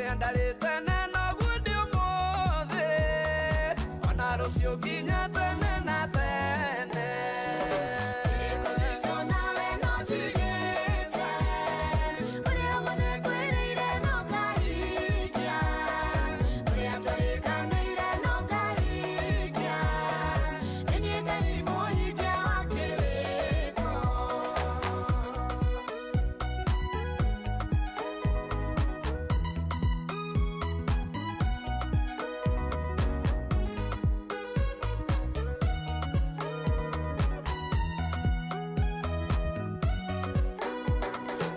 Ũrĩa ndarĩ tene noguo ndĩ ũmũthĩ, ona rũciũ nginya tene na tene. Kĩrĩko gitũ nawe no njigĩte, ũrĩa wothe ngwĩrĩire no ngahingia, ũrĩa twerĩkanĩire no ngahingia, nĩ niĩ Ngai mũhingia wa kĩrĩko.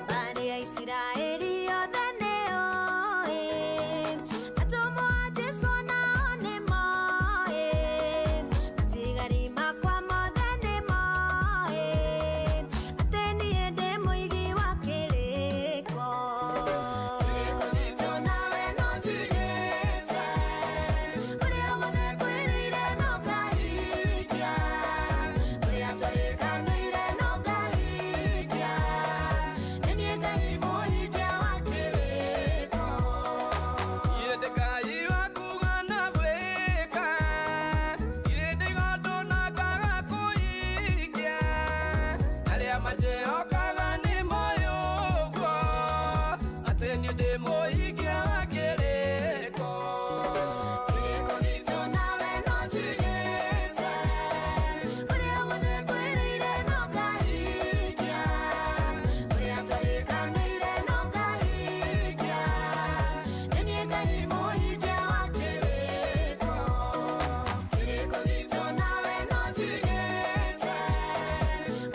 Mbarĩ ya Isiraeli yothe nĩoĩ, atũmwo a Jesũ nao nĩmoĩ, matigari makwa mothe nĩmoĩ, atĩ niĩ ndĩ mũigi wa kĩrĩko. Kĩrĩko gitũ nawe no njigĩte, ũrĩa wothe ngwĩrĩire no ngahingia, ũrĩa twerĩkanĩire no ngahingia, nĩ niĩ Ngai mũhingia wa kĩrĩko. Niĩ ndĩ Ngai wa kuuga na gwĩka, ndirĩ ndaiga na ngaga kũhingia, arĩa manjĩhokaga nĩmoĩ ũguo, atĩ niĩ ndĩ mũhingia wa kĩrĩko. Kĩrĩko gitũ nawe no njigĩte, ũrĩa wothe ngwĩrĩire no ngahingia, ũrĩa twerĩkanĩire no ngahingia, nĩ niĩ Ngai mũhingia wa kĩrĩko. Kĩrĩko gitũ nawe no njigĩte,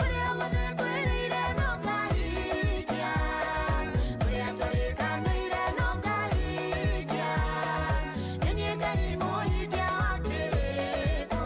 ũrĩa wothe ngwĩrĩire no ngahingia, ũrĩa twerĩkanĩire no ngahingia, nĩ niĩ Ngai mũhingia wa kĩrĩko.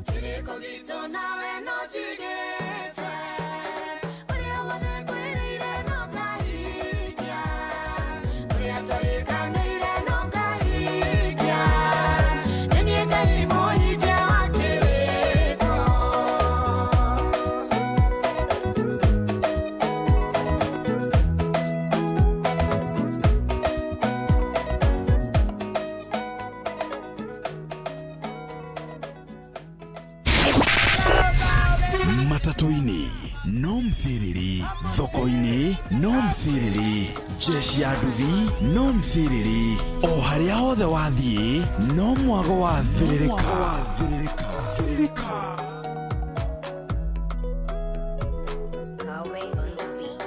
Kĩrĩko gitũ nawe no njigĩte, ũrĩa wothe ngwĩrĩire no ngahingia, ũrĩa twerĩkanĩire no ngahingia, nĩ niĩ Ngai mũhingia wa kĩrĩko. Matatũ-inĩ no mthiriri, thoko-inĩ no mthiriri, jeshi ya nduthi no mthiriri, o harĩa hothe wathiĩ no mwago wa thĩrĩrĩka. Thĩrĩrĩka. Kawe on the beat.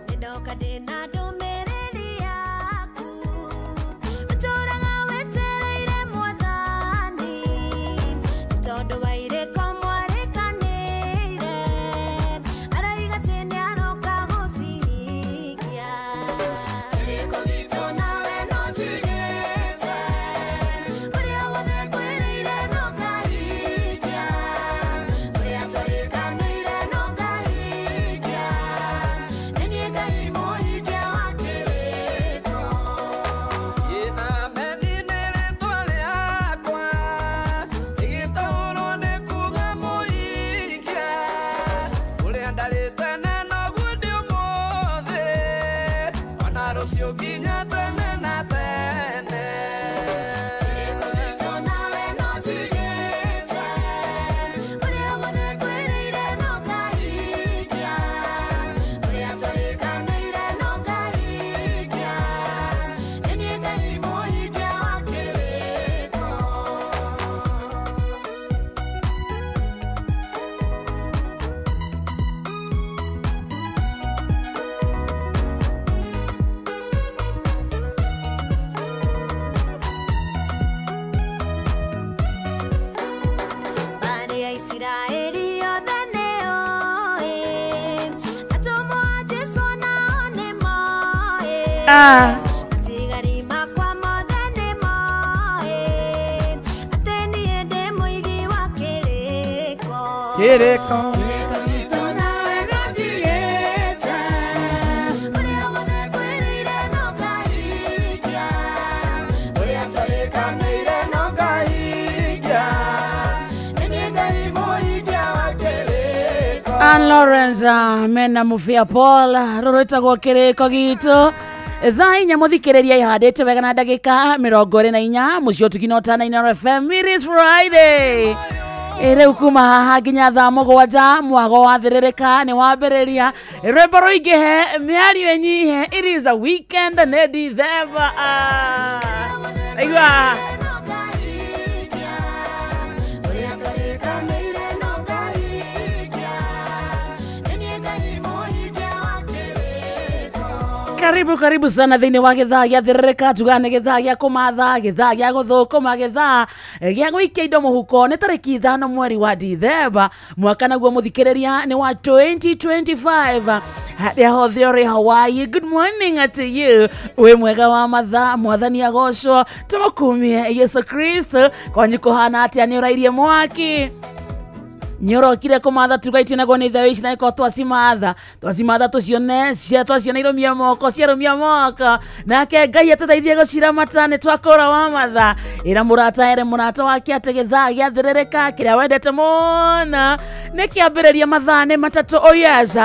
Nĩndoka ndĩna ndũmĩrĩri yaku, ũtũũraga wetereire Mwathani, nĩ tondũ wa irĩko mwarĩkanĩire, arauga atĩ nĩaroka gũcihingia. Kĩrĩko gitũ nawe no njigĩte, ũrĩa wothe ngwĩrĩire no ngahingia, ũrĩa twerĩkanĩire no ngahingia, nĩ niĩ Ngai mũhingia wa kĩrĩko. Ĩna methi nĩ rĩtwa rĩakwa, rĩgĩtaũrwo nĩ kuuga mũhingia, ũrĩa ndarĩ tene noguo ndĩ ũmũthĩ, ona rũciũ nginya tene na tene. Kĩrĩko gitũ nawe no njigĩte, ũrĩa wothe ngwĩrĩire no ngahingia, ũrĩa twerĩkanĩire no ngahingia, nĩ niĩ Ngai mũhingia wa kĩrĩko. Mbarĩ ya Isiraeli yothe nĩoĩ, atũmwo a Jesũ nao nĩmoĩ, matigari makwa mothe nĩmoĩ, atĩ niĩ ndĩ mũigi wa kĩrĩko. Kĩrĩko. Kĩrĩko gitũ nawe no njigĩte, ũrĩa wothe Ann Lawrence mena Mufia Paul rũrwĩtagwo kĩrĩko gitũ thaa inya mũthikĩrĩria ihandĩte wega na ndagĩka 24 mũciĩ ũtugi na Inooro FM. It is Friday. Rĩu kuma haha nginya thaa 7 mwago wathĩrĩrĩka nĩ wambĩrĩria rwĩmbo rũingĩhe mĩario ĩnyihe. It is a weekend nĩ Dithemba. Aigua karibu karibu sana thĩinĩ wa gĩthaa gĩa thĩrĩrĩka tugaga nĩ gĩthaa gĩa kũmatha gĩthaa gĩa gũthũkũma gĩthaa gĩa gũikia indo mũhuko. Nĩ tarĩki 5 mweri wa Dithemba mwaka naguo mũthikĩrĩria nĩ wa 2025. Harĩa hothe ũrĩ Hawaii, good morning to you. Wĩ mwega wa mathaa, mwathani agocwo, tũmũkumie Yesu Kristo. Kwanyu kũhana atĩa? Nĩ ũrairie mwaki nyorokire kumatha tugaitio naguo nĩ ithe ici na ĩkorwo twacimatha twacimatha tũcione cia twaciona irũmia moko ciarũmia moko nake Ngai atũteithie gũciramata nĩ twakũra wa matha. Ĩra mũrata ere mũrata wake atĩ gĩthaa gĩathĩrĩrĩka kĩrĩa wendete mũno nĩ kĩambĩrĩria mathaa nĩ 3. Oh yes.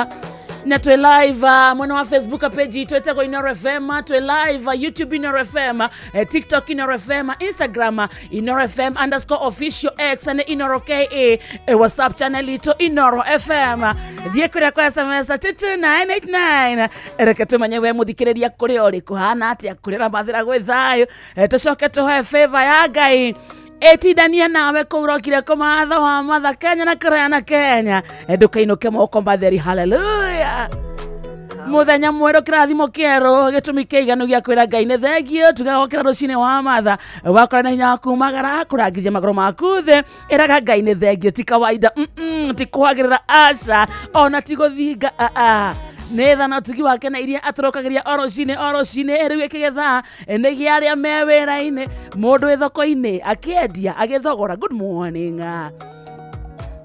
Na twe live mwena wa Facebook page itũ ĩtagwo Inooro FM, twe live YouTube Inooro FM, TikTok Inooro FM, Instagram Inooro FM _official, X nĩ Inooro KA, WhatsApp channel itũ Inooro FM. Thiĩ kũrĩa kwa SMS 22989 reke tũmenye we mũthikĩrĩria kũrĩa ũrĩ kũhana atĩa kũrĩa ũramathĩra gwĩ thayũ. Tũcoke tũhoe favor ya Ngai etindania nawe kũu ũrokire kũmatha wa matha Kenya na kũraya na Kenya ndũkainũke moko matheri. Hallelujah. Mũthenya mwerũ kĩrathimo kĩerũ gĩtũmi kĩiganu gĩa kwĩra Ngai nĩ thengio. Tugagokĩra rũcinĩ wa matha wakora na hinya wa kumagara kũrangithia magũrũ maku thĩ ĩraga Ngai nĩ thengio. Ti kawaida, ti kwagĩrĩra aca ona ti gũthinga aa nĩ tha na ũtugi wake na iria atũrokagĩria o rũcinĩ o rũcinĩ. Rĩu gĩkĩ gĩthaa nĩ gĩa arĩa me wĩra-inĩ, mũndũ wĩ thoko-inĩ akĩendia agĩthogora. Good morning.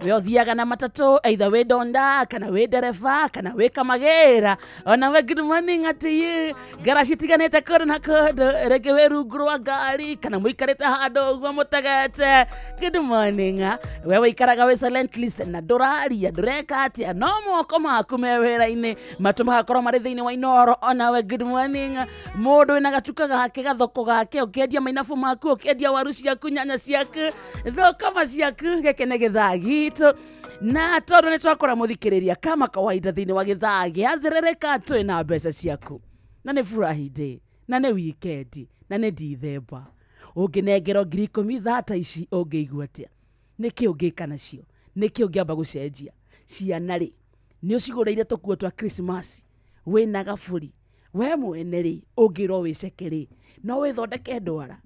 We ũthiaga na matatũ either wĩ donda kana wĩ ndereba kana wĩ kamagĩra, ona we good morning to you. Ngara citiganĩte kũndũ na kũndũ, rĩngĩ wĩ rungu rwa ngari kana mũikarĩte handũ ũguo mũtegete. Good morning. We wĩikaraga wĩ silent listen na ndũraria ndũreka atĩa no moko maku me wĩra-inĩ matũ magakorwo marĩ thĩinĩ wa Inooro. Ona we good morning. Mũndũ wĩna gatuka gake gathoko gake ũkĩendia mainabu maku ũkĩendia waru ciaku nyanya ciaku thũkũma ciaku gĩkĩ nĩ gĩthaa gitũ na tondũ nĩ twakora mũthikĩrĩria kama kawaida thĩinĩ wa gĩthaa gĩathĩrĩrĩka twĩ na mbeca ciaku na nĩ Friday na nĩ weekend na nĩ Dithemba. Ũngĩnengerwo 10,000 thaa ta ici ũngĩigua atĩa? Nĩkĩ ũngĩka nacio? Nĩkĩ ũngĩamba gũcenjia? Ciana rĩ nĩ ũcigũrĩire tũkuo twa Christmas wĩna gaburi we mwene rĩ ũngĩrwo wĩceke rĩ no wĩthondeke ndwara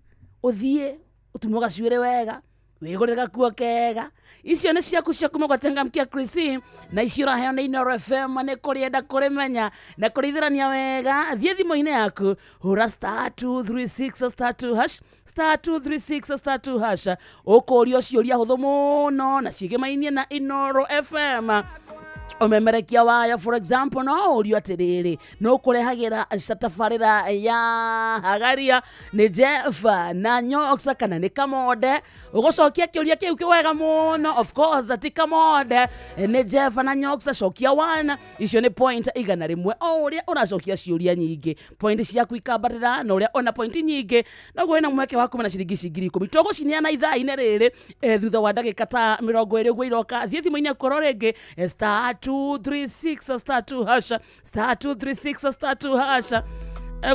ũthiĩ ũtumwo gacuĩrĩ wega wĩgũrĩre gakuo kega. Icio nĩ ciaku cia kuma gwatengamkia Chrissy na icio ũraheo nĩ Inooro FM nĩ kũrĩenda kũrĩmenya na kũrĩithĩrania wega. Thiĩ thimũ-inĩ yaku hũra *236*2# *236*2# ũkũrio ciũria hũthũ mũno na ciĩgĩmainie na Inooro FM. Ũmemerekia wayo for example no ũrio atĩrĩrĩ no kũrehagĩra tabarĩra ya Hagaria nĩ Jeff na Nyoxa kana nĩ Kamonde. Ũgũcokia kĩũria kĩu kĩwega mũno. Of course ti Kamonde nĩ Jeff na Nyoxa. Cokia 1 icio nĩ point 100. O ũrĩa ũracokia ciũria nyingĩ point ciaku ikambatĩra na ũrĩa ona point nyingĩ noguo wĩna mweke wa kuma na ciringi ici 10,000. Tũgũcineana ithaa-inĩ rĩrĩ thutha wa ndagĩka ta 20 ũguo iroka. Thiĩ thimũ-inĩ yaku oro rĩngĩ *236*2# *236*2#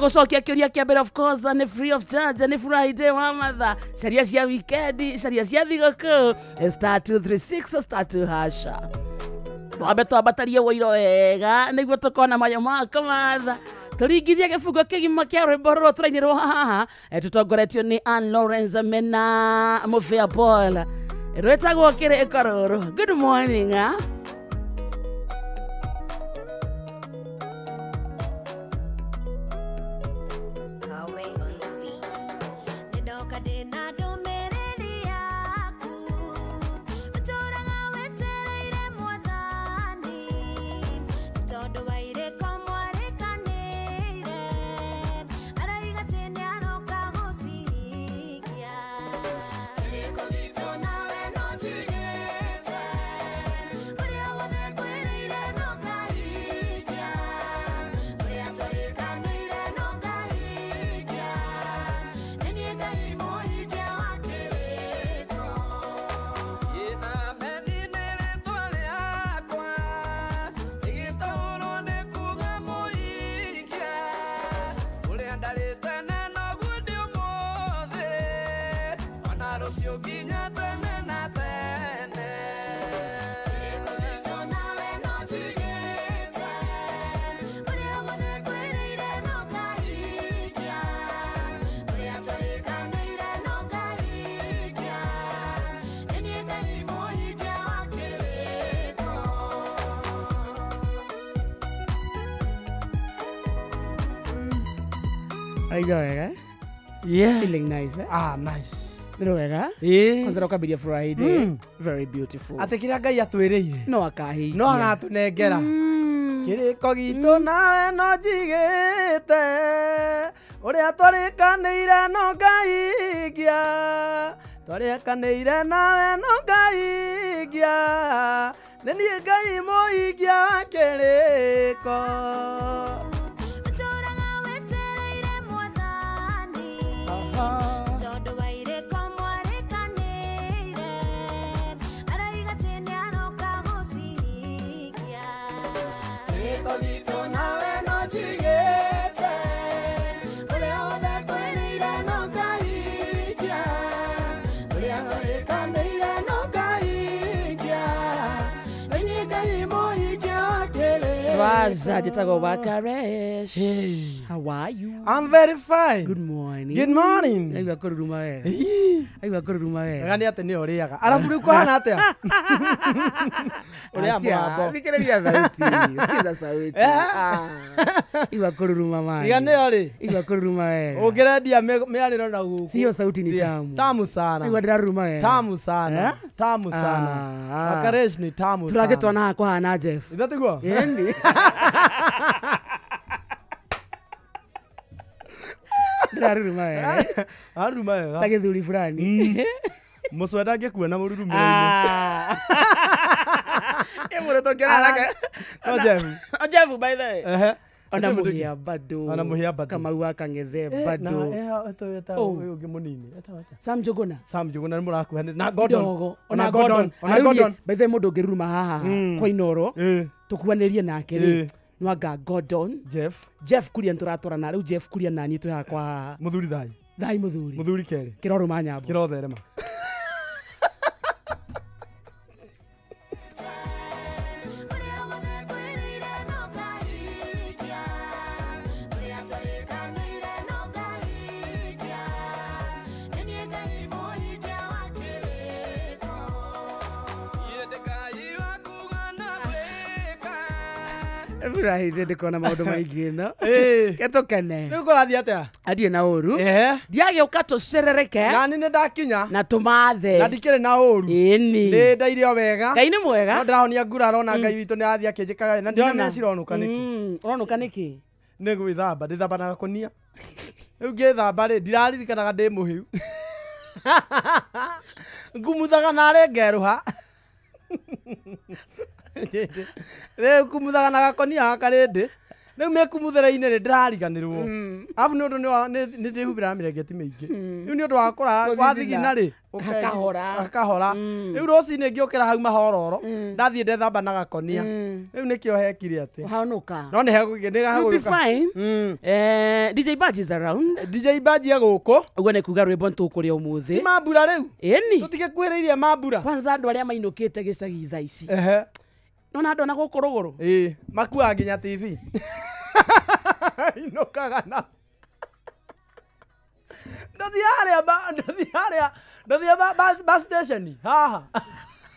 gũcokia kĩũria kĩa mbere of course nĩ free of charge nĩ Friday wa matha caria cia weekend caria cia thigũkũ *236*2# twambe twambatarie wũiro wega nĩguo tũkona mayo mako matha tũringithie gĩbungo kĩgima kĩa rwĩmbo rũrũ tũrainĩrwo haha tũtongoretio nĩ Ann Lawrence mena Mufia Paul rwĩtagwo kĩrĩko rũrũ. Good morning. But rũciũ nginya tene na tene. Aigua wega? Yeah. Feeling nice, eh? Ah, nice. Nĩ wega? Ĩĩ. Kwanza ũkambiria Friday. Very beautiful. Atĩ kĩrĩa Ngai atwĩrĩire no akahingia. No agatũnengera. Kĩrĩko gitũ nawe no njigĩte, ũrĩa twarĩkanĩire no ngahingia, twarĩkanĩire nawe no ngahingia, nĩ niĩ Ngai mũhingia wa kĩrĩko. Waza jitagwo Wakaresh. Hey. How are you? I'm very fine. Good morning. Good morning. Aigua kũruruma wega. Aigua kũruruma wega. Wega nĩ atĩ nĩ ũrĩaga. Arabu rĩu kũhana atĩa? Ũrĩa mũgambo. Thikĩrĩria sauti. Sikiza sauti. Igua kũruruma mani. Iga nĩyo rĩ. Igua kũruruma wega. Ũngĩrendia mĩarĩro na gũkũ. Sio sauti ni tamu. Tamu sana. Aigua ndĩraruruma wega. Tamu sana. Tamu sana. Wakaresh ni tamu sana. Tũragĩtwana haha kũhana Jeff. Ithe tiguo? Ĩni. Ndĩraruruma wega. Aruruma wega. Ta gĩthuri fulani. Mũcwenda angĩkuona mũrurumĩro-inĩ. Ĩ mũndũ tũngĩona No Jeff. O Jeff by the way. Ehe. Ona mũhĩa bado. Ona mũhĩa bado. Kamau wa Kang'ethe bado. Na ũyũ ũngĩ mũnini. Sam Njuguna. Sam Njuguna nĩ mũrakuhanĩrĩria. Na Gordon. Ona Gordon. Ona Gordon. By the way mũndũ ũngĩruruma haha kwa Inoro tũkuanĩrie nake rĩ. Nwanga Gordon. Jeff. Jeff Kuria nĩtũratwarana rĩu Jeff Kuria naniĩ twĩ haha kwa haha. Mũthuri thai. Thai mũthuri. Mũthuri kerĩ. Kĩrorũma nyambo. Kĩrotherema. Friday ndikona maũndũ maingĩ no. Ketũkene. Rĩu kũrathiĩ atĩa? Andiĩ na ũru. Ndiagĩũka tũcerereke. Nani nĩ ndakinya. Na tũmathe. Na ndikĩrĩ na ũru. Ĩni. Nĩ ndaire o wega. Ngai nĩ mwega. No ndĩrahonia nguraro na Ngai witũ nĩ arathiĩ akĩnjĩkaga na ndĩrona cironũka nĩkĩ. Ũronũka nĩkĩ? Nĩ gwĩthamba, ndĩthamba na gakũnia. Rĩu ngĩthamba rĩ ndiraririkanaga ndĩ mũhĩu. Ngumuthaga narĩ ngerũha. Rĩu kumuthaga na gakonia gaka rĩndĩ rĩu mĩkumuthĩre-inĩ rĩ ndĩrariganĩrwo arabu nĩ ũndũ nĩ ndĩhumbĩraga mĩrengeti mĩingĩ rĩu nĩ ũndũ wa kũra wathigina rĩ gakahora rĩu rũcinĩ ngĩũkĩra hau mahororo ndathiĩ ndethamba na gakonia rĩu nĩkĩo hekire atĩ ũhanuka no nĩ hegũgĩka. Fine. DJ Badge is around. DJ Badge ya gũkũ ũguo nĩ kuga rwĩmbo nĩtũkũrĩa ũmũthĩ ti mambura rĩu ĩni tũtigĩkuhĩrĩirie mambura kwanza andũ arĩa mainũkĩte gĩcagi thaa ici nona andũ na gũkũ rũgũrũ ĩĩ makuaga nginya TV inũkaga na ndathiĩ harĩa bus station haha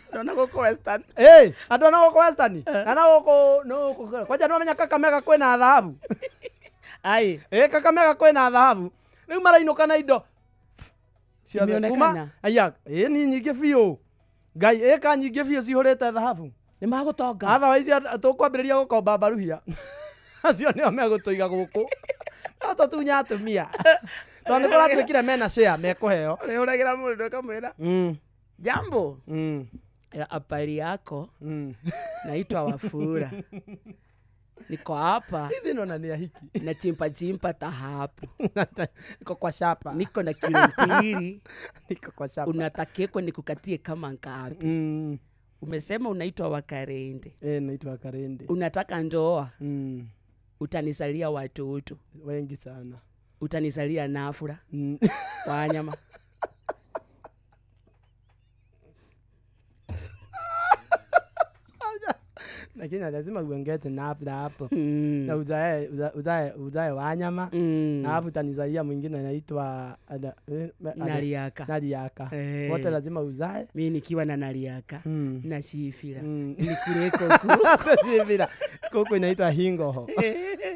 ndona gũkũ Western ĩĩ andũ na gũkũ Western na na gũkũ no gũkũ kwanja nĩwamenya Kakamega kwĩna thahabu ai ĩĩ Kakamega kwĩna thahabu rĩu marainũka na indo ciothe kuma aya ĩĩ ni nyingĩ biũ Ngai ĩka nyingĩ biũ cihũrĩte thahabu nĩ magũtonga otherwise tũkwambĩrĩria gũkomba mbaruhia acio nĩo megũtũiga gũkũ no tũtunya atumia tondũ nĩ kũratuĩkire mena share mekũheo ũrĩhũragĩra mũndũ ũkamwĩra jambo habari yako naitwa Wafura niko hapa hivi naona ni ahiki na chimpa chimpa tahapu niko kwa shapa niko na kilo mbili niko kwa shapa unatakeko nikukatie kama ngapi Umesema unaitwa Wakarende. Naitwa Wakarende. Unataka ndoa. Utanisalia watoto wengi sana. Utanisalia nafura. Wanyama. Lakini lazima uongeze na hapo na hapo. Na uzae wanyama. Na hapo utanizaia mwingine anaitwa Naliaka. Naliaka. Wote lazima uzae. Mimi nikiwa na Naliaka na Shifira. Nikule kuku. Shifira. Kuku inaitwa hingoho.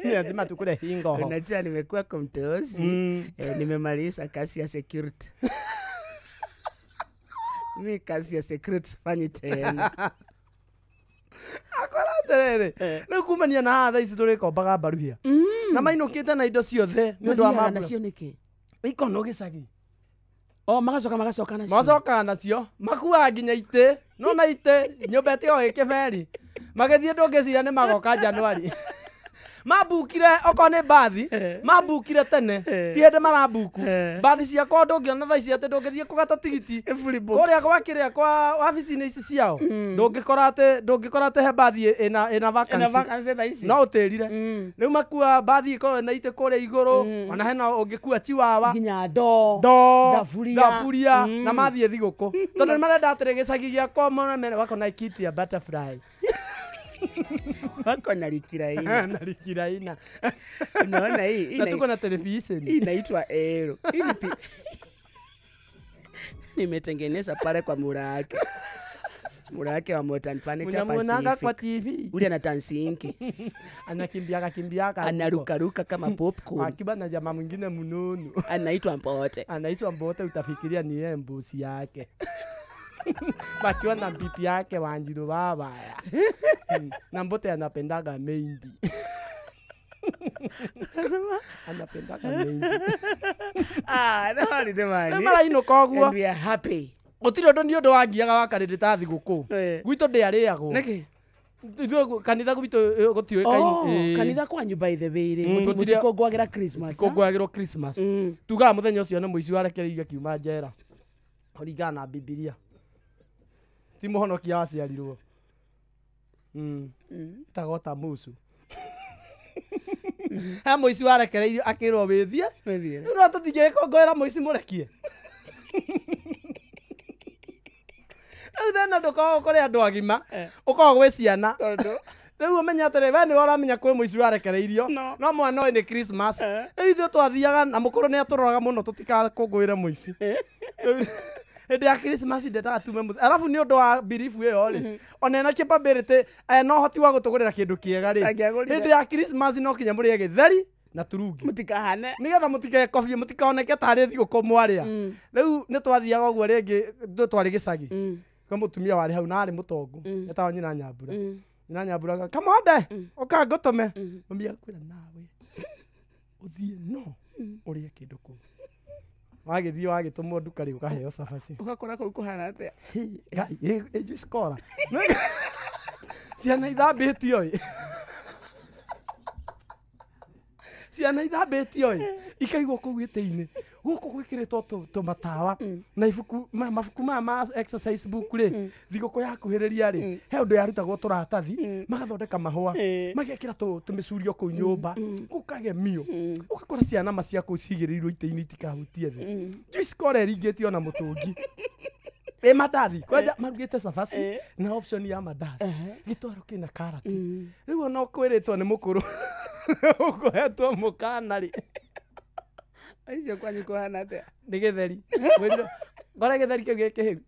Ni lazima tukule hingoho. Unajua nimekuwa komtozi. Nimemaliza kazi ya security. Mimi kazi ya security fanyi tena. Akora terere. Rĩu kumania na haha thaa ici tũrĩkombaga mbaruhia. Na mainũkĩte na indo ciothe nĩ ũndũ wa Mathiaga mambura. nacio nĩkĩ? Ikono gĩcagi. O magacoka nacio. Macokaga nacio. Makuaga nginya itĩ. No na itĩ nyũmba ĩtigagwo ĩ kĩberi. Magĩthiĩ ndũngĩciria nĩ magoka Januari. Mambukire okorwo nĩ mbathi, mambukire tene. Ti hĩndĩ marambuku. Mbathi ciakwa ndũngĩona thaa ici atĩ ndũngĩthiĩ kũgata tigiti. Kũrĩa gwa kĩrĩa kwa wabici-inĩ ici ciao. Ndũngĩkora atĩ he mbathi ĩna vacancy. No ũtĩrire. Rĩu makua mbathi ĩkoragwo na itĩ kũrĩa igũrũ, ona hena ũngĩkua chiwawa. Nginya ndoo. Thaburia. Na mathiĩ thigũkũ. Tondũ nĩmarenda atĩrĩ gĩcagi gĩakwa mone wako na kiti ya butterfly. Wako na likiraina. Na likiraina. Unaona hii na tuko na television. Hii inaitwa Ero. Hii nimetengeneza pale kwa Murake. Murake wa Modern Planet ya Pacific. Kwa TV. Ule anatansinki. Anakimbiaka kimbiaka. Anarukaruka kama popcorn. Akiba na jamaa mwingine mununu. Anaitwa Mbote. Anaitwa Mbote, utafikiria ni yeye mbusi yake. Wakiwa na bibi yake Wanjiru baba. Na Mbote anapendaga meindi. Anapendaga meindi. Ah, no ni demani. Na mara ino koguo. And we are happy. Gũtirĩ ũndũ nĩ ũndũ wangiaga wa karĩndĩ ta thigũkũ. Gwitũ ndĩarĩagwo. Nĩkĩ? Ithuĩ kanitha gwitũ gũtiũĩkaine. Oh, kanitha kwanyu by the way rĩ, mũtikũngũagĩra Christmas. Mũtikũngũagĩrwo Christmas. Tugaga mũthenya ũcio nĩ mũici warekereirio akiuma njera. Kũringana na Bibilia. Ti mũhonokia waciarirwo. Ĩtagwo ta Musu. He mũici warekereirio akĩrwo wĩthiĩ. Rĩu no tũtingĩgĩkũngũĩra mũici mũrekie. Rĩu thĩna ndũkoragwo kũrĩ andũ agima, ũkoragwo gwĩ ciana. Rĩu ũmenye atĩrĩ, we nĩwe ũramenya kwĩ mũici warekereirio, no mwana ũyũ nĩ Christmas. Rĩu ithuĩ twathiaga na mũkũrũ nĩ atũroraga mũno tũtikakũngũĩre mũici. Hĩndĩ ya Christmas ndendaga tume mũciĩ. Arabu nĩ ũndũ wa belief ĩyo rĩ, ona ena capability, ena ũhoti wa gũtũgũrĩra kĩndũ kĩega rĩ, hĩndĩ ya Christmas no kinya mũrĩe gĩtheri na turungi. Mũtikahane. Nĩgetha mũtikekobie, mũtikoneke tarĩ thigũkũ mwarĩa. Rĩu nĩ twathiaga ũguo rĩngĩ, twarĩ gĩcagi. Kwa mũtumia warĩ hau na arĩ mũtongu, etagwo nyina Nyambura. Nyina Nyambura kamonde, ũka ngũtũme. Mami akwĩra nawe ũthiĩ no ũrĩe kĩndũ kũu. Wagĩthiĩ wagĩtũmwo nduka rĩ ũkaheo cabaci. Ũgakora kũu kũhana atĩa? Ĩ juice cola. Ciana ithambĩtio ĩ. Ciana ithambĩtio ĩ. Ikaigwo kũu gĩtĩ-inĩ. Gũkũ gwĩkĩrĩtwo tũmatawa na ibuku mabuku maya ma exercise book rĩ, thigũkũ yakuhĩrĩria rĩ, he ũndũ yarutagwo tũratathi, magathondeka mahũa, magekĩra tũmĩcurio kũu nyũmba, gũkagemio. Ũgakora ciana ma cia kũu cigĩrĩirwo itĩ-inĩ itikahutie thĩ. Juice cola ĩringĩtio na mũtũngi. Ĩ mandathi, kwanja marugĩte cabaci na option ya mandathi. Gĩtwaro kĩna karati. Rĩu ona ũkwĩrĩtwo nĩ mũkũrũ ũkũhetwo mũkana rĩ. Icio kwanyu kũhana atĩa? Nĩ gĩtheri. Ngore gĩtheri kĩu gĩkĩhĩu.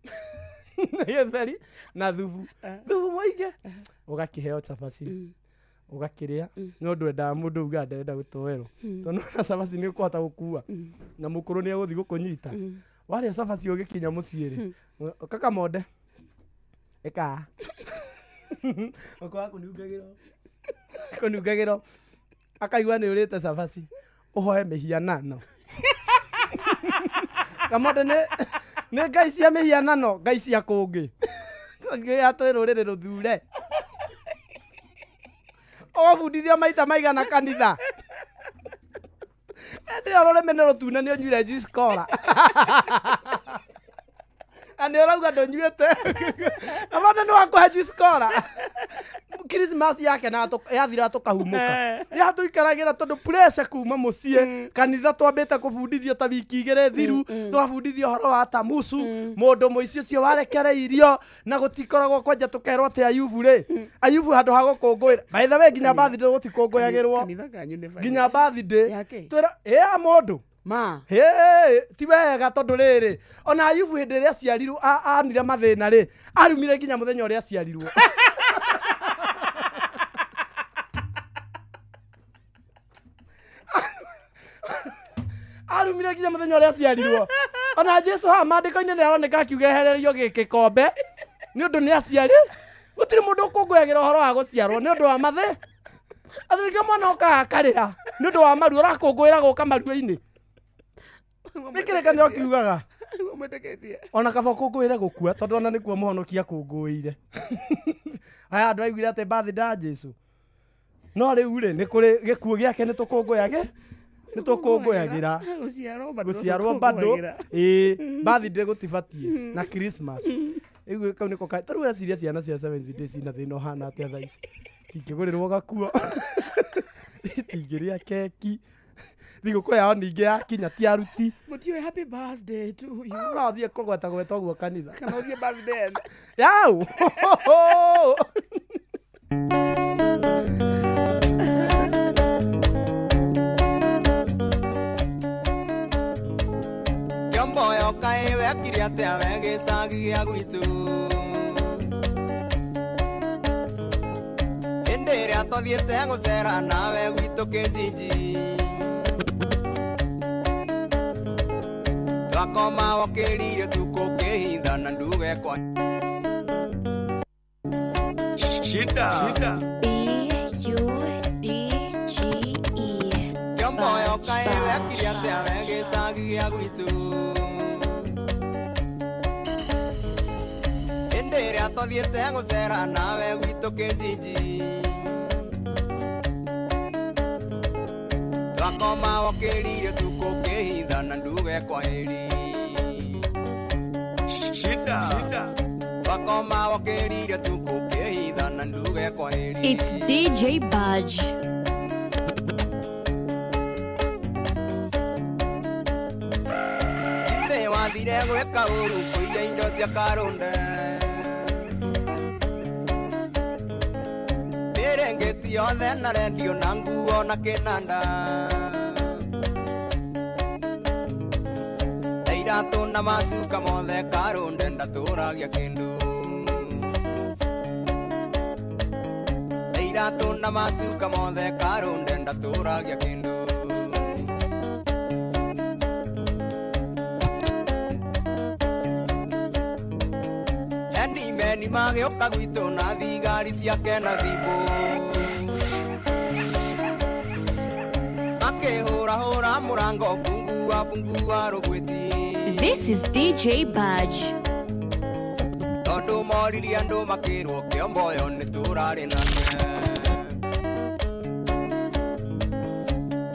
Nĩ gĩtheri na thubu. Thubu mũingĩ. Ũgakĩheo cabaci. Ũgakĩrĩa. No ndwendaga mũndũ ugaga ndarenda gũtoerwo. Tondũ ona cabaci nĩ ũkũhota gũkua. Na mũkũrũ nĩ egũthiĩ gũkũnyita. Warĩa cabaci ũgĩkinya mũciĩ rĩ, kakamonde. Ĩka. Ũkoya kũnungagĩrwo. Kũnungagĩrwo. Akaigua nĩ ũrĩte cabaci. Ũhoe mĩhianano. Kamonde nĩ ngai cia mĩhianano, ngai cia kũngĩ. Kũngĩ atwĩ rũrĩrĩ rũthure. Ũgabundithio maita maigana kanitha. Ĩndĩ ĩyo rũrĩmĩ nĩ rũtune nĩ ũnyuire juice cola. Na nĩ ũrauga ndũnyuĩte. Kamonde nĩ wakũhe juice cola. Christmas yake na yathira tũkahumũka yatũikaragĩra tondũ pressure kuma mũciĩ kanitha twambĩte kũbundithio ta wiki igĩrĩ thiru twabundithio ũhoro wa tamusu mũndũ mũici ũcio warekereirio na gũtikoragwo kwanja tũkerwo atĩ Ayubu rĩ Ayubu handũ ha gũkũngũĩra by the way nginya birthday gũtikũngũyagĩrwo nginya birthday twĩra ĩa mũndũ ma hey ti wega tondu riri ona Ayubu hindi ria aciarirwo anire mathina ri arumire nginya muthenya uria aciarirwo arumire nginya muthenya uria aciarirwo ona Jesu ha maandiko-inĩ nĩ aroneka akiuga ehererio gĩkombe nĩ ũndũ nĩ aciari gũtirĩ mũndũ ũkũngũyagĩra ũhoro wa gũciarwo nĩ ũndũ wa mathĩ athirikio mwana okaga akarĩra nĩ ũndũ wa maruo ũrakũngũĩra gũka maruo-inĩ nĩ kĩrĩkanĩro kiugaga ona kaba ũkũngũĩre gũkua tondũ ona nĩkuo mũhonokia akũngũĩire aya andũ aiguire atĩ birthday ya Jesu no rĩu rĩ nĩ kũrĩ gĩkuũ gĩake nĩ tũkũngũyagĩ nĩ tũkũngũyagĩra gũciarwo bado ĩĩ birthday gũtibatiĩ na Christmas ĩguo kau nĩko ta rĩu eciria ciana cia Seventh Day cina thĩna ũhana atĩa thaa ici tingĩgũrĩrwo gakuo tingĩrĩa keki thigũkũ yao ningĩ yakinya ti aruti mũtiũĩ happy birthday to you ũrathiĩ kũgweta gweta ũguo kanitha kana ũthiĩ birthday yau Kĩomboyo kaĩ wekire atĩa we gĩcagi gĩa gwitũ hĩndĩ ĩrĩa twathiĩte gũcera nawe gwitũ kĩnjinji twakoma wokĩrire tukũ kĩhitha na nduge kwa Shida B U D G E. Kĩomboyo kaĩ wekire atĩa we gĩcagi gĩa gwitũ hĩndĩ ĩrĩa twathiĩte gũcera nawe gwitũ kĩnjinji twakoma wokĩrire tukũ kĩhitha na nduge kwa heri Shida twakoma wokĩrire tukũ kĩhitha na nduge kwa heri It's DJ Budge. Ithe wathire gwĩka ũru kũiya indo cia karũnde mĩrĩngĩti yothe na rendio na nguo na kĩnanda na iratũ na macuka mothe karũnde ndatũragia kĩndũ na iratũ na macuka mothe karũnde ndatũragia kĩndũ Meni magĩũka gwitũ na thigari ciake na thimũ makĩhũrahũra mũrango fungua fungua rũgwĩti This is DJ Budge. Tondũ moririe andũ makĩrwo Kĩomboyo nĩ tũrarĩ nake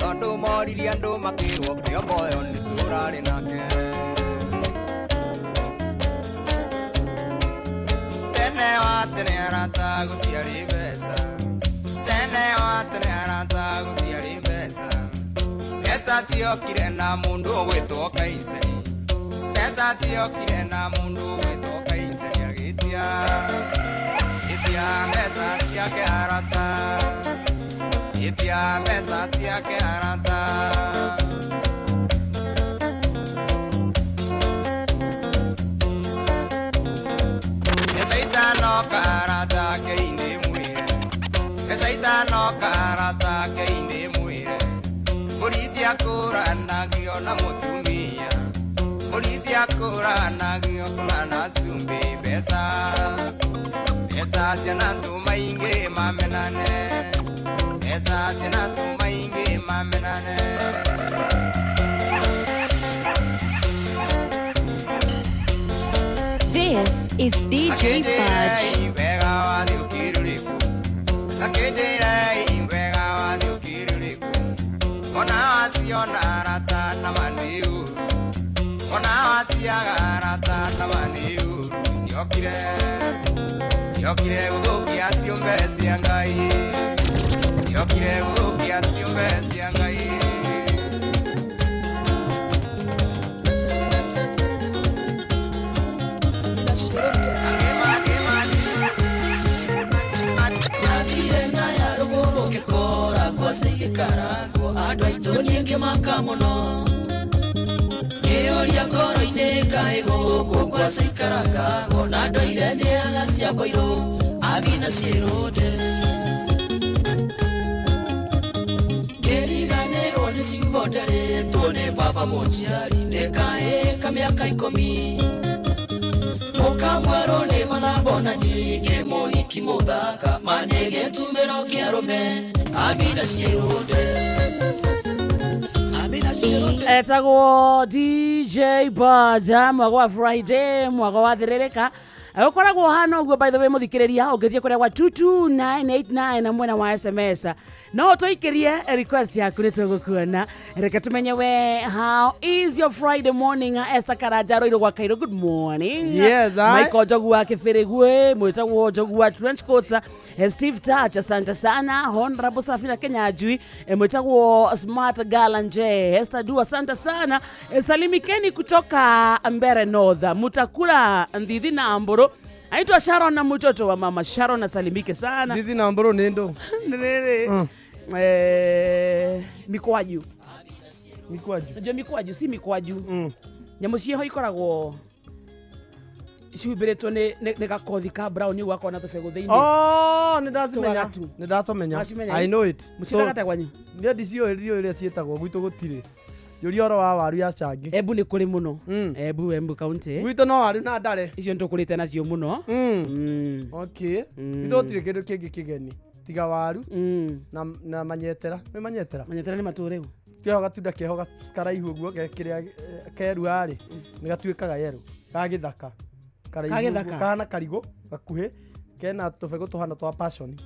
tondũ moririe andũ makĩrwo Kĩomboyo nĩ tũrarĩ nake Tene wa tene arata gũtiarĩ mbeca tene wa tene arata gũtiarĩ mbeca mbeca ciokire na mũndũ ũgwĩtwo Kaiseri mbeca ciokire na mũndũ ũgwĩtwo Kaiseri agĩtia ĩtia mbeca ciake arata ĩtia mbeca ciake arata Karata keinde mwire Esaitano karata keinde mwire Polisi akũranagio na mũtumia Polisi akũranagio na cumbĩ mbeca mbeca cianatũma ingĩ mamenane mbeca cianatũma ingĩ mamenane This is DJ Budge. Ciokire gũthũkia ciũmbe cia Ngai. Ciokire gũthũkia ciũmbe cia Ngai. Karangwo andũ aitũ niĩ ngĩmaka mũno ngĩũria ngoro-inĩ kaĩ gũkũ ngwaca ikarangagwo na ndũire ndĩaga cia mboirũ amina ciĩrũnde ngĩriganĩrwo nĩ ciugo nderĩtwo nĩ baba mũnjiari ndĩkaĩ ka mĩaka 10 mũkamwerũ nĩ mathambo na nyingĩ mũhiki mũthaka ma nĩ gĩtumĩro kĩa arũme amina ciĩrũnde. Etagwo DJ Baja mwaka wa Friday mwaka wa thirĩrĩka ukoragwo hana ũguo. By the way mũthikĩrĩria ũngĩthiĩ kũrĩa gwa 22989 na mwena wa SMS no tũikĩrie request yaku nĩ tũgũkuona. Reke tũmenye we how is your Friday morning. Esther Karanja Roiro gwa Kairo, good morning. Yes, I Michael Njogu wa Kĩbĩrĩgwe mwĩtagwo Njogu wa trench coats, Steve Touch asante sana. Honorable Safina Kenya Njui mwĩtagwo Smart Galanje, Esther Du asante sana. Salimikeni kutoka Mbere North, mutakula ndithi na mburu. Aitwa Sharon na mtoto wa mama Sharon asalimike sana. Ndithi na mburu ni ndo. Nini? Mikwaju. Mikwaju. Unajua mikwaju si mikwaju. Nyamũ ciĩho ikoragwo cihumbĩrĩtwo nĩ gakothi ka brown ũguo gakoragwo na tũbegũ thĩinĩ. Oh, nĩ ndacimenya. Nĩ ndatomenya. I know it. Mũciĩtaga atĩa kwanyu? Niĩ ndiciũĩ ndiũĩ ũrĩa ciĩtagwo gwitũ gũtirĩ. Njũria ũhoro wa waru ya cangi. Embu nĩ kũrĩ mũno. Embu county. Gwitũ no waru na ndare. Icio nĩtũkũrĩte nacio mũno. Okay. Gwitũ gũtirĩ kĩndũ kĩngĩ kĩgeni tiga waru na manyetera. Nĩ manyetera? Manyetera nĩ matũ rĩu. Keho gatunda keho karaihu ũguo kĩrĩa kerua rĩ nĩ gatuĩkaga yerũ ga gĩthaka. Karaihu kahana karigũ gakuhĩ kena tũbegũ tũhana twa passion.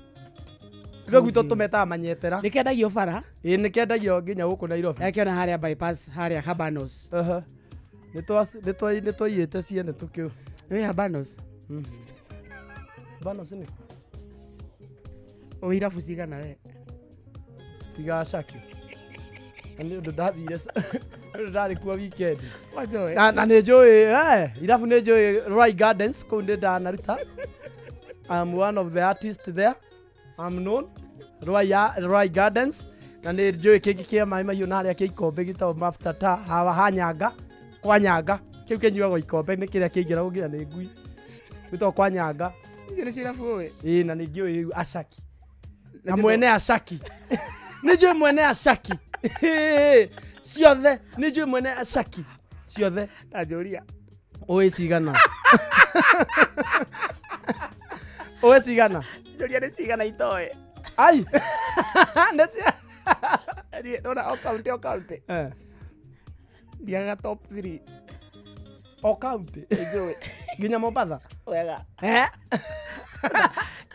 Tiga gwitũ tũmetaga manyetera. Nĩ kĩendagio bara? Ĩĩ nĩ kĩendagio nginya gũkũ Nairobi. Yakĩona harĩa bypass harĩa Habanos. Nĩ twaiyĩte ciene tũkĩũ. Nĩ Habanos? Habanos nĩ? Wĩ irabu cigana we? Tiga caki. Na nĩ ũndũ ndathire nĩ ũndũ ndarĩ kuo weekend. Wanjũĩ? Na nĩ njũĩ, irabu nĩ njũĩ Roy Gardens kũu nĩ ndanaruta. I'm one of the artists there. I'm known Roy Gardens na nĩ njũĩ kĩngĩ kĩa maĩ mahiũ na harĩa kĩ ikombe gĩtagwo mafuta ta hawa ha Nyanga kwa Nyanga kĩu kĩnyuagwo ikombe nĩ kĩrĩa kĩingĩragwo nginya nĩ ngui gĩtagwo kwa Nyanga. Icio nĩcio irabu ũĩ? Ĩĩ na nĩ ngĩũĩ Ashaki na mwene Ashaki nĩ njũĩ mwene Ashaki ciothe nĩ njũĩ mwene Ashaki ciothe. Ndanjũria ũĩ cigana? Ũĩ cigana? Njũria nĩ cigana itoĩ. Ai. Ndona o county o county. Ndiaga top 3. O county. Njũĩ. Nginya Mombatha. Wega.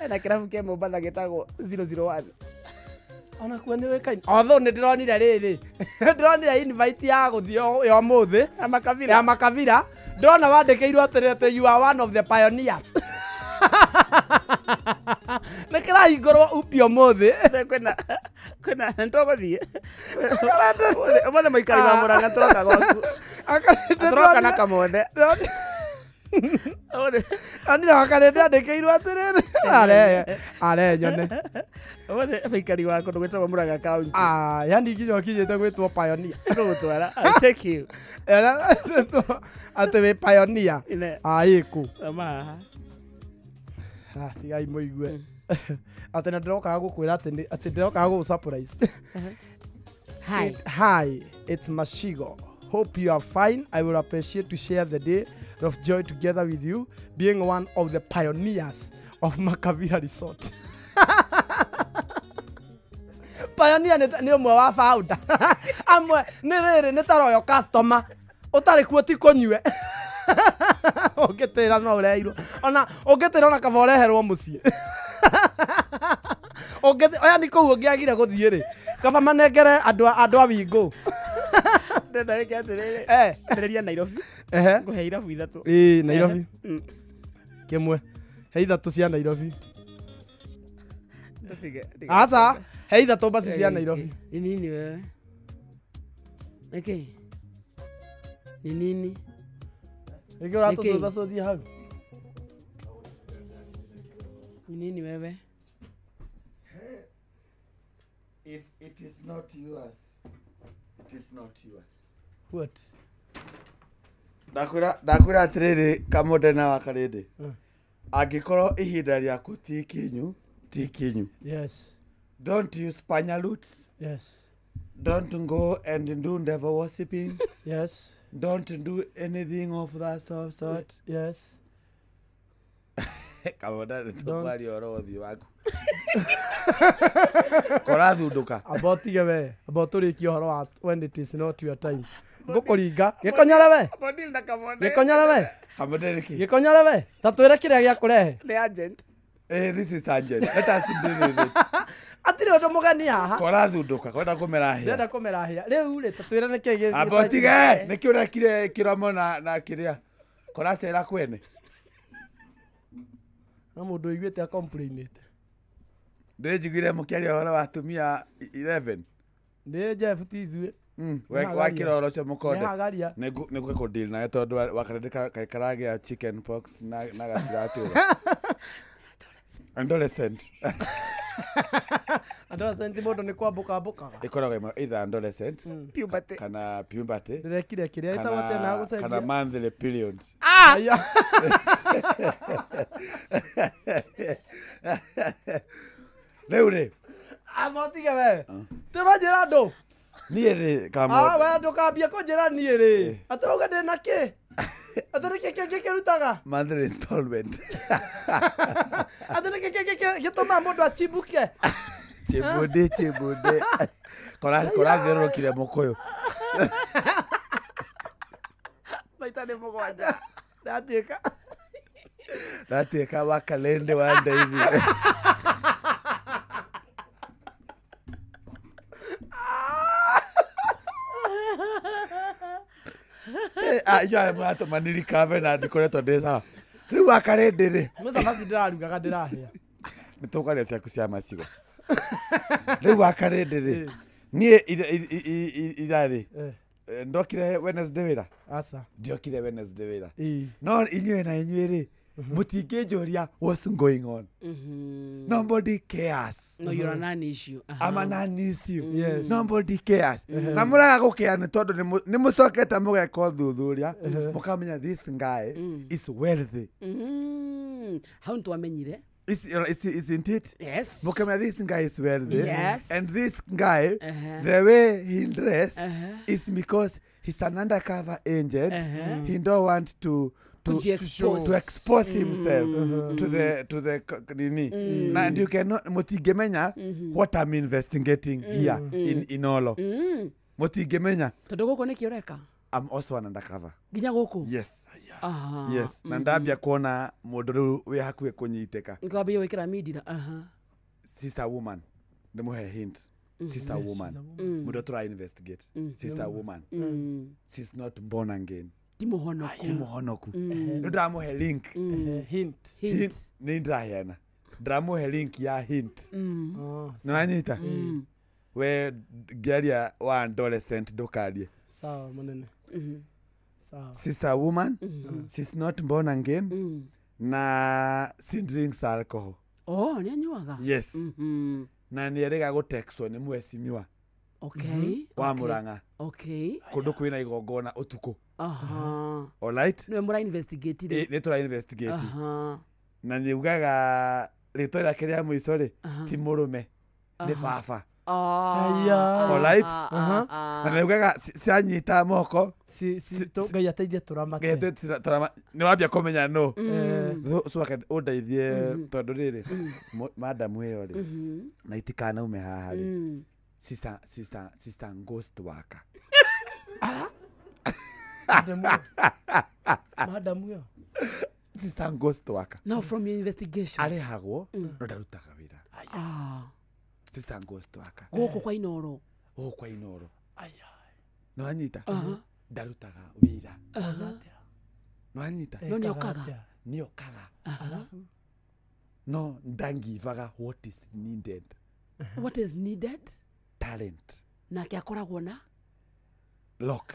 Na kĩrabu kĩa Mombatha gĩtagwo 001. Ona kuo nĩ wĩkaine. Although nĩ ndĩronire rĩrĩ. Ndĩronire invite ya gũthiĩ ya ũmũthĩ. Ya Makavira. Ya Makavira. Ndĩrona wandĩkĩirwo atĩrĩ atĩ you are one of the pioneers. Nĩ kĩrahingũrwo upya ũmũthĩ. Kwĩna kwĩna nĩtũgũthiĩ. Ũmũthĩ mũikari wa Mũrang'a tũroka gwaku. Tũroka na kamonde. Ndĩronire wakarĩ ndĩandĩkĩirwo atĩrĩrĩ. Are nyone. Ũmũthĩ mũikari wa kũndũ gwĩtagwo Mũrang'a county. Ah, yani nginya ũkinyĩte gwĩtwo pioneer. Tũgũtwara. I'll take you. Atĩ wĩ pioneer. Ah, ĩkũ. Ma. Tigai mũigue. Atĩ na ndĩrokaga gũkwĩra atĩ ndĩrokaga gũgũ surprise. Hi. Hi, it's Mashigo. Hope you are fine. I will appreciate to share the day of joy together with you, being one of the pioneers of Makavira Resort. Pioneer nĩ ũmwe wa founder. Amwe nĩ rĩrĩ nĩ ta royal customer. Ũtarĩ kuo ti kũnyue. Ũngĩtĩra no ũreirwo. Ona ũngĩtĩra ona kaba ũreherwo mũciĩ. Ũngĩtĩ oya nĩ kũu ũngĩagire gũthiĩ rĩ. Kaba manengere andũ a wingũ. Ndĩrenda wĩke atĩrĩrĩ. Ambĩrĩria Nairobi. Ngũhe irabu 3. Ĩĩ Nairobi. Kĩmwe. He ithatũ cia Nairobi. Aca, he ithatũ basi cia Nairobi. Ni nini wewe? Niki? Ni nini? Niki ũratũcũtha-cũthia hau? Ni nini wewe? If it is not yours, it is not yours. What? Ndakwĩra atĩrĩrĩ Kamũnde na Wakarĩndĩ. Angĩkorwo ihinda rĩaku ti kinyu, ti kinyu. Yes. Don't use panya roots. Yes. Don't go and do devil worshipping. Yes. Don't do anything of that sort. Yes. Kamũnde nĩ tũkwaria ũhoro ũthiũ waku. Korathundũka. Amba ũtige we, amba ũtũrĩkie ũhoro wa when it is not your time. Ngũkũringa. Gĩkonyore we. Gĩkonyore we. Kamũnde nĩkĩ? Gĩkonyore we. Ta twĩre kĩrĩa gĩakũrehe. The agent. This is agent. Let us deal with it. Atirĩ ũndũ mũgeni haha. Korathundũka, kwenda kũmera hĩa. Ndĩrenda kũmera hĩa. Rĩu rĩ, ta twĩre nĩkĩ gĩ. Amba ũtige, nĩkĩ ũrekire kĩromo na kĩrĩa. Koracera kwene. Na mũndũ ũiguĩte acomplainĩte. Ndĩnjiguire mũkĩaria ũhoro wa atumia 11. Nĩ Jeff ti ithuĩ. Wakĩra ũhoro ũcio mũkonde. Nĩhagaria. Nĩngũka kũdeal nawe tondũ Wakarĩndĩ kaĩ karagĩa chicken pox na gatiratũra. Adolescent. Adolescent mũndũ nĩ kwambũka ambũkaga. Ĩkoragwo ĩmwe either adolescent puberty kana puberty. Ndĩrekire kĩrĩa ĩtagwo atĩa na gũcenjia. Kana monthly period. Ah! Rĩu rĩ. Amba ũtige we. Tũranjĩra andũ. Niĩ rĩ Kamũnde. Ah, we ndũkambie kũnjĩra niĩ rĩ. Atĩ uge ndĩ na kĩ? Atĩ nĩkĩ kĩngĩ kĩrutaga? Monthly installment. Atĩ nĩkĩ kĩngĩ gĩtũmaga mũndũ achimbuke? Chibunde chibunde. Korathiũrũrũkire mũkũyũ. Maita nĩ mũgwanja. Ndatuĩka. Ndatuĩka Wakalende wa ndeithie. Inyuĩ arĩa mũratũma nirikave na ndikoretwo ndĩ sawa. Rĩu Wakarĩndĩ rĩ. Mũcabaci ndĩrarugaga ndĩrahĩa. Nĩ tũkwaria ciaku cia macigo. Rĩu Wakarĩndĩ rĩ. Niĩ ira rĩ. Ndokire Wednesday wĩra? Aca. Ndiokire Wednesday wĩra. No inyuĩ na inyuĩ rĩ, mũtingĩnjũria what's going on. Nobody cares. No, you're a non-issue. I'm a non-issue. Yes. Nobody cares. Na mũraga gũkĩa nĩ tondũ nĩ mũcokete mũgeka ũthuthuria, mũkamenya this guy is wealthy. Hau nĩ twamenyire. Isn't it? Yes. Mũkamenya this guy is wealthy. Yes. And this guy, the way he dressed is because he's an undercover agent. He don't want to expose himself to the nini. And you cannot mutingemenya what I'm investigating here in Inolo. Mutingemenya. Tondu guku niki ureka? I'm also an undercover. Nginya guku? Yes. Yes. Na ndambia kuona mundu riu wi hakuhi kunyitika. Ngambia gwikira mindira. Sister woman. Ndimuhe hint. Sister woman. Mundu tura investigate. Sister woman. She's not born again. Ti mũhonoku. Ti mũhonoku. Nĩ ndĩramũhe link. Hint. Hint. Nĩ ndĩraheana. Ndĩramũhe link ya hint. Nĩ wanyita? We ngĩaria wa adolescent ndũkarie. Sawa mũnene. Sawa. Sister woman, she's not born again. Na she drinks alcohol. Oh, nĩ anyuaga? Yes. Na nĩ erĩga gũtextwo nĩ mwecimiwa. Okay. Wa Murang'a. Okay. Kũndũ kwĩna igongona ũtukũ. All right? Nĩwe mũra investigate rĩ? Nĩ tũra investigate. Na nĩ ugaga rĩtwa rĩake rĩa mũico rĩ, ti mũrũme, nĩ baba. All right? Na nĩ ugaga cianyita moko. Ngai ateithie tũramate. Nĩ wambia kũmenya nũ. Coke ũndeithie tondũ rĩrĩ, madam ĩyo rĩ, na itikanaume haha rĩ. Sister ghost worker. Madam ĩyo. Sister ghost worker. Now from your investigations. Arĩhagwo no ndarutaga wĩra. Sister ghost worker. Gũkũ kwa Inoro. Gũkũ kwa Inoro. Nĩ wanyita? Ndarutaga wĩra. Nĩ wanyita? No nĩokaga. Nĩokaga. No ndangivaga what is needed. What is needed? Talent. Nake akoragwo na lock.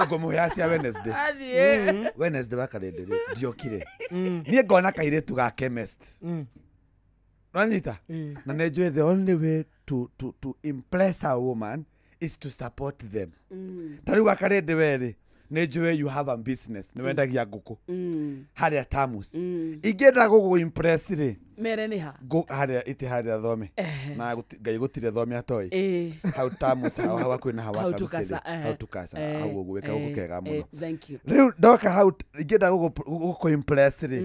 Ngũmũhe cia Wednesday. Athiĩ. Wednesday wakarĩndĩ rĩ ndiokire. Niĩ ngona kairĩtu ga chemist. Nĩwanyita? Na nĩ njũĩ the only way to impress a woman is to support them. Ta rĩu wakarĩndĩ we rĩ nĩ njũĩ you have a business, nĩ wendagia ngũkũ harĩa Tamus. Ingĩenda gũgũ impress rĩ mere nĩ ha? Harĩa ĩtĩ harĩa thome na Ngai gũtirĩ thome atoĩ hau Tamus hau hau hakuhĩ na Hau tukasa, hau tukasa hau ũguo gwĩka gũkũ kega mũno. Thank you. Rĩu ndoka hau ingĩenda gũkũ impress rĩ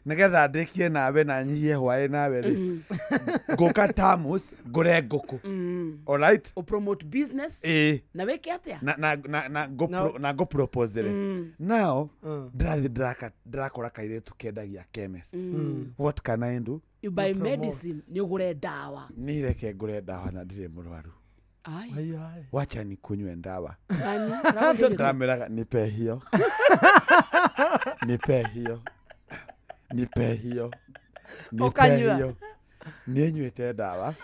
nĩgetha ndĩkie nawe na nyihie hwaĩ nawe rĩ ngũka Tamus ngũre ngũkũ. Alright? O promote business na wĩke atĩa? Na ngũ propose rĩ. Now ndĩrathiĩ ndĩrakora kairĩtu kendagia chemist. What can I do? You buy medicine, nĩ ũgũre ndawa. Nireke ngũre ndawa na ndirĩ mũrwaru. Ai. Wacha nikunywe ndawa. Ndameraga nipe hiyo. Nipe hiyo. Nipe hiyo. Nipe hiyo. Niĩ nyuĩte ndawa.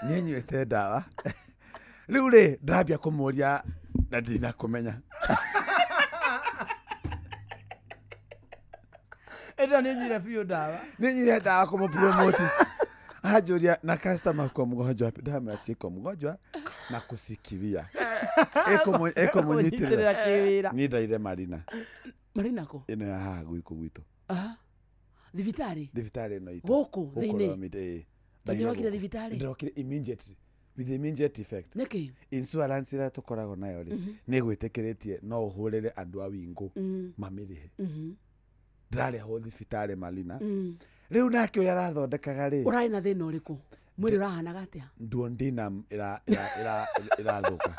Niĩ nyuĩte ndawa. Rĩu rĩ ndambia kũmũria na ndinakũmenya. Ĩno nĩ nyuire biũ ndawa. Nĩ nyuire ndawa kũmũpromote. Anjũria na customer kwa mgonjwa, ndamwĩra si kwa mgonjwa na kusikiria. Ekũmũnyitĩrĩra kĩwĩra. Niĩ ndaire Marina. Marina kũ? Ĩno ya haha gwitũ gwitũ. Thibitarĩ? Thibitarĩ ĩno itũ. Gũkũ thĩinĩ? Ndĩrokire thibitarĩ? Ndĩrokire immediately. With immediate effect. Nĩkĩ? Insurance ĩrĩa tũkoragwo nayo rĩ nĩ ĩgwĩtĩkĩrĩtie no ũhũrĩre andũ a wingũ mamĩrĩhe. Ndĩrarehwo thibitarĩ Marina. Rĩu nake ũrĩa arathondekaga rĩ ũrarĩ na thĩna ũrĩkũ? Mwĩrĩ ũrahanaga atĩa? Duodenum ĩrathũka.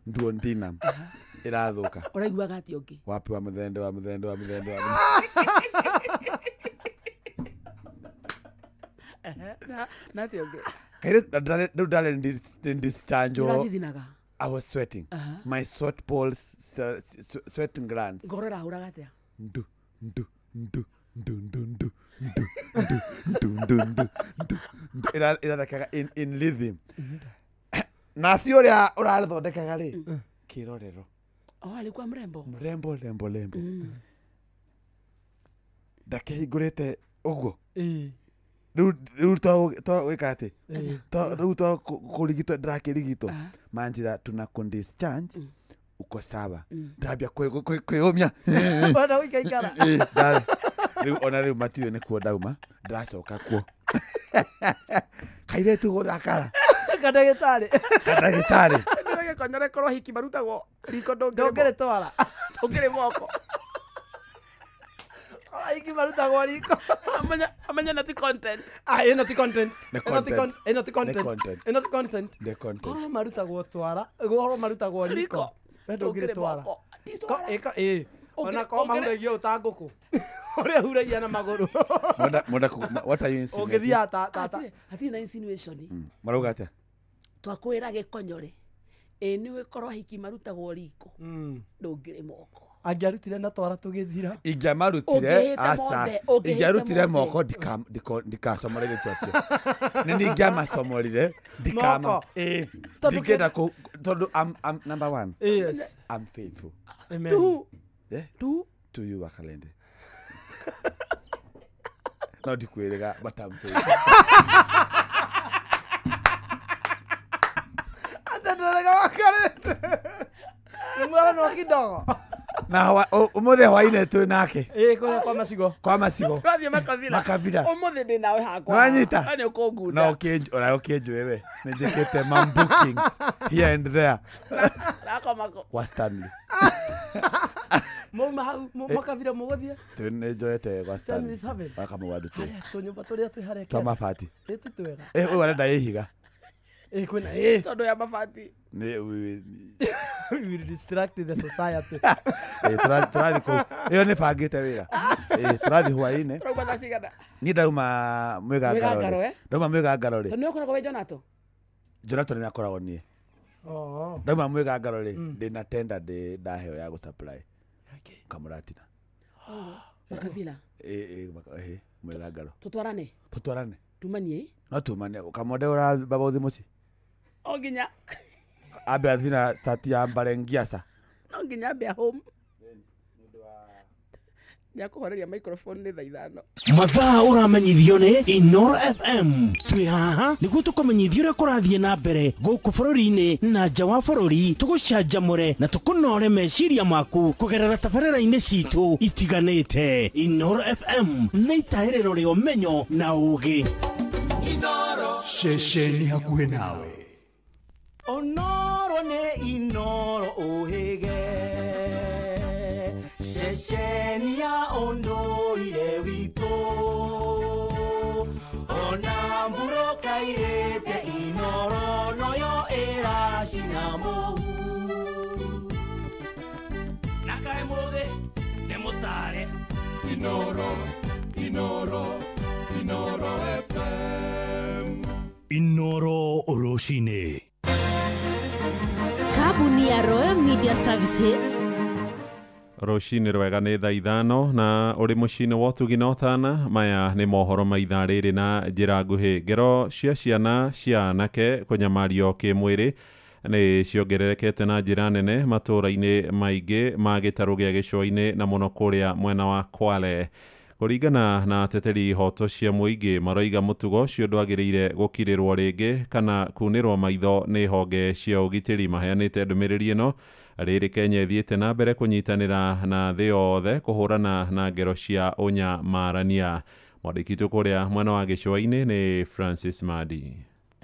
Duodenum ĩrathũka. Ũraiguaga atĩa ũngĩ? Wapi wa mũthende wa mũthende wa mũthende wa na atĩa ũngĩ? Rĩu ndarĩ ndichanjwo. Ũrathithinaga? I was sweating. My sweat pores, sweat glands. Ngoro ĩrahũraga atĩa? Ndu ndu ndu ndu ndu ndu ndu ndu ndu ndu ndu ndu irathekaga in rhythm. Na si ũrĩa ũrathondekaga rĩ kĩrorero. Oh, alikuwa mrembo. Mrembo lembo lembo. Ndakĩhingũrĩte ũguo. Rĩu to gwĩka atĩ rĩu to kũrigitwo ndĩrakĩrigitwo manjĩra tuna discharge uko sawa. Ndambia kwĩyũmia. Ũrenda gũikaikara. Rĩu ona rĩu matiũĩ nĩkuo ndauma ndĩracoka kuo. Kairĩtu gũthakara. Kandagĩtarĩ. Kandagĩtarĩ. Ndĩragĩkonyore korwo hiki marutagwo riko ndũngĩrĩtwara. Ndũngĩrĩ moko. Hiki marutagwo riko. Amenya na ti content. Ah, ĩno ti content. Ĩno ti content. Ĩno ti content. Ĩno ti content. The content. Korwo marutagwo twara, korwo marutagwo riko. We ndũngĩrĩtwara. Ona korwo mahuragia ũũ ta ngũkũ. Ũrĩa huragia na magũrũ. Mwenda what are you insinuating? Ũngĩthiaga ta ta. Hatirĩ na insinuation. Marauga atĩa? Twakwĩra gĩkonyore. Ĩ nĩ korwo hiki marutagwo riko. Ndũngĩrĩ moko. Angĩarutire na twara tũgĩthira. Ingĩamarutire aca. Ingĩarutire moko ndikacomore gĩtu acio. Nĩ ningĩamacomorire ndikama. Ndingĩenda tondũ I'm number one. Yes. I'm faithful. Amen. To Yeah? To? To you Wakalende. No ndikwĩrĩga but I'm faithful. Atendorega Wakalende. Nĩ mwana kidogo. Na ũmũthĩ hwainĩ twĩ nake. Ĩĩ kũrĩa kwa macigo. Kwa macigo. Tũrathiĩ makabira. Makabira. Ũmũthĩ ndĩ nawe hakwa. Nĩwanyita? Nĩ ũkũngunda. Na ona ũkĩnjũĩ we. Nĩ njĩkĩte mam bookings here and there. Rakomako. Kwa Stanley. Mauma hau makabira mũgũthiĩ? Twĩ nĩ njoete kwa Stanley. Stanley. Wakamũgandu twĩ. Tũnyũmba tũrĩa twĩ harĩa. Twa mabati. Ĩ ti twega. Ĩ ũyũ arenda ihiga. Ĩ kwĩna ĩ. Tondũ ya mabati. Nĩ we will distract the society. Tũrathiĩ kũu. Ĩyo nĩ bangĩte wĩra. Tũrathiĩ hwaĩ-inĩ. Tũrauma thaa cigana? Niĩ ndauma mwĩgangaro rĩ. Ndauma mwĩgangaro rĩ. Tondũ nĩwe ũkoragwo wĩ Jonato? Jonato nĩ akoragwo niĩ. Ndauma mwĩgangaro rĩ, ndĩna tenda ndĩ ndaheo ya gũsupply Kamũratina. Makabila. Ĩ mwĩgangaro. Tutwarane. Tũtwarane. Tumanie. No tumane kamode ũra baba ũthi mũciĩ. O nginya. Ambe athi na sati ya Barengiasa. No nginya ambe home. Nĩakũhoreria microphone nĩ thaa 5. Mathaa ũramenyithio nĩ Inoro FM. Twĩ haha nĩguo tũkũmenyithie ũrĩa kũrathiĩ na mbere gũkũ bũrũri-inĩ na nja wa bũrũri, tũgũcanjamũre na tũkũnore meciria maku kũgerera tabarĩra-inĩ citũ itiganĩte. Inoro FM nĩ itahĩrĩro rĩa ũmenyo na ũũgĩ. Ceceni hakuhĩ nawe. Onoro nĩ Inoro ũhĩge, ceceni ya ũndũire witũ, ona mbura kairĩte Inoro noyo ĩracina mũhu. Na kaĩ mũthĩ nĩ mũtare. Inoro, Inoro, Inoro FM. Inoro rũcinĩ. Kambuni ya Royal Media Services. Rũcinĩ rwega nĩ thaa 5 na ũrĩ mũciĩ-inĩ wa ũtugi na ũtana. Maya nĩ mohoro ma ithaa rĩrĩ na njĩra nguhĩ. Ngero cia ciana cia anake kũnyamario kĩmwĩrĩ nĩ ciongererekete na njĩra nene matũũra-inĩ maingĩ ma gĩtarũ gĩa gĩcũa-inĩ na mũno kũrĩa mwena wa Kwale. Kũringana na ateteri ihoto cia mũingĩ, maroiga mũtugo ũcio ndwagĩrĩire gũkirĩrwo rĩngĩ kana kunĩrwo maitho nĩ honge cia ũgitĩri. Maheanĩte ndũmĩrĩri ĩno rĩrĩ Kenya ĩthiĩte na mbere kũnyitanĩra na thĩ yothe kũhũrana na ngero cia ũnyamarania. Mwandĩki witũ kũrĩa mwena wa gĩcũa-inĩ nĩ Francis Madi.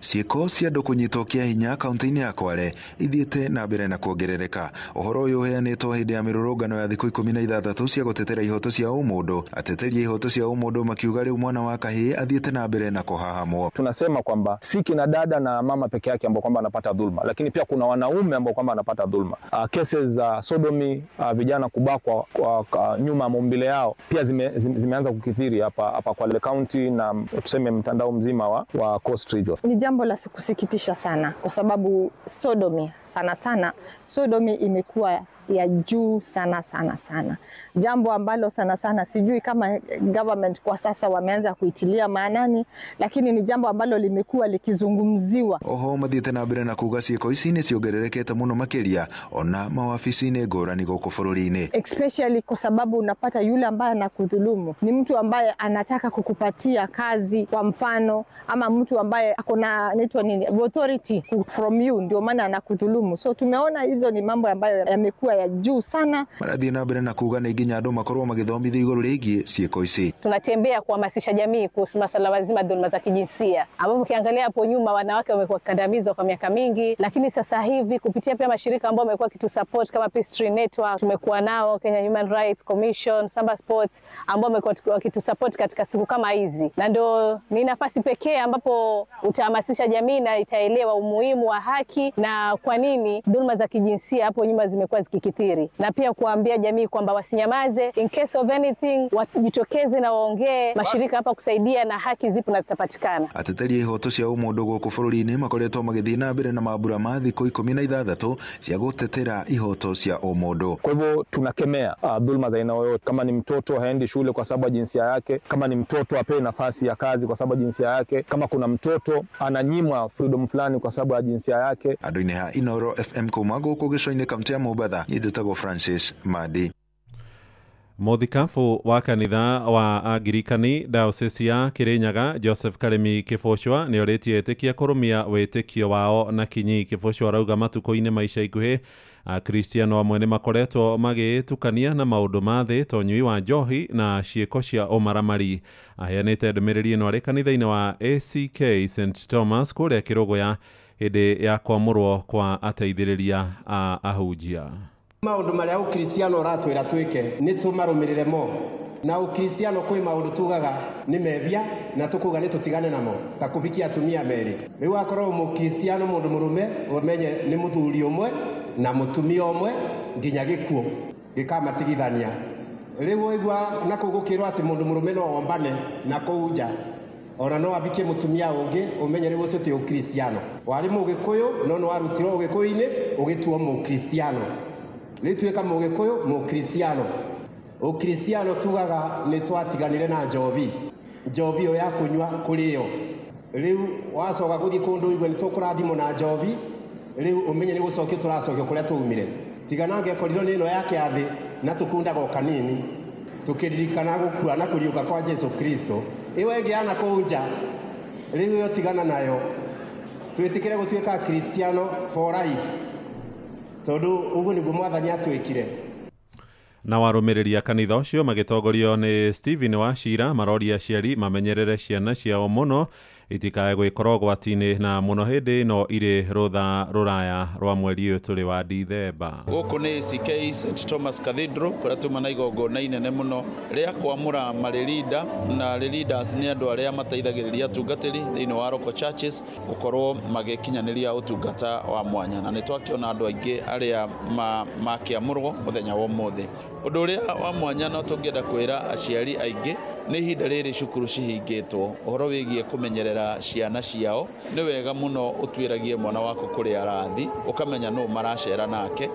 Ciĩko cia andũ kũnyitwo kĩa hinya kaunti-inĩ ya Kwale ithiĩte na mbere na kuongerereka. Ũhoro ũyũ ũheanĩtwo hĩndĩ ya mĩrũrũngano ya thikũ 16 cia gũtetera ihoto cia ũmũndũ. Ateteri a ihoto cia ũmũndũ makiuga rĩu mwana wa kahĩĩ athiĩte na mbere na kũhahamwo. Tunasema kwamba si kina dada na mama peke yake ambao kwamba anapata dhulma, lakini pia kuna wanaume ambao kwamba anapata dhulma. Cases za sodomy, vijana kubakwa kwa nyuma maumbile yao pia zimeanza kukithiri hapa Kwale County na tuseme mtandao mzima wa Coast Region. Ni jambo la kusikitisha sana kwa sababu sodomy sana sana, sodomy imekuwa ya juu sana sana sana. Jambo ambalo sana sana sijui kama government kwa sasa wameanza kuitilia maanani, lakini ni jambo ambalo limekuwa likizungumziwa. Oho mathiĩte na mbere na kuga ciĩko ici nĩ ciongererekete mũno makĩria ona mawabici-inĩ ngũrani gũkũ bũrũri-inĩ. Especially kwa sababu unapata yule ambaye anakudhulumu ni mtu ambaye anataka kukupatia kazi kwa mfano, ama mtu ambaye akona inaitwa nini authority from you, ndio maana anakudhulumu. So tumeona hizo ni mambo ambayo yamekuwa ya juu sana. Marathiĩ na mbere na kuga nĩ nginya andũ makorwo magĩthomithio igũrũ rĩgiĩ ciĩko ici. Tunatembea kuhamasisha jamii kuhusu masuala mazima dhulma za kijinsia, ambapo ukiangalia hapo nyuma wanawake wamekuwa kandamizwa kwa miaka mingi, lakini sasa hivi kupitia pia mashirika ambayo wamekuwa kitusupport kama Peace Tree Network, tumekuwa nao Kenya Human Rights Commission, Samba Sports, ambao wamekuwa wakitusupport katika siku kama hizi, na ndio ni nafasi pekee ambapo utahamasisha jamii na itaelewa umuhimu wa haki na kwa nini dhulma za kijinsia hapo nyuma zimekuwa zikikithiri, na pia kuambia jamii kwamba wasinyamaze, in case of anything wajitokeze na waongee, mashirika hapa kusaidia na haki zipo na zitapatikana. Ateteri a ihoto cia ũmũndũ gũkũ bũrũri-inĩ makoretwo magĩthiĩ na mbere na mambura ma thikũ 16 cia gũtetera ihoto cia ũmũndũ. Kwa hivyo tunakemea dhulma za aina yoyote. Kama ni mtoto haendi shule kwa sababu ya jinsia yake, kama ni mtoto apewe nafasi ya kazi kwa sababu ya jinsia yake, kama kuna mtoto ananyimwa freedom fulani kwa sababu ya jinsia yake. Andũ-inĩ ha Inoro FM kuma gũkũ gĩcũa-inĩ kaunti ya Mombatha, njĩtagwo Francis Madi. Mũthikabu wa kanitha wa Angirikani Diocese ya Kirinyaga Joseph Karemi Kĩbũcwa nĩ orĩtie etĩkia kũrũmia wĩtĩkio wao na kinyi. Kĩbũcwa arauga matukũ-inĩ ma ica ikuhĩ Akristiano amwe nĩ makoretwo magĩtukania na maũndũ ma thĩ ta ũnyui wa njohi na ciĩko cia ũmaramari. Aheanĩte ndũmĩrĩri ĩno arĩ kanitha-inĩ wa ACK St Thomas kũrĩa Kĩrũgũya hĩndĩ ya kwamũrwo kwa ateithĩrĩria a ahunjia. Maũndũ marĩa ũkristiano ũratwĩra twĩke nĩ tũmarũmĩrĩre mo, na ũkristiano kwĩ maũndũ tugaga nĩ mebia na tũkuga nĩ tũtigane namo, ta kũhikia atumia merĩ. Rĩu akorwo mũkristiano mũndũ mũrũme ũmenye nĩ mũthuri ũmwe na mũtumia ũmwe nginya gĩkuũ gĩkamatigithania. Rĩu waigua na kũu gũkĩrwo atĩ mũndũ mũrũme no ombane na kũu nja Ona no abikie mutumia ungi umenye riu ucio ti ukristiano. Wari mugikuyu no no warutirwo ugikuyu-ini ugituo mukristiano. Riu tuika mugikuyu mukristiano. Ukristiano tugaga ni twatiganire na njobi. Njobi yo ya kunywa kurio. Riu wacoka guthii kundu igue ni tukurathimwo na njobi. Riu umenye ni gucokio turacokio kuria tuumire. Tigana ngekorirwo ni ino ya kiathi na tukundaga o kanini tukiririkana gukua na kuriuka kwa Jesu Kristo. Iwe ĩngĩ yana kũu nja rĩu ĩyo tigana nayo, twĩtĩkĩre gũtuĩka Kristiano for life, tondũ ũguo nĩguo Mwathani atwĩkire. Na warũmĩrĩri a kanitha ũcio magĩtongorio nĩ Stephen Wachira maroria aciari mamenyerere ciana ciao mũno itikae gwĩkora ũgwati-inĩ na mũno hĩndĩ ĩno irĩ rũtha rũraya rwa mweri ũyũ tũrĩ wa Dithemba. Gũkũ nĩ ACK St Thomas Cathedral kũrĩa tuma na igongona inene mũno rĩa kwamũra marĩrinda, na leaders nĩ andũ arĩa mateithagĩrĩria atungatĩri thĩinĩ wa local churches gũkorwo magĩkinyanĩria ũtungata wa mwanya, na nĩ twakĩona andũ aingĩ arĩa makĩamũrwo mũthenya wa ũmũthĩ. Ũndũ ũrĩa wa mwanya no tũngĩenda kwĩra aciari aingĩ nĩ ihinda rĩrĩ cukuru cihingĩtwo, ũhoro wĩgiĩ kũmenyerera ciana ciao nĩ wega mũno ũtuĩragie mwana waku kũrĩa arathi, ũkamenya nũ maracera nake,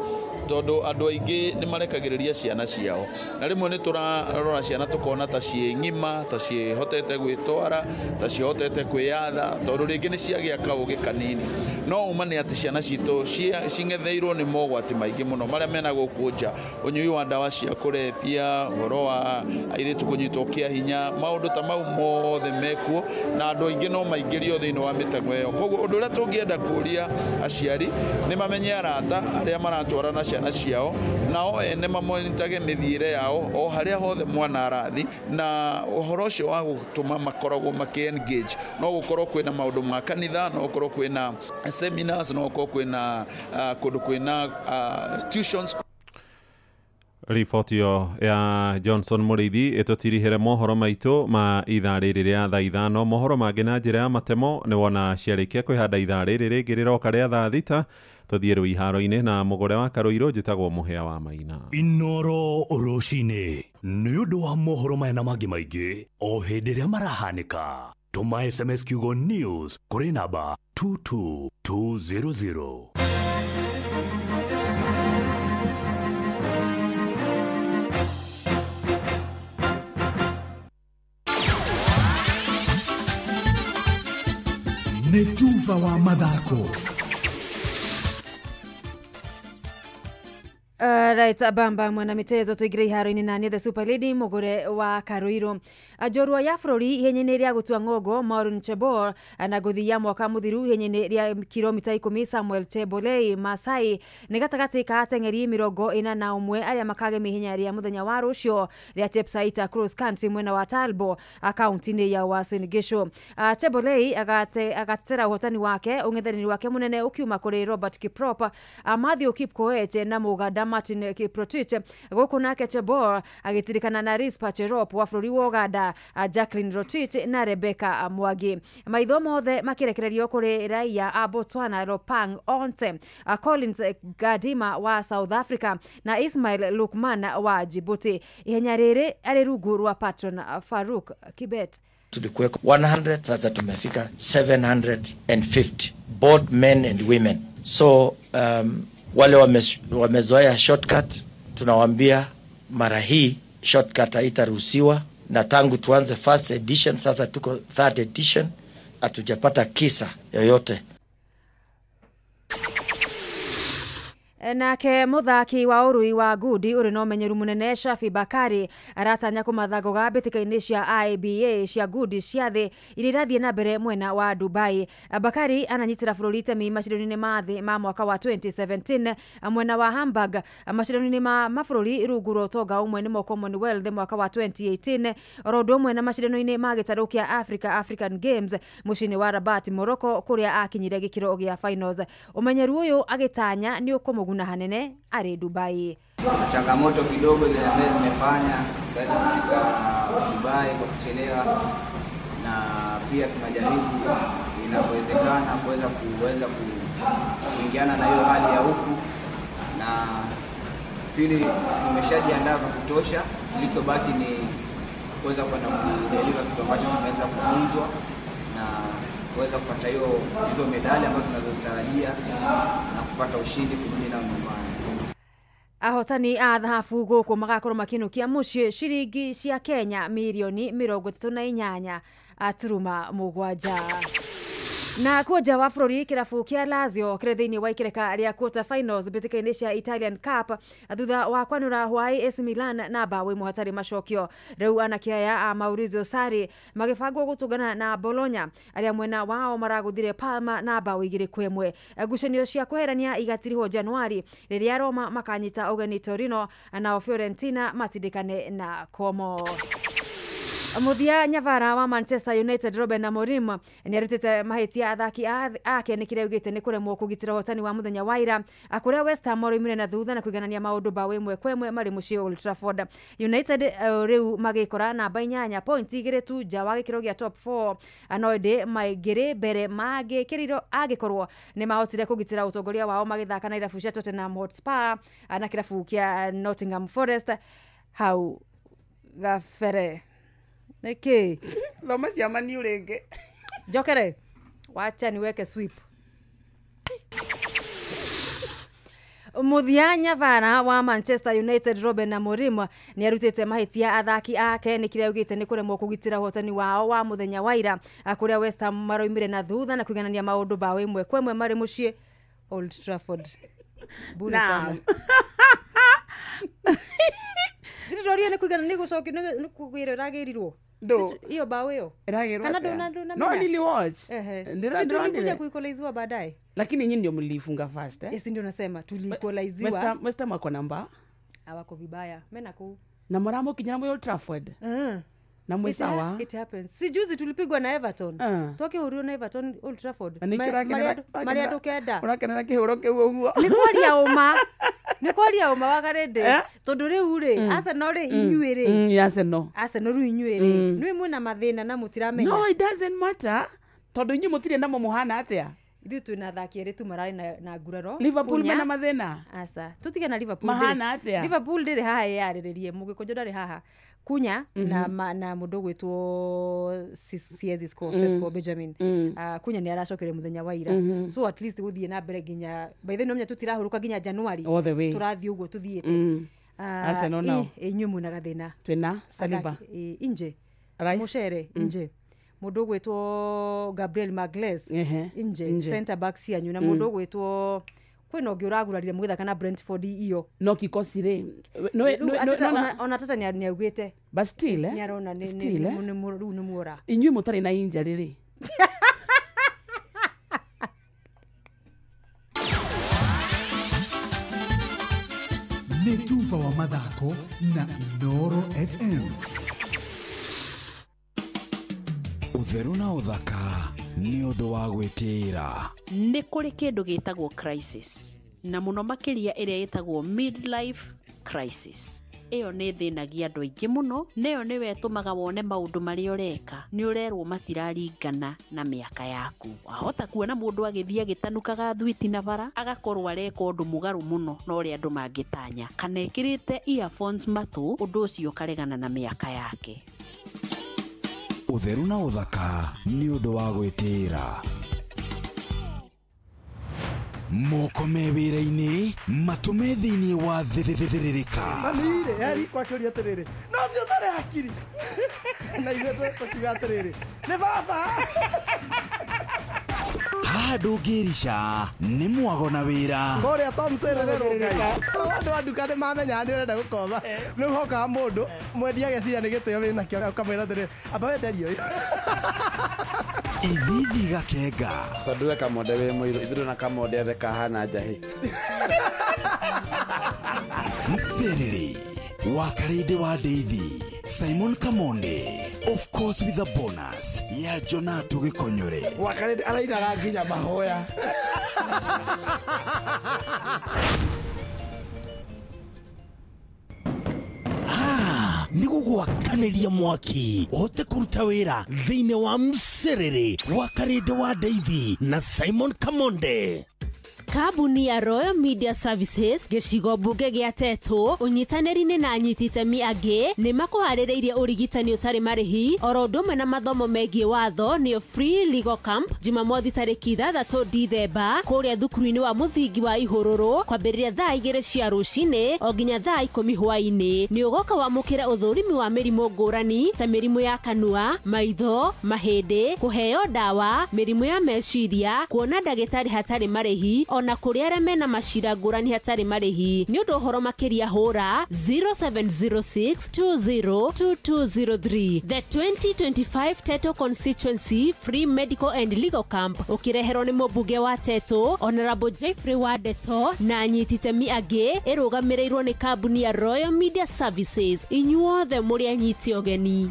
tondũ andũ aingĩ nĩ marekagĩrĩria ciana ciao, na rĩmwe nĩ tũrarora ciana tũkona ta ciĩ ng'ima, ta ciĩhotete gwĩtwara, ta ciĩhotete kwĩyatha, tondũ rĩngĩ nĩ ciagĩa kaũgĩ kanini. No ũma nĩ atĩ ciana citũ cing'etheirwo nĩ mogwati maingĩ mũno marĩa mena gũkũ nja, ũnyui wa ndawa cia kũrebia, ũhoro wa airĩtu kũnyitwo kĩa hinya, maũndũ ta mau mothe mekuo, na andũ aingĩ no maingĩrio thĩinĩ wa mĩtego ĩyo. Koguo ũndũ ũrĩa tũngĩenda kũria aciari nĩ mamenye arata arĩa maratwarana ciana ciao, nao ene mamonitage mĩthiĩre yao o harĩa hothe mwana arathi, na ũhoro ũcio wa gũtũma makoragwo makĩ engage. No gũkorwo kwĩna maũndũ ma kanitha, no gũkorwo kwĩna seminars, no gũkorwo kwĩna kũndũ kwĩna tuitions. Riboti ĩyo ya Johnson Mũrĩithi ĩtũtirihĩre mohoro maitũ ma ithaa rĩrĩ rĩa thaa 5. Mohoro mangĩ na njĩra ya matemo nĩ wona ciarĩkia kwĩhanda ithaa rĩrĩ rĩngĩ rĩroka rĩa thaa 6. Tũthiĩ rũiharo-inĩ na mũgũre wa Karũirũ njĩtagwo Mũhĩa wa Maina. Inoro rũcinĩ nĩ ũndũ wa mohoro maya na mangĩ maingĩ o hĩndĩ ĩrĩa marahanĩka, tũma SMS kiugo news kũrĩ namba 22200. Nĩ tuba wa mathako. Right, bamba mwana mitezo tuigire iharo-inĩ na nĩ the super lady mũgũre wa Karũirũ. Njorua ya bũrũri ihenya-inĩ rĩa gũtua ng'ongo Maureen Chebor na ngũthi ya mwaka mũthiru ihenya-inĩ rĩa kilomita 10 Samuel Chebolei Masai nĩ gatagatĩ ka ateng'eri 41 arĩa makagema ihenya rĩa mũthenya wa rũciũ rĩa Chepsaita cross country mwena wa Talbo kaunti-inĩ ya Uasin Gishu. Chebolei agatetera ũhotani wake ũng'ethanĩri wake mũnene ũkiuma kũrĩ Robert Kiprop, Matthew Kipkoech na Mũganda Martin Kiprotich. Gũkũ nake Chebor agĩtirikana na Rispa Cherop wa bũrũri wa Uganda, Jacqueline Rotich na Rebecca Mwangi. Maitho mothe makĩrekererio kũrĩ raia a Botswana Lopang Onte, Collins Gadima wa South Africa na Ismail Lukman wa Djibouti. Ihenya rĩrĩ arĩ rungu rwa patron Farouk Kibet. Tulikuweko 100, sasa tumefika 750 both men and women. So wale wamezoea shortcut, tunawaambia mara hii shortcut haitaruhusiwa, na tangu tuanze first edition sasa tuko third edition, hatujapata kisa yoyote. Nake muthaki wa urui wa ngudi uri na umenyeru munene Shafi Bakari aratanya kumathagoga mbĩtĩka-inĩ cia IBA cia ngudi cia thĩ iria irathiĩ na mbere mwena wa Dubai. Bakari ananyitĩra bũrũri itemi macindano-inĩ ma thĩ ma mwaka wa 2017 mwena wa Hamburg, macindano-inĩ ma mabũrũri rungu rwa ũtonga ũmwe nĩmo Commonwealth mwaka wa 2018, oro ũndũ ũmwe na macindano-inĩ ma gĩtarũ kĩa Africa African Games mũciĩ-inĩ wa Rabat Morocco kũrĩa akinyire gĩkĩro gĩa finals. Ũmenyeru ũyũ agĩtanya nĩ ũkũmũguna hanene ari Dubai. Changamoto kidogo zile ambazo zimefanya tukaweza kufika Dubai kwa kuchelewa, na pia tunajaribu inapowezekana kuweza kuingiana na hiyo hali ya huku, na pili tumeshajiandaa kwa kutosha. Kilichobaki ni kuweza kwenda kudeliver kitu ambacho tumeweza kufunzwa na kuweza kupata hizo medali ambazo tunazozitarajia na kupata ushindi kurudi nao nyumbani. Ahotani a thahabu gũkũ magakorwo makĩinũkia mũciĩ ciringi cia Kenya mirioni 38 turuma 7. Na kuo nja wa bũrũri kĩrabu kĩa Lazio kĩrĩ thĩinĩ wa ikereka rĩa quarter finals mbĩtĩka-inĩ cia Italian Cup thutha wa kwanũra hwaĩ AC Milan na mbaũ ĩmwe hatarĩ macokio. Rĩu anake aya a Maurizio Sarri magĩbangwo gũtũngana na Bologna arĩa mwena wao maragũthire Parma na mbaũ 2-1. Ngucanio cia kweherania igatirihwo Januari rĩrĩa Roma makanyita ũgeni Torino nao Fiorentina matindĩkane na Como. Muthia nyavara wa Manchester United Ruben Amorim nĩarutĩte mahĩtia athaki ake nĩ kĩrĩa augĩte nĩ kũremwo kũgitĩra ũhotani wa mũthenya wa ira kũrĩa West Ham maroimire na thutha na kũiganania maũndũ mbaũ 1-1 marĩ mũciĩ Old Trafford. United rĩu magĩkora namba 8 point 2 tu nja wa gĩkĩro gĩa top 4 no ĩndĩ maingĩrĩ mbere mangĩkĩrirwo angĩkorwo nĩ mahotire kũgitĩra ũtongoria wao magĩthaka na irabu cia Tottenham Hotspur na kĩrabu kĩa Nottingham Forest hau gabere. Niki thoma cia Manu rĩngĩ. Njokere, wacha niweke sweep. Muthia nyavara wa Manchester United Ruben Amorim nĩarutĩte mahĩtia athaki ake nĩ kĩrĩa augĩte nĩ kũremwo kũgitĩra ũhotani wao wa mũthenya wa ira kũrĩa West Ham maroimire na thutha na kũiganania maũndũ mbaũ 1-1 marĩ mũciĩ Old Trafford. Bure sana. Ndĩroria nĩ kũigana nĩ gũcokia nĩ kũgĩrwo ĩragĩrirwo. Hiyo bao hiyo. Kana ndona No, nili watch. Tulikuja kuikolaiziwa baadaye. Lakini nyinyi ndio mlifunga fast eh? Yes, ndio nasema tulikolaiziwa. West Ham wako namba? Hawako vibaya. Mena ku. Na maramo kinyana mwe Old Trafford. Na mwe sawa. It happens. Si juzi tulipigwa na Everton. Toke hurio na Everton Old Trafford. Maria ndukenda. Urakenera kihuro kiu uguo. Ni kwaria uma. Ni kwaria uma wakarende. Tondu riu ri Arsenal ri inyuĩ ri. Arsenal. Arsenal riu inyuĩ ri. Nĩ mwina mathĩna na mũtiramenya. No, it doesn't matter. Tondu inyuĩ mũtirĩ namo mũhana atĩa? Ithuĩ twĩna athaki erĩ tu mararĩ na nguraro. Liverpool mena mathĩna. Aca. Tutige na Liverpool. Mahana atĩa? Liverpool ndĩrĩ haha ĩyarĩrĩrie mũgĩkũnjũ ndarĩ haha. Kunya na mũndũ gwĩtwo Sesko Benjamin. Kunya nĩ aracokire mũthenya wa ira. So at least gũthiĩ na mbere nginya by the way no tũtirahurũka nginya January. Tũrathiĩ ũguo tũthiĩte. Arsenal now. Inyuĩ mwĩna gathĩna. Twĩna Saliba. Inje. Mũcere inje. Mũndũ gwĩtwo Gabriel Magalhaes inje center back cianyu na mũndũ gwĩtwo kwĩna ũngĩ ũragurarire mũgĩthaka na Brentford iyo no kikosi rĩ no ona tata nĩ augĩte but still nĩ arona nĩ rĩu nĩ muora inyuĩ mũtarĩ na injury rĩ. Nĩ tuba wa mathako na Inooro FM. Ũtheru na ũthaka nĩ ũndũ wa gwĩtĩĩra. Nĩ kũrĩ kĩndũ gĩtagwo crisis na mũno makĩria ĩrĩa ĩtagwo midlife crisis. Ĩyo nĩ thĩnagia andũ aingĩ mũno, nĩyo nĩwe ĩtũmaga wone maũndũ marĩa ũreka nĩ ũrerwo matiraringana na mĩaka yaku. Wahota kuona mũndũ agĩthiĩ agĩtanukaga thwiti na bara agakorwo areka ũndũ mũgarũ mũno na ũrĩa andũ mangĩtanya, kana ĩkĩrĩte earphones matũ, ũndũ ũcio ũkaregana na mĩaka yake. Ũtheru na ũthaka nĩ ũndũ wa gwĩtĩĩra. Moko me wĩra-inĩ matũme thĩinĩ wa thĩthĩrĩrĩka. Mami-rĩ yari kwakĩũria atĩrĩrĩ no ũcio ũtarĩ hakiri na ithuĩ tũkiuga atĩrĩrĩ nĩ baba. Haha ndũngĩrica nĩ mwago na wĩra. Kũrĩa Tom Serererwo Ngai. Andũ a nduka nĩ mamenyaga nĩ ũrenda gũkoma. Rĩu hokaga mũndũ mwendia ageciria nĩ gĩtĩo wĩnakĩo ũkamwĩra atĩrĩrĩ amba wenderie ũyũ. Ithithi gakenga. Tondũ we kamonde wĩ mũirũ ithuĩ na kamonde othe kahana njahĩ. Mserere wa Karĩndĩ wa Ndeithi Simon Kamonde, of course with a bonus ya Jonato Gĩkonyore. Wa Karĩndĩ arainaga nginya mahoya. Nĩ gũgwakanĩria mwaki ũhote kũruta wĩra thĩinĩ wa mserere wa Karĩndĩ wa Ndeithi na Simon Kamonde. Kambuni ya Royal Media Services gĩcigo mbunge gĩa Tetũ ũnyitanĩri-inĩ na anyiti itemi angĩ nĩ makũharĩrĩirie ũrigitani ũtarĩ marĩhi oro ũndũ ũmwe na mathomo megiĩ watho nĩyo Free Legal Camp Jumamothi tarĩki 6 Dithemba kũrĩa thukuru-inĩ wa mũthingi wa Ihũrũrũ kwambĩrĩria thaa 2 cia rũcinĩ o nginya thaa 10 hwaĩ-inĩ. Nĩ ũgoka wamũkĩra ũthũrimi wa mĩrimũ ngũrani ta mĩrimũ ya kanua, maitho, mahĩndĩ, kũheo ndawa, mĩrimũ ya meciria, kuona ndagĩtarĩ hatarĩ marĩhi ona kũrĩ arĩa mena macira ngũrani hatarĩ marĩhi. Nĩ ũndũ ũhoro makĩria hũra 0706202203. The 2025 Teto Constituency Free Medical and Legal Camp ũkĩreherwo nĩ mũmbunge wa Teto Honorable Jeffrey Wadeto na anyiti itemi angĩ, ĩrũgamĩrĩirwo nĩ kambuni ya Royal Media Services. Inyuothe mũrĩ anyiti ũgeni.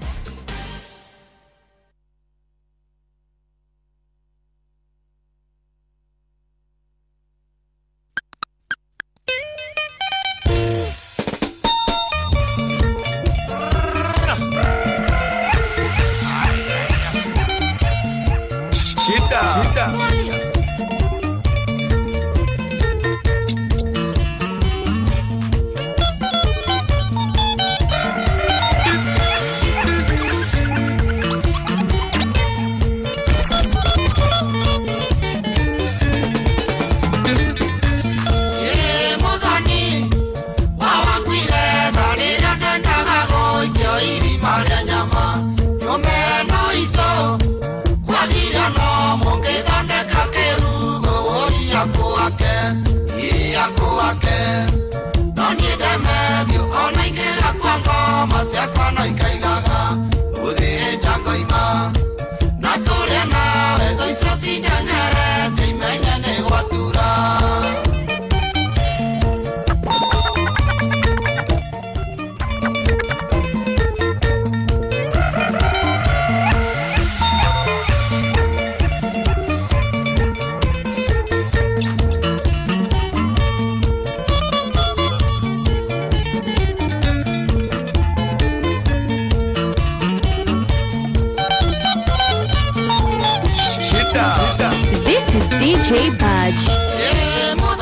DJ Budge.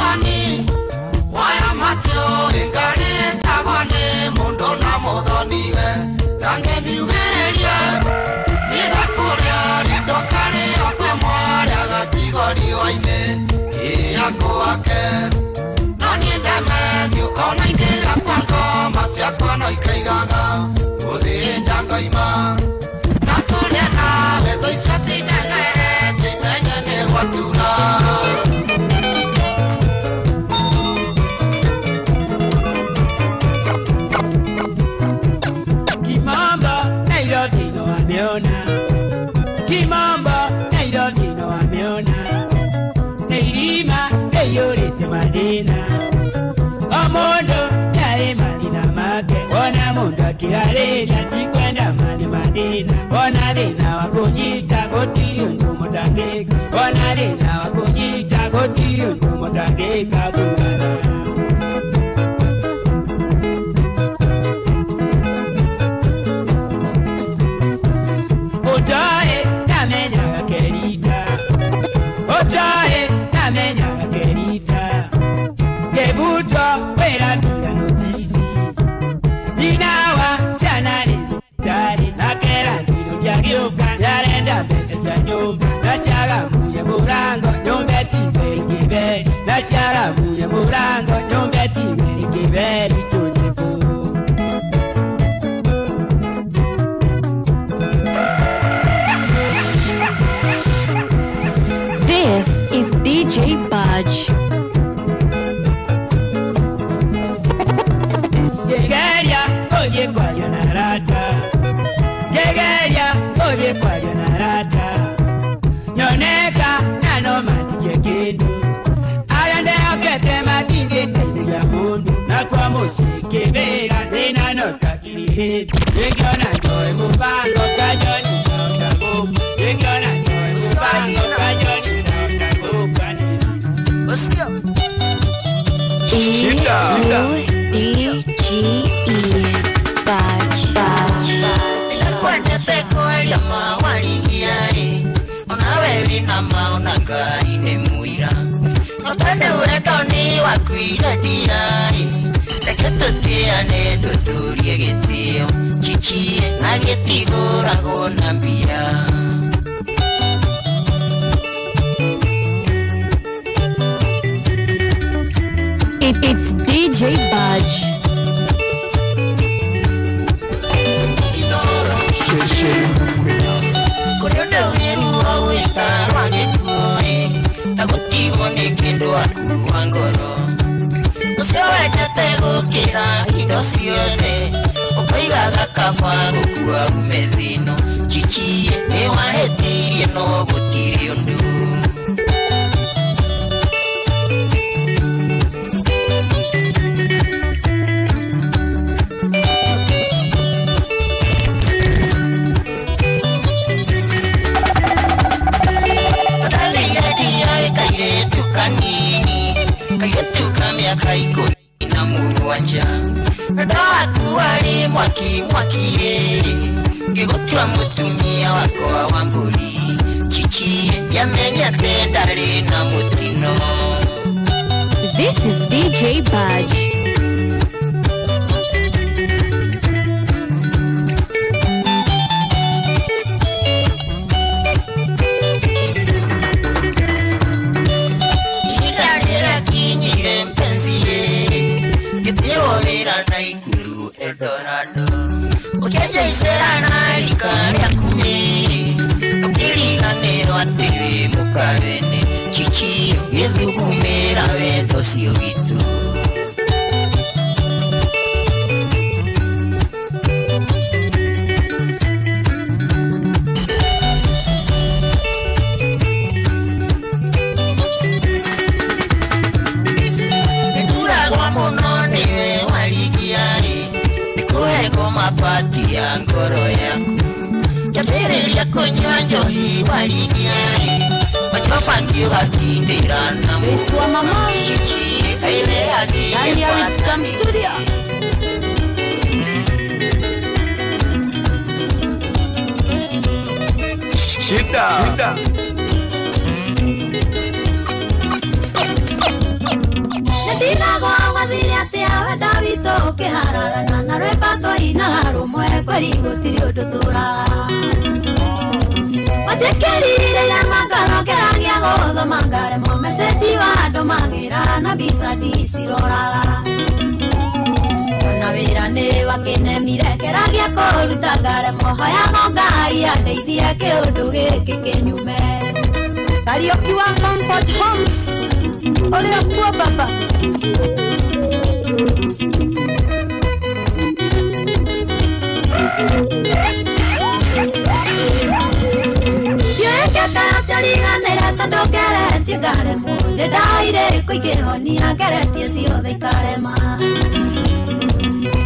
This is DJ Budge. E-U-D-G-E Budge, Budge. Tondũ wendo nĩ wakuire ndiai reke tũtĩane tũtũrie gĩtĩo chichie na gĩtigũragwo na mbia. It's DJ Budge. Kũrĩ ũndũ wĩruo wĩtarwa gĩkuũ ta gũtigwo nĩ kĩndũ waku wa ngoro ũcio wendete gũkĩra indo ciothe ũkoigaga kaba gũkua ume thĩno chichie nĩ wahĩtĩirie no gũtirĩ ũndũ. Kanini kairetu ka mĩaka 17 ndaku warĩ mwaki mwaki ngĩgũtua mũtumia wakwa wa mbũri chichi ndiamenyete ndarĩ na mũtino. This is DJ Budge. Naikuru Eldorado ũkĩenja icera na rika rĩaku ũkĩriganĩrwo atĩ wĩ mũkawene chichi gĩthugumĩra wendo ũcio witũ. Nĩnduragwo mũno nĩwe warigiarĩ nĩkũhego mabati ya ngoro yaku kĩambĩrĩria kũnyua njohi warigiarĩ machoba ngiũgatindĩra na mũkwa chichi kaiwe athiĩ studio. Shida. Shida. Nĩndigagwo gwathire atĩa wendo witũ ũkĩharagana na rwĩmbo twainaga rũmwe kweri gũtirĩ ũndũ tũraga wanjĩkĩrire irema ngoro ngeragia gũthoma ngaremwo message wa andũ magĩra na mbica ndiciroraga ona wĩra nĩ wakĩnemire ngeragia kũruta ngaremwo hoyago Ngai andeithie kĩũndũ gĩkĩ kĩnyume. Kariũki wa Comfort Homes ũrĩ kuo baba. Ndiũĩ tondũ ngeretie ngaremwo nĩ ndahoire kũingĩhonia ngeretie ciothe ikarema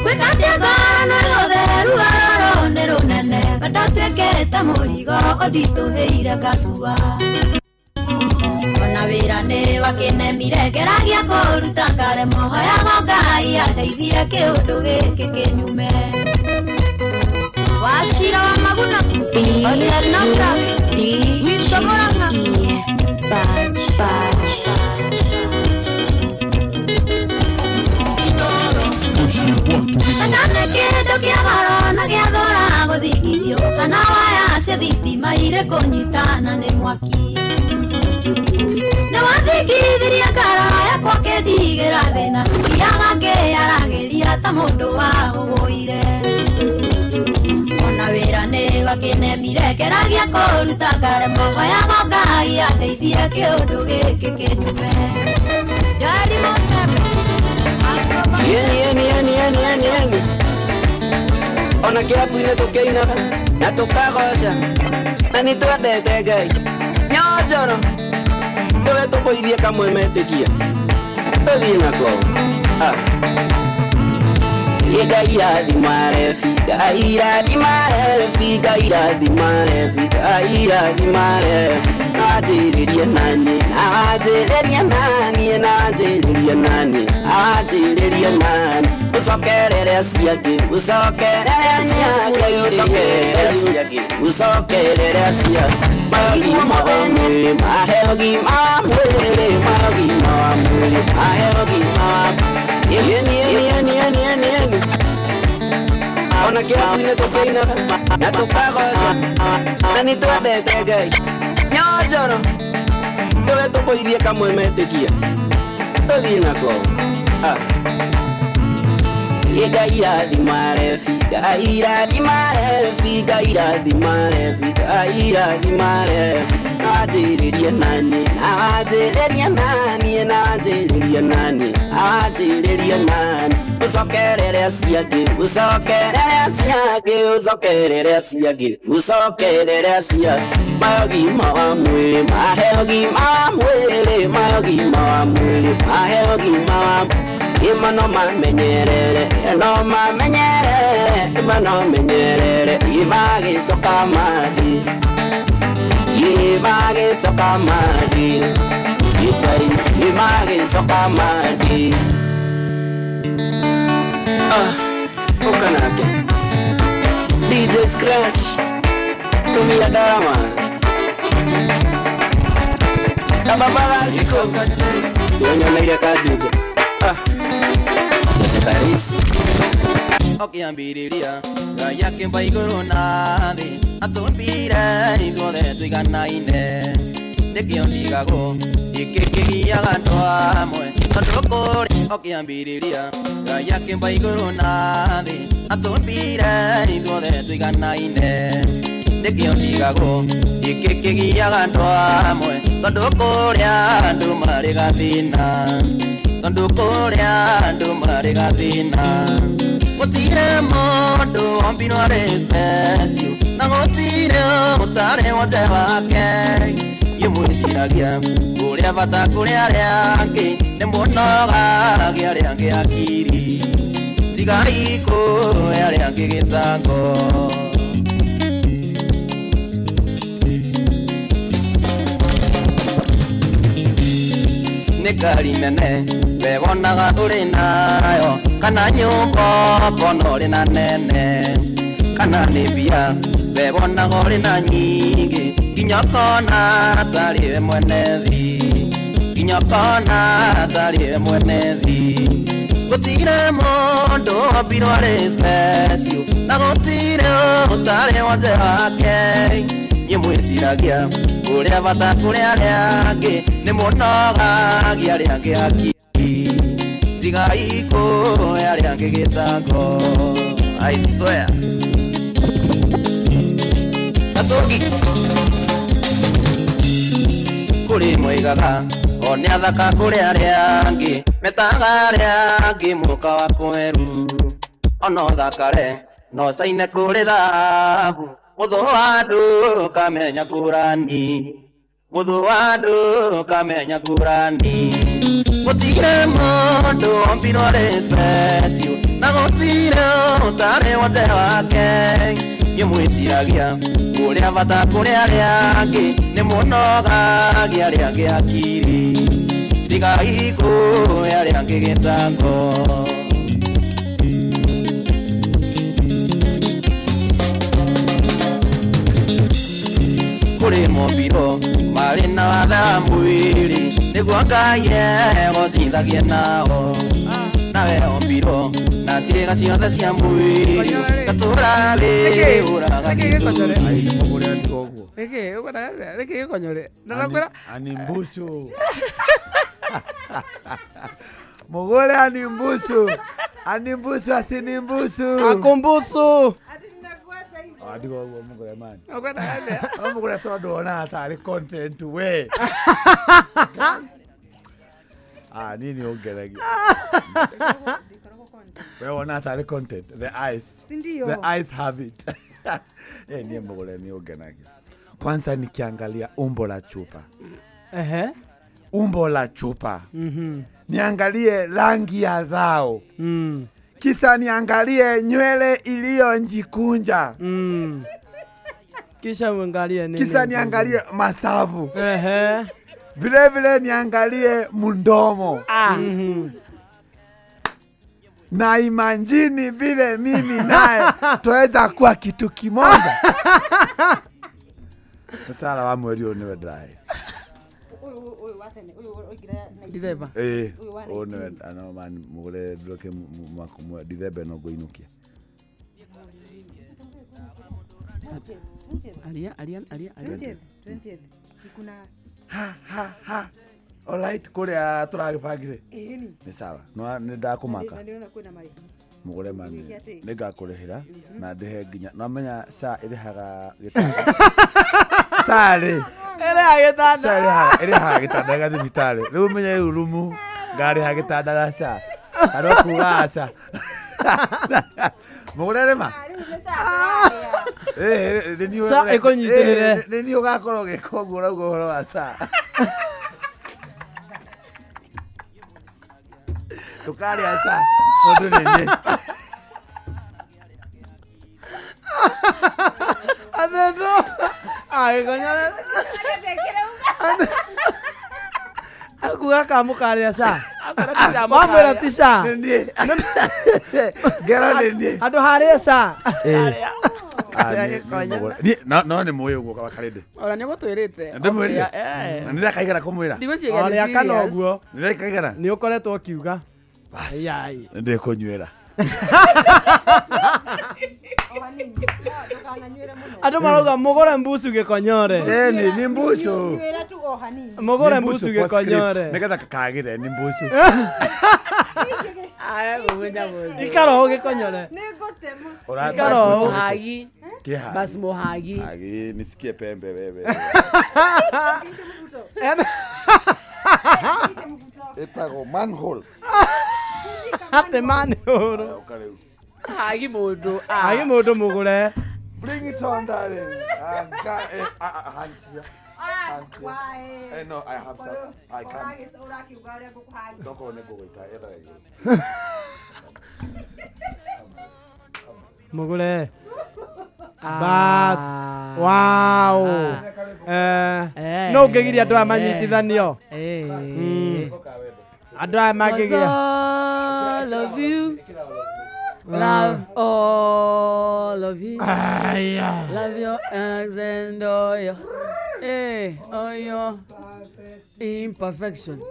gwĩkatia ngoro nĩ hũthĩ ruo rũrũ nĩ rũnene wendo ũtuĩkĩte mũrigo ũnditũhĩire ngacua ona wĩra nĩ wakĩnemire ngeragia kũruta ngaremwo hoyago Ngai andeithie kĩũndũ gĩkĩ kĩnyume. Wachira wa Maguna Hotel Nambras Wito Murang'a Budge Budge. Kana kĩndũ kĩa goro na gĩa thora gũthingithio kana waya cia thitima irĩ kũnyitana nĩ mwaki nĩ wathingithirie ngoro yakwa kĩndigĩra thĩna thiaga ngĩyaragĩria ta mũndũ wahũgũire ona wĩra nĩ wakĩnemire ngeragia kũruta ngaremwo hoyago Ngai andeithie kĩũndũ gĩkĩ kĩnyume. Joeli Musembe Yeni yeni yeni yeni yeni yeni ona kĩrabu-inĩ tũkĩinaga na tũkagoca na nĩ twendete Ngai nyonjoro ndũwe tũkũithie kamwe metĩkia tũthiĩ nako. Ngai irathima rebi, Ngai irathima rebi, Ngai irathima rebi, Ngai irathima rebi. Nanjĩrĩrie nani, nanjĩrĩrie nani, nanjĩrĩrie nani, nanjĩrĩrie nani. Ũcokerere acio angĩ, ũcokerere acio angĩ, ũcokerere acio angĩ, ũcokerere acio angĩ. Maũgima wa mwĩrĩ, mahe ũgima wa mwĩrĩ, maũgima wa Ona kĩrabu-inĩ tũkĩinaga na tũkagoca na nĩ twendete Ngai. Nyonjoro ndũwe tũkũithie kamwe metĩkia tũthiĩ nako. Ngai rathima rebi, Ngai rathima rebi, Ngai rathima rebi, Ngai rathima rebi. Nanjĩrĩrie nani, nanjĩrĩrie nani, nanjĩrĩrie nani, nanjĩrĩrie nani. Ũcokerere acio angĩ, ũcokerere acio angĩ, ũcokerere acio angĩ, ũcokerere acio angĩ. Mahe ũgima wa mwĩrĩ, mahe ũgima wa mwĩrĩ, mahe ũgima wa mwĩrĩ, mahe ũgima wa mwĩrĩ. Ima no mamenyerere, no mamenyerere, ima no menyerere, ima gĩcoka mandi, ima gĩcoka mandi, ima gĩcoka mandi. Ũka nake DJ Scratch, tumia darama kababa gaciko wenyoneire kanjunja. Ũkĩambĩrĩria Ngai akĩmba igũrũ na thĩ atũmbire ithuothe tũiganaine nĩkĩo ndigagwo gĩkĩ kĩgiaga andũ amwe tondũ kũrĩ. Ũkĩambĩrĩria Ngai akĩmba igũrũ na thĩ atũmbire ithuothe tũiganaine nĩkĩo ndigagwo gĩkĩ kĩgiaga andũ amwe tondũ kũrĩa andũ marĩ gathĩna tondũ kũrĩa andũ marĩ gathĩna. Gũtirĩ mũndũ wombirwo arĩ special na gũtirĩ ũtarĩ wonje wake. Inyuĩ mwĩciragia kũrĩa bata kũrĩ arĩa angĩ nĩ mũnogagia arĩa angĩ akiri tigai kũhe arĩa angĩ gĩtango. Nĩ ngari nene we wonaga ũrĩ nayo kana nyũmba ũkona ũrĩ na nene kana nĩ mbia we wonaga ũrĩ na nyingĩ nginya ũkona tarĩ we mwene thĩ nginya ũkona tarĩ we mwene thĩ. Gũtirĩ mũndũ wombirwo arĩ special na gũtirĩ ũtarĩ wonje wake. Inyuĩ mwĩciragia kũrĩa bata kũrĩ arĩa angĩ nĩ mũnogagia arĩa angĩ akiri tigai kũhe arĩa angĩ gĩtango. I swear. Atũngi kũrĩ moigaga o nĩ athaka kũrĩ arĩa angĩ metaga arĩa angĩ mũka wa kweru ona ũthakare no caine kũrĩ thahabu mũthũ wa andũ ũkamenya ngũrani mũthũ wa andũ ũkamenya ngũrani. Gũtirĩ mũndũ wombirwo arĩ special na gũtirĩ ũtarĩ wonje wake. Inyuĩ mwĩciragia kũrĩa bata kũrĩ arĩa angĩ nĩ mũnogagia arĩa angĩ akiri tigai kũhe arĩa angĩ gĩtango. Kũrĩ mombirwo marĩ na wathe wa mwĩrĩ nĩguo Ngai egocithagie nao nawe ombirwo na ciĩga ciothe cia mwĩrĩ gatũra wĩũraga gĩtũmi. Nĩkĩ gĩkonyore? Ndarakwĩra animbusu. Mugule animbusu. Animbusu asinimbusu. Akumbusu. Andigwo ũguo mũgũre mani. Ũkwenda atĩa? No mũgũre tondũ wonaga tarĩ content we. Niĩ nĩ ũngenagia. We wonaga tarĩ content. The eyes. Sindio? The eyes have it. Niĩ mũgũre nĩ ũngenagia. Kwanza nikiangalia umbo la chupa. Umbo la chupa. Niangalie rangi ya dhao. Kisa niangalie nywele iliyonjikunja. Kisha uangalie nini? Kisa niangalie masavu. Vile vile niangalie mundomo. Na imanjini vile mimi naye tuweza kuwa kitu kimoja. Msala wa mweri ũyũ nĩwe ndĩrahe. Dithemba. Ũyũ nĩwe ano man mũgũre nduĩke mwaka Dithemba no ngũinũkia. Aria aria aria aria. 20th. Sikuna ha ha ha. All right, kuria turagibangire. Ĩni. Nĩ sawa. No nĩ ndakumaka. Na ndĩrona kwĩna marĩhi. Mugure mani. Nĩ ngakũrĩhĩra na ndĩhe nginya. No menya saa ĩrĩhaga gĩtanda. Saa rĩ. Ĩrĩhaga gĩtanda. Saa ĩrĩhaga gĩtanda gĩa thibitarĩ. Rĩu menye rĩu rumu ngarĩha gĩtanda na saa. Kana kuga aca. Mugure rĩma. Saa ĩkũnyitĩrĩre. Nĩ niĩ ũgakorwo ũgĩka ũguo ũrauga ũhoro wa saa. Tukaria saa. Mũndũ nĩ niĩ. Athendo. Agĩkonyore. Akuga kamũkarĩa saa. Wamwĩra ti saa. Ngero nĩ niĩ. Andũ harĩa saa. No nĩ mũĩ ũguo kabakarĩndĩ. Ona nĩ ũgũtwĩrĩte. Ndĩmwĩrire. Na nĩ ndakaigana kũmwĩra. Ndigwĩciria O rĩa kana ũguo. Nĩ ndakaigana. Nĩ ũkoretwo ũkiuga. Yai. Ndĩkũnyuĩra. Andũ marauga mũgũre mbucu gĩkonyore. Ĩni nĩ mbucu. Mũgũre mbucu gĩkonyore. Nĩgetha kagĩre nĩ mbucu. Ikara ho gĩkonyore. Ikara ho. Hagi. Bas mohagi. Hagi nisikie pembe wewe. Ĩtagwo manhole. Ate manhole. Hagi mũndũ. Hagi mũndũ mũgũre. Bring it on, darling. Hands here. Hands here. No, I have some. I can't. Don't go and Mugure. Bas. Wow. No ngegiria andũ aya manyitithanio. Andũ aya mangĩgiria. All of you. Loves all of you. Love your eggs and all your, all your imperfection.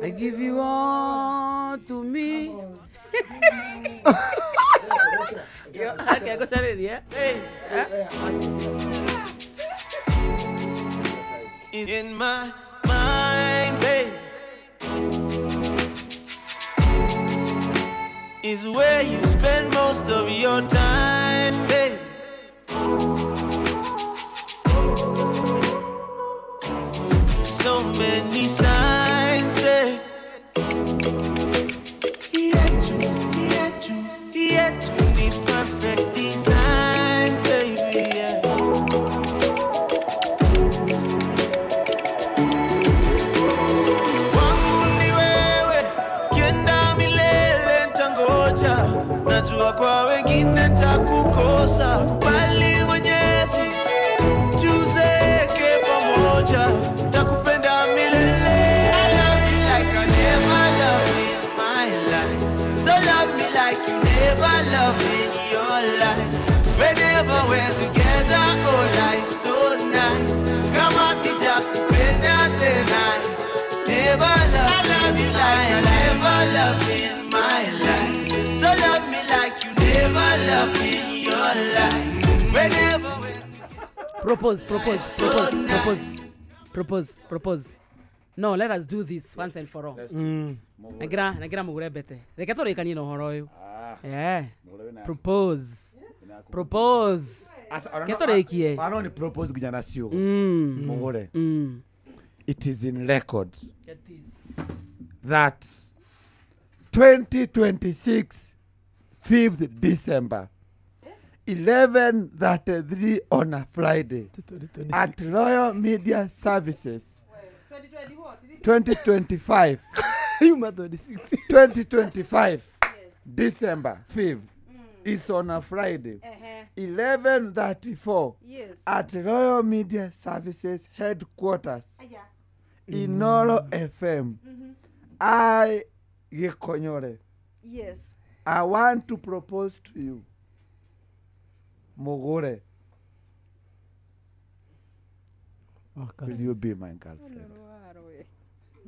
I give you all to me. Yo, okay, go say it, In my mind, babe, is where you spend most of your time, babe. So many signs say yet to be perfect design, baby, yeah. Wangu ni wewe, kienda milele ntangoja. Najua kwa wengine takukosa. Kubali Mwenyezi, tuzeke pamoja. Takupenda milele. I love you like I never loved in my life. So love me like you never loved in your life. Whenever we're together, oh life's so nice. Kama sijakupenda tena, never love. I love you like I never loved in my life. So love me like you never loved in your life. Whenever we're together. Propose, propose, propose, propose, propose, propose. No, let us do this once and for all. Nagira mugure bete. Reke tũrĩkanie na ũhoro ũyũ. Yeah. Propose. Propose. Reke tũrĩkie. Ano ni propose nginya na ciugo. Mugure. It is in record. Get this. That 2026 5th December 11:33 on a Friday at Royal Media Services 2025 2025 December 5th is on a Friday 11:34 at Royal Media Services headquarters Inoro FM. I Gikonyore. Yes. I want to propose to you, Mugure. Will you be my girlfriend?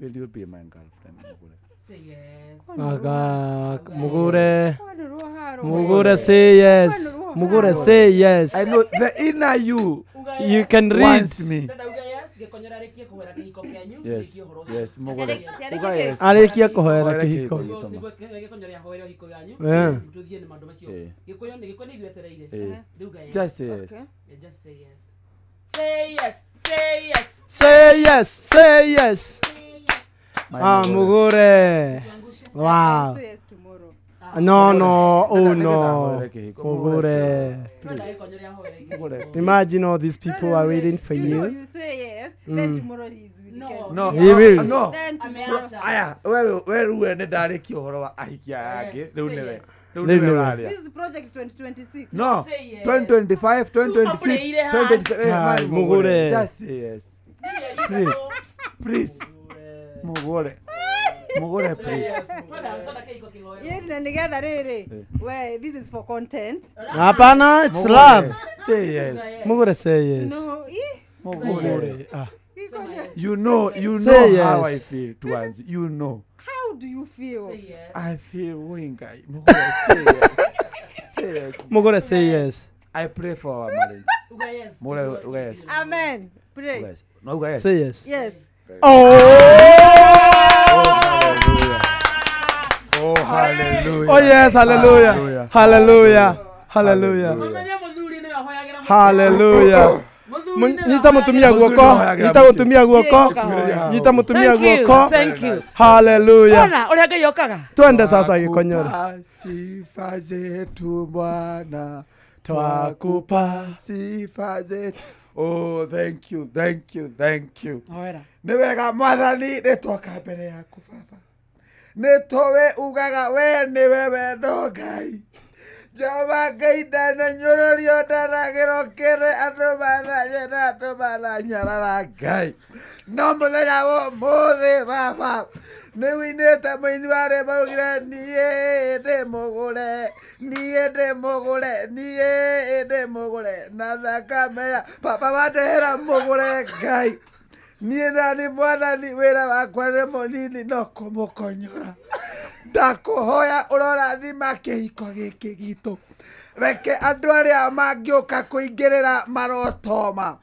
Will you be my girlfriend, Mugure? Say yes. Mugure. Mugure, say yes. Mugure, say yes. I know the inner you. You can read. Wants me. Yes. Yes, Mugure. Uga yes. Arekia kuhoera kihiko. Yeah. Just say yes. Just say yes. Say yes. Say yes. Say yes. Say yes. Ah, Mugure. Wow. Say yes tomorrow. No, no. Oh, no. Mugure. Imagine all these people are waiting for you. You say yes, then tomorrow he is with the guest. No, he will. No. Then tomorrow. Aya, we we ndariki uhoro wa ahiki aya riu niwe. This is project 2026. No, 2025, 2026, 2027. Mugure. Just say yes. Please. Please. Mugure. Mugure, please. Yeah, nigetha riri. We, this is for content. Hapana, it's love. Say yes. Mugure, say yes. No, Mugure. You know say how yes. I feel towards you know. How do you feel? Say yes. I feel wingai. Mugure, say yes. Say yes. Mugure, say yes. I pray for our marriage. Uga yes. Mugure, uga yes. Amen. Pray. Uga yes. No, uga yes. Say yes. Yes. Oh! Oh, hallelujah. Oh, yes, hallelujah. Hallelujah. Hallelujah. Hallelujah. Nyita mutumia guoko. Nyita mutumia guoko. Nyita mutumia guoko. Thank you. Hallelujah. Ona uria Ngai okaga. Twende sasa Gikonyore. Sifa zetu Bwana, twakupa sifa zetu. Oh, thank you, thank you, thank you. Hoera. Nĩ wega Mwathani, nĩ twoka mbere yaku Baba. Nĩ tũĩ ugaga we nĩwe wendo Ngai. Jehova Ngai ndananyũrũrio ndanagĩrwo kĩrĩ andũ maranyena andũ maranyarara Ngai. No mũthenya wa ũmũthĩ Baba nĩ ũinĩte mũini wa rwĩmbo augire niĩ ndĩ mũgũre, niĩ ndĩ mũgũre, niĩ ndĩ mũgũre na thakame ya Baba wandehera mũgũre Ngai. Niĩ nani Mwathani wĩra wakwa nĩ mũnini no kũmũkonyora. Ndakũhoya ũrorathima kĩhiko gĩkĩ gitũ. Reke andũ arĩa mangĩũka kũingĩrĩra marotoma.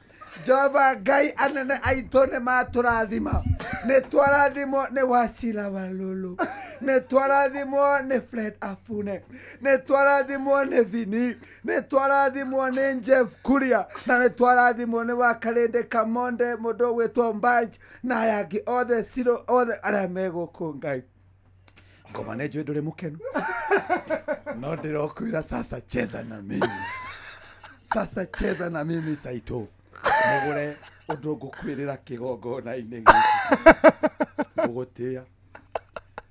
Jehova Ngai anene aitũ nĩ matũrathima. Nĩ twarathimwo nĩ Wasila Walulu. Nĩ twarathimwo nĩ Fred Afune. Nĩ twarathimwo nĩ Vini. Nĩ twarathimwo nĩ Jeff Kuria. Na nĩ twarathimwo nĩ Wakarĩndĩ Kamonde mũndũ ũgwĩtwo Mbanji na aya angĩ othe Ciro othe arĩa me gũkũ Ngai. Ngoma nĩ njũĩ ndũrĩ mũkenu. No ndĩrokwĩra sasa cheza na mimi. Sasa cheza na mimi Saito. Mugure ũndũ ngũkwĩrĩra kĩgongona-inĩ gĩkĩ. Ngũgũtĩĩa,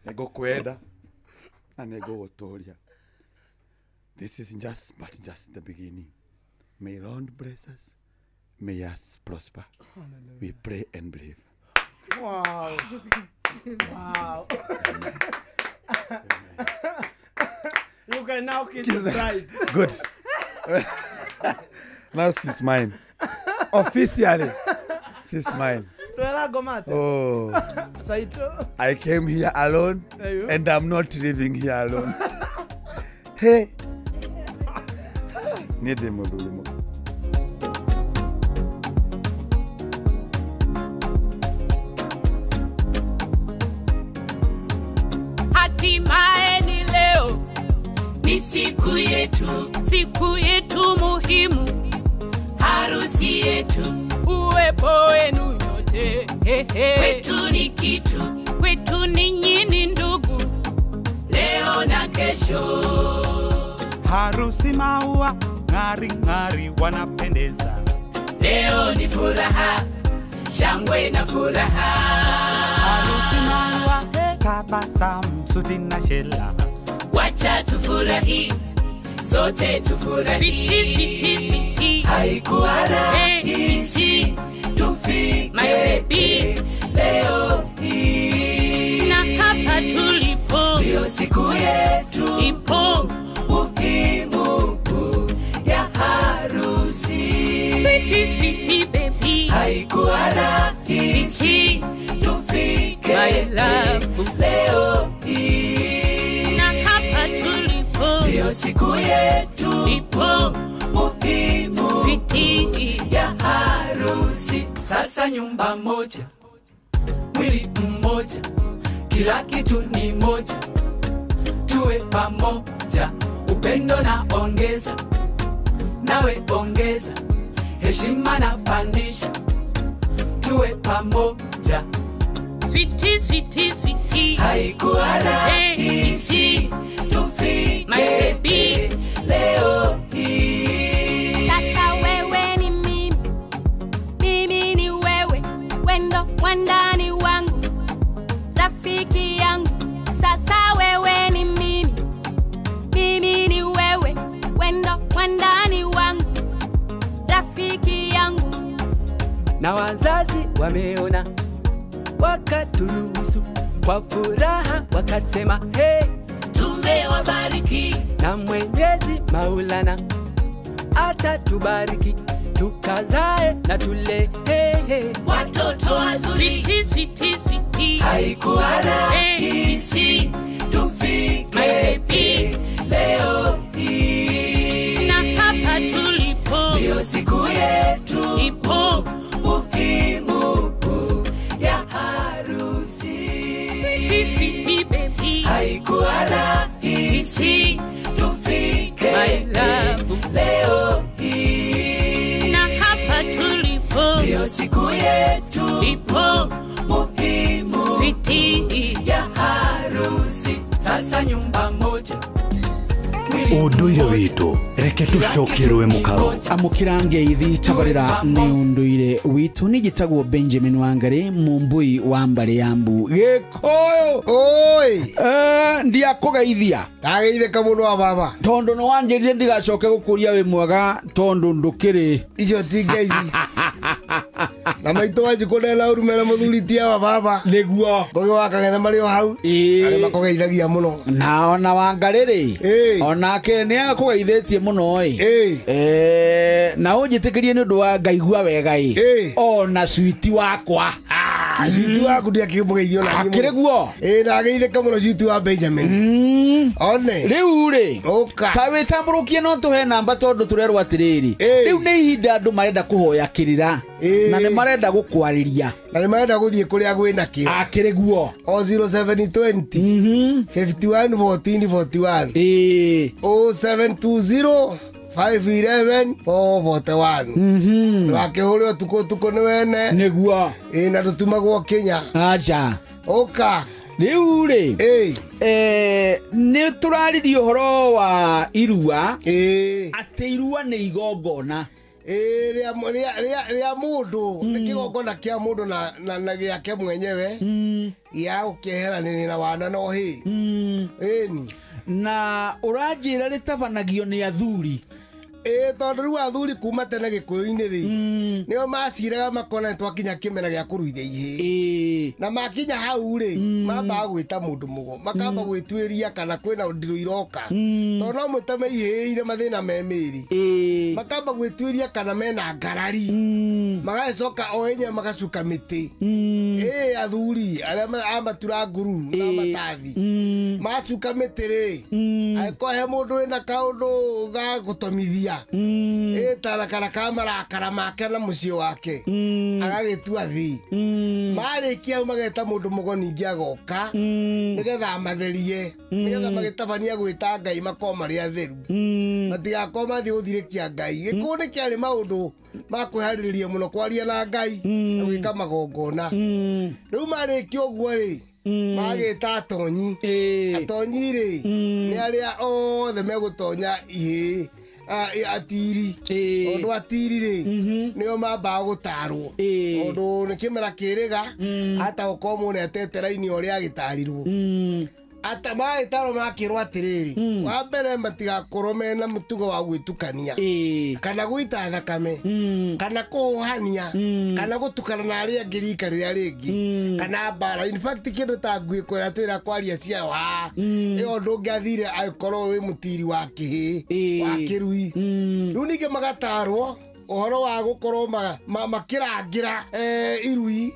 nĩngũkwenda na nĩngũgũtũria. This is just but just the beginning. May Lord bless us. May us prosper. Hallelujah. We pray and believe. Wow. Wow. You can now kiss the bride. Good. Now she's mine. Officially, she's mine. Oh. I came here alone and I'm not living here alone. Hey. Nide muthuri. Hatimaye ni leo, ni siku yetu muhimu, harusi yetu, uwepo wenu nyote. Kwetu ni kitu, kwetu ninyi ni ndugu, leo na kesho. Harusi maua, ngari ngari wanapendeza. Leo ni furaha, shangwe na furaha. Harusi maua, tabasamu, suti na shela. Wacha tufurahi, sote tufurahi. Sweetie, sweetie, sweetie. Haikuwa rahisi tufike my baby leo hii. Na hapa tulipo ndio siku yetu ipo muhimu ya harusi. Sweetie, sweetie baby. Haikuwa rahisi tufike tulipo muhimu Switi ya harusi. Sasa nyumba moja, mwili mmoja, kila kitu ni moja, tuwe pamoja, upendo na ongeza, nawe ongeza, heshima na pandisha, tuwe pamoja. Switi, switi, switi. Haikuwa rahisi tufike My baby. leo hii. Sasa wewe ni mimi, mimi ni wewe, wendo wandani wangu, rafiki yangu. Sasa wewe ni mimi, mimi ni wewe, wendo wandani wangu, rafiki yangu. Na wazazi wameona, wakaturuhusu kwa furaha, wakasema hey, tumewabariki na Mwenyezi Maulana atatubariki, tukazae na tule hey, hey. Watoto wazuri. Switi, switi, switi. Haikuwa rahisi tufike leo hii, na hapa tulipo ndio siku yetu ipo muhimu ya harusi. Switi, switi, baby. Haikuwa rahisi tufike My love. leo hii, na hapa tulipo ndio siku yetu ipo muhimu Switi ya harusi. Sasa nyumba moja, Ũndũire witũ reke tũcokie mũkaro. Amũkĩra ngeithi tabarĩra nĩ ũndũire witũ. Niĩ njĩtagwo Benjamin Wangari, mũmbui wa mbarĩ ya mbu Gĩkũyũ. Oi, ndiakũgeithia. Ndageithĩka mũno wa baba, tondũ nĩ wanjĩrire ndigacoke gũkũria wĩ mwega tondũ ndũkĩrĩ. Icio ti ngeithi. Na maitũ wanjikũ ndena ũrume na mũthuri ti awa baba. Nĩguo Ngũgĩ wa Kang'ethe marĩ o hau. Arĩa makũgeithagia mũno. Na ona Wangari rĩ, onake nĩ akũgeithĩtie mũno ĩ. Na ũnjĩtĩkĩrie nĩ ũndũ wa ngaigua wega ĩ, ona switi wakwa. Switi waku ndiakĩmũgeithio na niĩ mũno. Akĩrĩ guo? Ĩ, ndageithĩka mũno switi wa Benjamin. One. Rĩu rĩ, ũka. Ta wĩtambũrũkie no tũhe namba tondũ tũrerwo atĩrĩrĩ, rĩu nĩ ihinda andũ marenda kũhoya kĩrĩra na nĩ marenda gũkwarĩria na nĩ marenda gũthiĩ kũrĩa kwĩna kĩo. Akĩrĩ guo? O 0720 51 14 41. 0720 511 441. Ndũgakĩhũre ũtukũ ũtukũ nĩ wene. Nĩguo. Ĩ, na ndũtumagwo Kenya. Aca. Ũka. Rĩu rĩ, nĩ tũraririe ũhoro wa irua, atĩ irua nĩ igongona rĩa mũndũ, nĩ kĩgongona kĩa mũndũ na gĩake mwenyewe gĩa gũkĩeheranĩria na wana na ũhĩ. Ĩni. Na ũranjĩra rĩtabanagio nĩ athuri. Ĩ, tondũ rĩu athuri kuma tene Gĩkũyũ-inĩ rĩ, nĩo maciraga makona nĩ twakinya kĩmera gĩa kũruithia ihĩĩ. Na makinya hau rĩ, mambaga gwĩta mũndũ mũgo, makamba gwĩtuĩria kana kwĩna ndirũ iroka. Tondũ no mwĩtame ihĩĩ irĩ mathĩna me mĩĩrĩ. Makamba gwĩtuĩria kana mena ngarari. Magacoka o enyewe magacuka mĩtĩ. Ĩ, athuri arĩa a matura nguru na matathi. Macuka mĩtĩ rĩ, angĩkorwo he mũndũ wĩna kaũndũ ga gũtomithia, ĩ tarakara ka marakara make na mũciĩ wake, agagĩtua thĩ. Marĩkia hau mageta mũndũ mũgo ningĩ agoka, nĩgetha amatherie, nĩgetha magĩtabania gwĩta Ngai makorwo marĩ atheru, matigakorwo mathiĩ gũthirĩkia Ngai. Gĩkũyũ nĩ kĩarĩ maũndũ ma kwĩharĩrĩria mũno kwaria na Ngai na gwĩka magongona. Rĩu marĩkia ũguo rĩ, magĩta atonyi. Atonyi rĩ, nĩ arĩa othe megũtonya ihĩĩ atiri. Tondũ atiri rĩ, nĩo mambaga gũtarwo, tondũ nĩ kĩmera kĩrĩga, ata gũkorwo mũndũ etete raini ũrĩa agĩtarirwo. Ata magĩtarwo makĩrwo atĩrĩrĩ, wa mbere matigakorwo mena mũtugo wa gwĩtukania, kana gũita thakame, kana kũhũhania, kana gũtukana na arĩa angĩ rika rĩrĩa rĩngĩ, kana mbara. In fact kĩndũ ta ngui kwĩra twĩra kwaria ciayo haha, ĩyo ndũngĩathire angĩkorwo wĩ mũtiri wa kĩhĩĩ, wa kĩrui. Rĩu ningĩ magatarwo ũhoro wa gũkorwo makĩrangĩra irui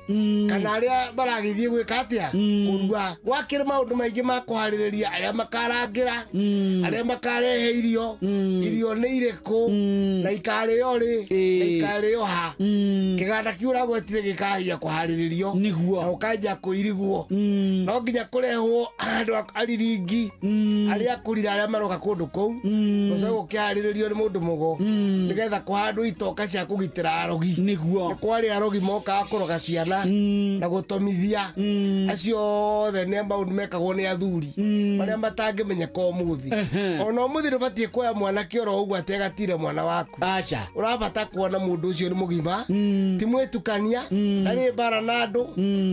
Kana arĩa maragĩthiĩ gwĩka atĩa kũrua. Gwakĩrĩ maũndũ maingĩ ma kũharĩrĩria arĩa makarangĩra, arĩa makarehe irio, irio nĩ irĩkũ na ikarĩo rĩ na ikarĩo ha. Kĩganda kĩu ũragwetire gĩkahia kũharĩrĩrio na ũkanjia kũirigwo. No nginya kũrehwo andũ ariringi arĩa kũrira arĩa maroka kũndũ kũu gũcoke gũkĩharĩrĩrio nĩ mũndũ mũgo nĩgetha kũhandwo itoka cia kũgitĩra arogi. Nĩguo nĩ kwarĩ arogi mokaga kũroga ciana na gũtomithia. Acio othe nĩ maũndũ mekagwo nĩ athuri marĩa matangĩmenyeka ũmũthĩ. Ona ũmũthĩ ndũbatiĩ kuoya mwanake oro ũguo atĩ agatire mwana waku. Aca. Ũrabata kuona mũndũ ũcio nĩ mũgima, ti mwĩtukania, ndarĩ mbara na andũ,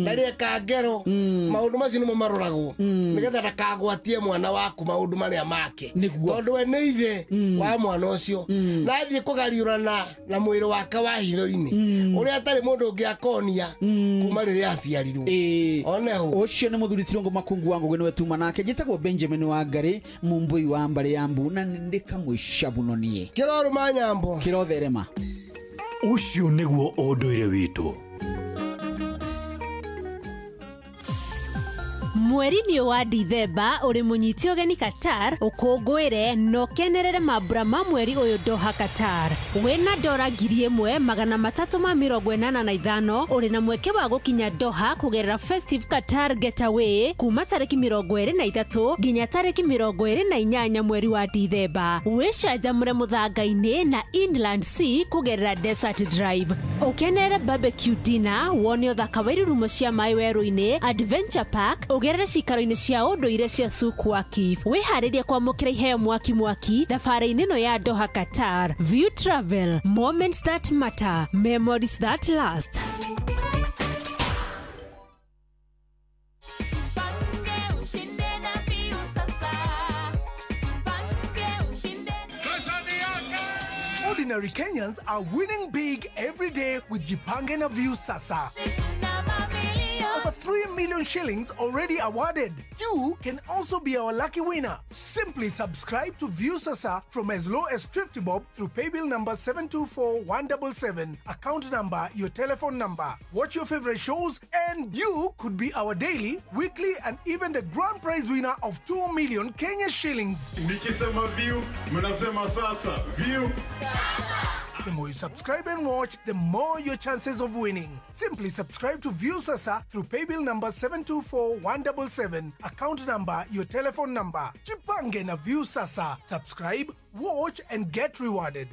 ndarĩ eka ngero. Maũndũ macio nĩmo maroragwo nĩgetha ndakagwatie mwana waku maũndũ marĩa make, tondũ we nĩ ithe wa mwana ũcio na athiĩ kũgariũrana na mwĩrĩ wake wa hitho-inĩ ũrĩa atarĩ mũndũ ũngĩ akonia kuma rĩrĩa aciarirwo. Oneho ũcio nĩ mũthuri Tirũngũ Makungu wa Ngũgĩ nĩwe tuma nake. Njĩtagwo Benjamin Wangari Mumbui wa mbarĩ ya Mbu na ndĩ kamwĩcabuno niĩ kĩrorũma nyambo kĩrotherema. Ũcio nĩguo ũndũire witũ. Mweri-inĩ wa Dithemba ũrĩ mũnyiti ũgeni Qatar ũkũngũĩre na ũkenerere mambura ma mweri ũyũ Doha Qatar. Wĩna dora 1385 ũrĩ na mweke wa gũkinya Doha kũgerera Festive Qatar Getaway kuma tarĩki 23 nginya tarĩki 28 mweri wa Dithemba. Wĩcanjamũre mũthanga-inĩ na Inland Sea kũgerera Desert Drive. Ũkenerere barbecue dinner, wone ũthaka wa irurumo cia maĩ werũ-inĩ, Adventure Park, ũgerere cikaro-inĩ cia ũndũire cia Souk Waqif. Wĩharĩrie kwamũkĩra iheo mwaki mwaki thabarĩ-inĩ ĩno ya Doha Qatar. View Travel, moments that matter, memories that last. Ordinary Kenyans are winning big every day with Jipange na Viusasa. Over 3 million shillings already awarded. You can also be our lucky winner. Simply subscribe to Viusasa from as low as 50 bob through paybill number 724177, account number, your telephone number. Watch your favorite shows and you could be our daily, weekly and even the grand prize winner of 2 million Kenya shillings. Nikisema view, mnasema sasa. View. The more you subscribe and watch, the more your chances of winning. Simply subscribe to Viusasa through paybill number 724177, account number, your telephone number. Jipange na Viusasa. Subscribe, watch and get rewarded.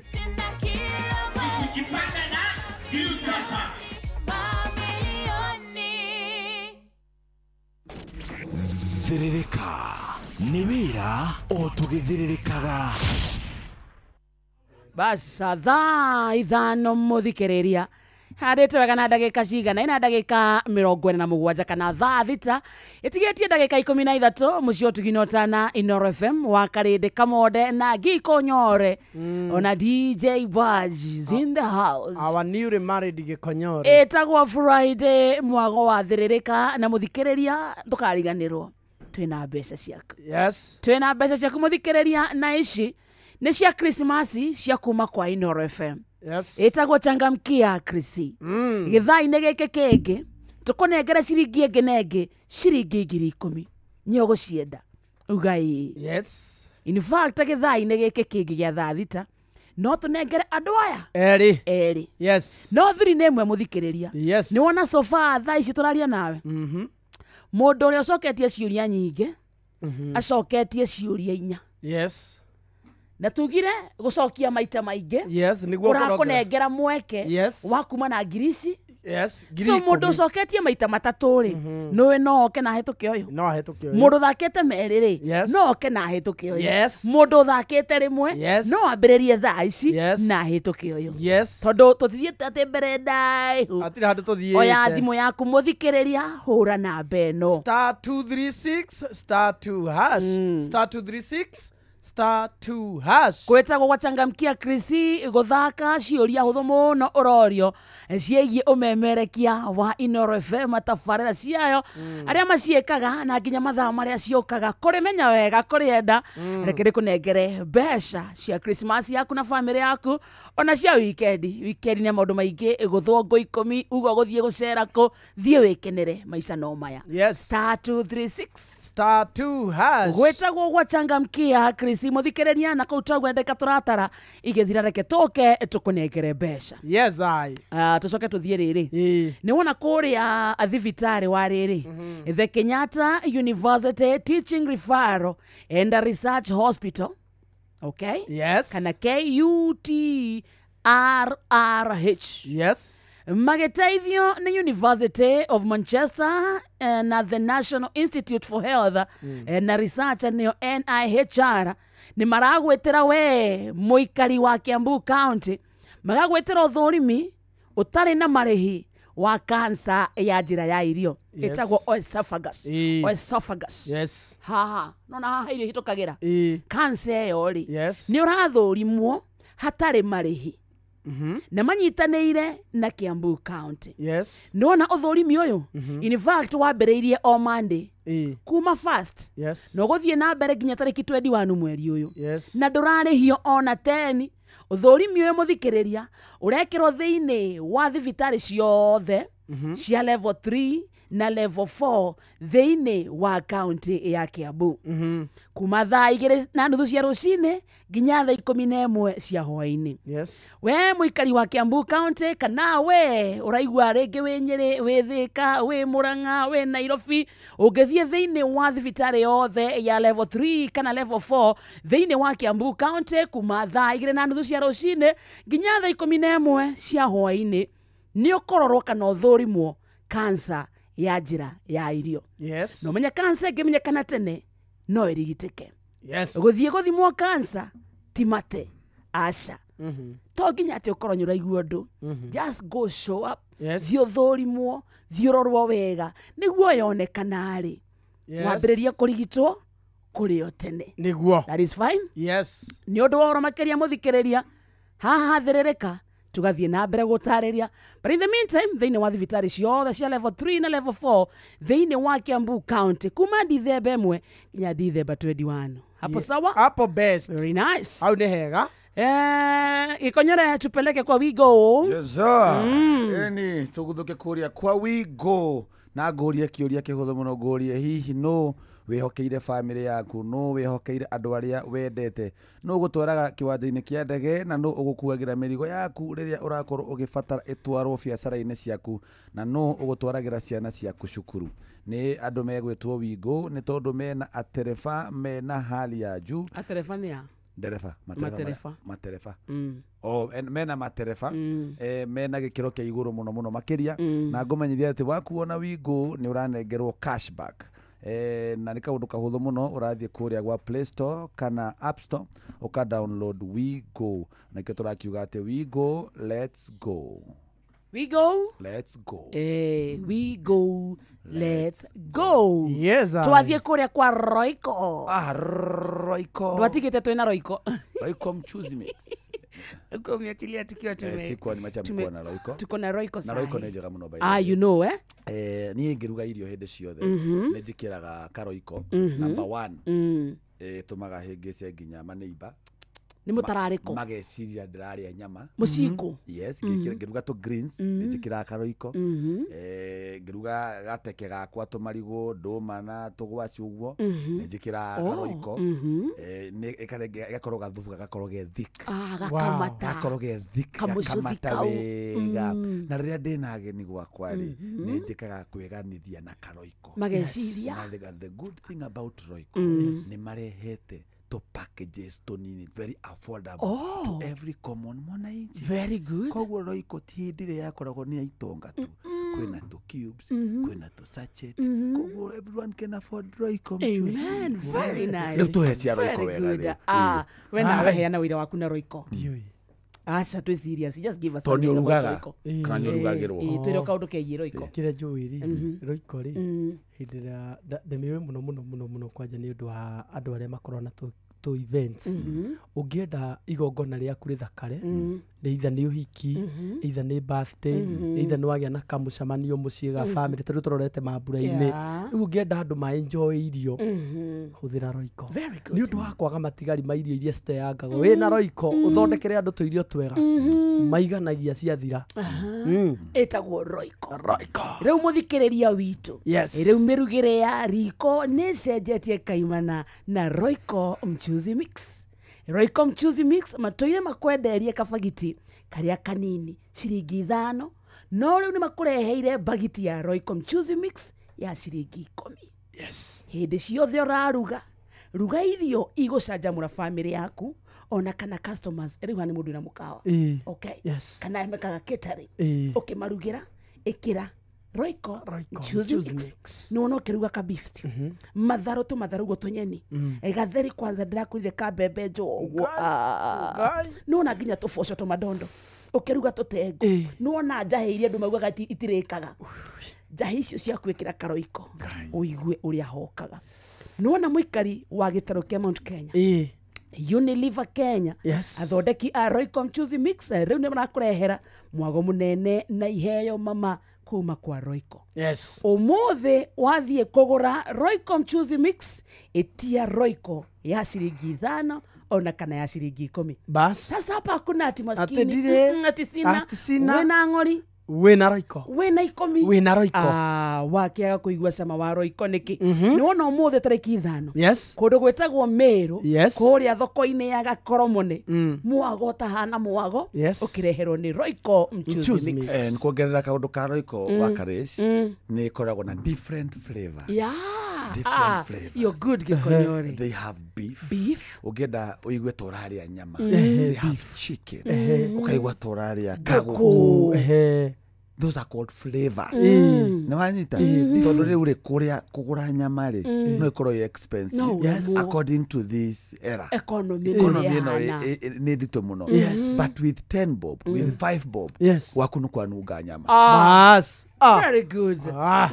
Jipange na Viusasa. Thiririka nĩ wĩra o tũgĩthirĩrĩkaga. Bas thaa 5 mũthikĩrĩria handĩte wega na ndagĩka cigana ina ndagĩka 47 kana thaa 6 ĩtigĩtie ndagĩka 13 mũciĩ ũtugino tana Inoro FM wa Karĩndĩ Kamonde na Giko Nyore ona DJ Badge is in the house. Our newly married Gikonyore. Ĩtagwo Friday mwago wa thĩrĩrĩka na mũthikĩrĩria ndũkariganĩrwo twĩna mbeca ciaku. Yes. Twĩna mbeca ciaku mũthikĩrĩria na ici nĩ cia Krismasi cia kuma kwa Inoro FM. Yes. Ĩtagwo changamkia Krisi. Gĩthaa-inĩ gĩkĩ kĩngĩ tũkũnengera ciringi ĩngĩ na ĩngĩ ciringi 10,000 nĩ ũgũcienda uga ĩĩ. Yes. In fact gĩthaa-inĩ gĩkĩ kĩngĩ gĩa thaa 6 no tũnengere andũ aya erĩ. Yes. No thiri nĩ ĩmwe mũthikĩrĩria. Yes. Nĩ wona so far thaa ici tũraria nawe. Mũndũ ũrĩa ũcoketie ciũria nyingĩ acoketie ciũria 4. Yes. Na tugire gucokia maita maingĩ. Yes, niguo kũrakũnengera mweke. Yes. Wa kuma na ngiri ici. Yes, ngiri so mũndũ ũcoketie maita matatũ rĩ nĩwe no oke na ahĩtũke ũyũ. No ahĩtũke ũyũ. Mũndũ ũthakĩte merĩ rĩ Yes. no oke na ahĩtũke ũyũ. Yes. Mũndũ ũthakĩte rĩmwe Yes. no ambĩrĩrie thaa ici Yes. na ahĩtũke ũyũ. Yes. Tondũ tũtithiĩte atĩ mbere ndaihu. Hatirĩ handũ tũthiĩte. Oya thimũ yaku mũthikĩrĩria hũra namba ĩno. Star 236 star 2 hash. Star 236 Star 2 hash. Kwetagwo gwachangamkia Krisi guthaka ciuria huthu muno urorio ciĩgiĩ ũmemerekia wa Inoro FM tabarĩra ciayo arĩa maciĩkaga na nginya mathaa marĩa ciũkaga kũrĩ menya wega kũrĩ enda. Reke ndĩkũnengere mbeca cia Christmas yaku na famĩlĩ yaku ona cia wikendi. Wikendi nĩ maũndũ maingĩ, gũthwo ngũ 10 ugo gũthiĩ gũcera kũ, thiĩ wĩkenere maica no maya. Yes. Star 236 star 2 hash. Gwĩtagwo gwachangamkia Krisi muthikĩrĩria na kũu twaguo ndeka tũratara igĩthira reke tũke tũkũnengere mbeca. Yes I. Tũcoke tũthiĩ rĩrĩ. Nĩ wona kũrĩa thibitarĩ wa rĩrĩ the Kenyatta University Teaching Referral and Research Hospital, okay? Yes. Kana KUTRRH. Yes. Magĩteithio nĩ University of Manchester na the National Institute for Health na Research nĩyo NIHR nĩ maragwĩtĩra we mũikari wa Kiambu County, magagwĩtĩra ũthũrimi ũtarĩ na marĩhi wa kansa ya njĩra ya irio. Yes. Ĩtagwo esophagus. Esophagus. Yes. Haha nona haha irio ihĩtũkagĩra kansa ĩyo rĩ. Yes. Nĩ ũrathũrimwo hatarĩ marĩhi na manyitanĩire na Kiambu County. Yes. Nĩwona ũthũrimi ũyũ in fact wambĩrĩirie o Monday kuma first. Yes. Na ũgũthiĩ na mbere nginya tarĩki 21 mweri ũyũ. Yes. Na ndũrarĩhio ona 10. Ũthũrimi ũyũ mũthikĩrĩria ũrekĩrwo thĩinĩ wa thibitarĩ ciothe cia level 3 na level 4 thĩinĩ wa county ya Kiambu. Kuma thaa 2:30 cia rũcinĩ nginya thaa 11 cia hwaĩ-inĩ. Yes. We mũikari wa Kiambu County kana we ũraigua rĩngĩ wĩ Nyĩrĩ, wĩ Thĩka, wĩ Mũrang'a, wĩ Nairobi, ũngĩthiĩ thĩinĩ wa thibitarĩ yothe ya level 3 kana level 4 thĩinĩ wa Kiambu County kuma thaa 2:30 cia rũcinĩ nginya thaa 11 cia hwaĩ-inĩ nĩ ũkũrorwo kana ũthũrimwo kansa ya njĩra ya irio. Yes. No menya kansa ĩngĩmenyekana tene no ĩrigitĩke. Yes. Gũthiĩ gũthimwo kansa ti mate aca. To nginya atĩ ũkorwo nĩ ũraigua ũndũ. Just go show up. Yes. Thiĩ ũthũrimwo, thiĩ ũrorwo wega nĩguo yonekana rĩ. Yes. Wambĩrĩrie kũrigitwo kũrĩ o tene. Nĩguo. That is fine. Yes. Nĩ ũndũ wa ũhoro makĩria mũthikĩrĩria haha thĩrĩrĩka tugathiĩ na mbere gũtarĩria. But in the meantime thĩinĩ wa thibitarĩ ciothe cia level 3 na level 4 thĩinĩ wa Kiambu County kuma Dithemba 1 nginya Dithemba 21. Hapo sawa? Hapo best. Very nice. Hau nĩ hega. Ikonyore tupeleke kwa Wigo. Yes sir. Eni tuguthuke kuria kwa Wigo na ngũrie kĩũria kĩhũthũ mũno, ngũrie hihi no wĩhokeire famĩlĩ yaku, no wĩhokeire andũ arĩa wendete, no ũgũtwaraga kĩwanja-inĩ kĩa ndege na no ũgũkuagĩra mĩrigo yaku rĩrĩa ũrakorwo ũgĩbatara ĩtwarwo biacara-inĩ ciaku, na no ũgũtwaragĩra ciana ciaku cukuru. Nĩ andũ megwĩtwo Wigo nĩ tondũ mena atereba mena hali ya juu. Atereba nĩ a? Ndereba, matereba. Matereba. Oh, mena matereba mena gĩkĩro kĩa igũrũ mũno mũno makĩria. Na ngũmenyithia atĩ wakuona Wigo nĩ ũranengerwo cashback. Na nĩ kaũndũ kahũthũ mũno, ũrathiĩ kũrĩa gwa Play Store kana App Store ũka download Wigo, na nĩkĩo tũrakiuga atĩ Wigo, let's go. We go. Let's go. We go. Let's go. Yes. Twathiĩ kũrĩa kwa Royco. Royco. Ndwatigĩte twĩna Royco. Royco mchuzi mix. Uko umeachilia tukiwa tume. Sikuwa nimeacha mkuwa na Royco. Tuko na Royco sahi. Na Royco nĩ njega mũno by the way. You know Niĩ ngĩruga irio hĩndĩ ciothe nĩ njĩkĩraga karoiko number 1. Tũmaga hĩngĩce nginya maneiba. Nĩ mũtararĩko. Mageciria ndĩrarĩa nyama. Mũciko. Yes, ngĩruga tũ greens nĩnjĩkĩraga karoiko. Ngĩruga gateke gakwa tũmarigũ, ndũma na tũgwaci ũguo nĩnjĩkĩraga karoiko. Ĩgakorwo gathubu gagakorwo ge thick. Gakamata. Gakorwo ge thick, gakamata wega. Na rĩrĩa ndĩna ageni gwakwa rĩ, nĩnjĩkaga kwĩganithia na karoiko. Mageciria. The good thing about Royco nĩ marehete to packages to nini very affordable to every common mwananchi. Very good. Koguo Royco ti hĩndĩ ĩrĩa yakoragwo nĩ ya itonga tu. Kwĩna tũ cubes, kwĩna tũ sachet. Koguo everyone can afford Royco. Amen. Very nice. Rĩu tũhe cia Royco wega rĩu. We nawe heana wĩra waku na Royco. Aca twĩ serious. Just give us To nĩ ũrugaga kana nĩ ũrugagĩrwo? Twĩre kaũndũ kegiĩ Royco. Kĩrĩa njũĩ rĩ, Royco rĩ, hĩndĩ ĩrĩa ndĩmĩũĩ mũno mũno mũno mũno kwanja nĩ ũndũ wa andũ arĩa makoragwo na to events. Ũngĩenda igongona rĩaku rĩthakare, either nĩ ũhiki, either nĩ birthday, either nĩ wagĩa na kamũcemanio mũciĩ ga family tondũ tũrorete mambura-inĩ. Rĩu ũngĩenda andũ ma enjoy irio, hũthĩra Royco. Very good. Nĩ ũndũ wa kwaga matigari ma irio iria citeangagwo, wĩna Royco ũthondekere andũ tũirio twega maiganagia ciathira. Ĩtagwo Royco. Rĩu mũthikĩrĩria witũ, Yes. rĩu mĩrugĩre ya riko nĩ ĩcenjetie kaimana na Royco Mchuzi Mix. Royco Mchuzi Mix matũire makwenderie kabagiti karĩa kanini ciringi 5, no rĩu nĩ makũreheire bagiti ya Royco Mchuzi Mix ya ciringi 10. Yes. Hĩndĩ ciothe ũraruga, ruga irio igũcanjamũra family yaku ona kana customers. Rĩu haha nĩ mũndũ wĩna mũkawa. Okay. Yes. Kana mekaga catering. Ũkĩmarugĩra ĩkĩra Royco Mchuzi Mix. Nĩ wona ũkĩruga ka beef stew, matharũ tũmatharũ guo tũnyeni, gatheri kwanza ndĩrakurire ka mbembe njũa ũguo, nĩ wona nginya tũboco tũmadondo ũkĩruga tũtengo, nĩ wona njahĩ iria andũ maugaga itirĩkaga, njahĩ icio cia gwĩkĩra karoiko ũigue ũrĩa hokaga. Nĩ wona mũikari wa gĩtarũ kĩa Mount Kenya, Unilever Kenya, Yes. athondeki a Royco Mchuzi Mix rĩu nĩ marakũrehera mwago mũnene na iheo mama kuma kwa Royco. Yes. Ũmũthĩ wathiĩ kũgũra Royco Mchuzi Mix, ĩtia Royco ya ciringi 5 ona kana ya ciringi 10. Bas. Sasa hapa hakuna ati maskini. Ati ndirĩ. Ati sina. Ati sina. Wĩna ng'ori, Wĩna Royco. wĩna 10. Wĩna Royco. Wakĩaga kũigua cama wa Royco nĩkĩ? Nĩ wona ũmũthĩ tarĩki 5. Yes. Kũndũ gwĩtagwo Meru, Yes. kũrĩa thoko-inĩ ya Gakoromone, mwago ũtahana mwago, Yes. ũkĩreherwo nĩ Royco Mchuzi Mix. Nĩ kuongerera kaũndũ ka Royco wa Karish, nĩ ĩkoragwo na different flavors. Yeah. Different flavors. You're good, Gĩkonyore. They have beef. Beef. Ũngĩenda ũigue ta ũrarĩa nyama. They have chicken. Ũkaigua ta ũrarĩa Ngũkũ. kagũkũ. Those are called flavors. Nĩ wanyita? Tondũ rĩu rĩ kũrĩa kũgũra nyama rĩ, no ĩkorwo ĩ expensive. No, Yes. According to this era. Economy Economy ĩno ĩno ĩhana. nĩ nditũ mũno. Yes. But with 10 bob, with 5 bob, Yes. gwaku nĩ kwanunga nyama. Bas. Very good.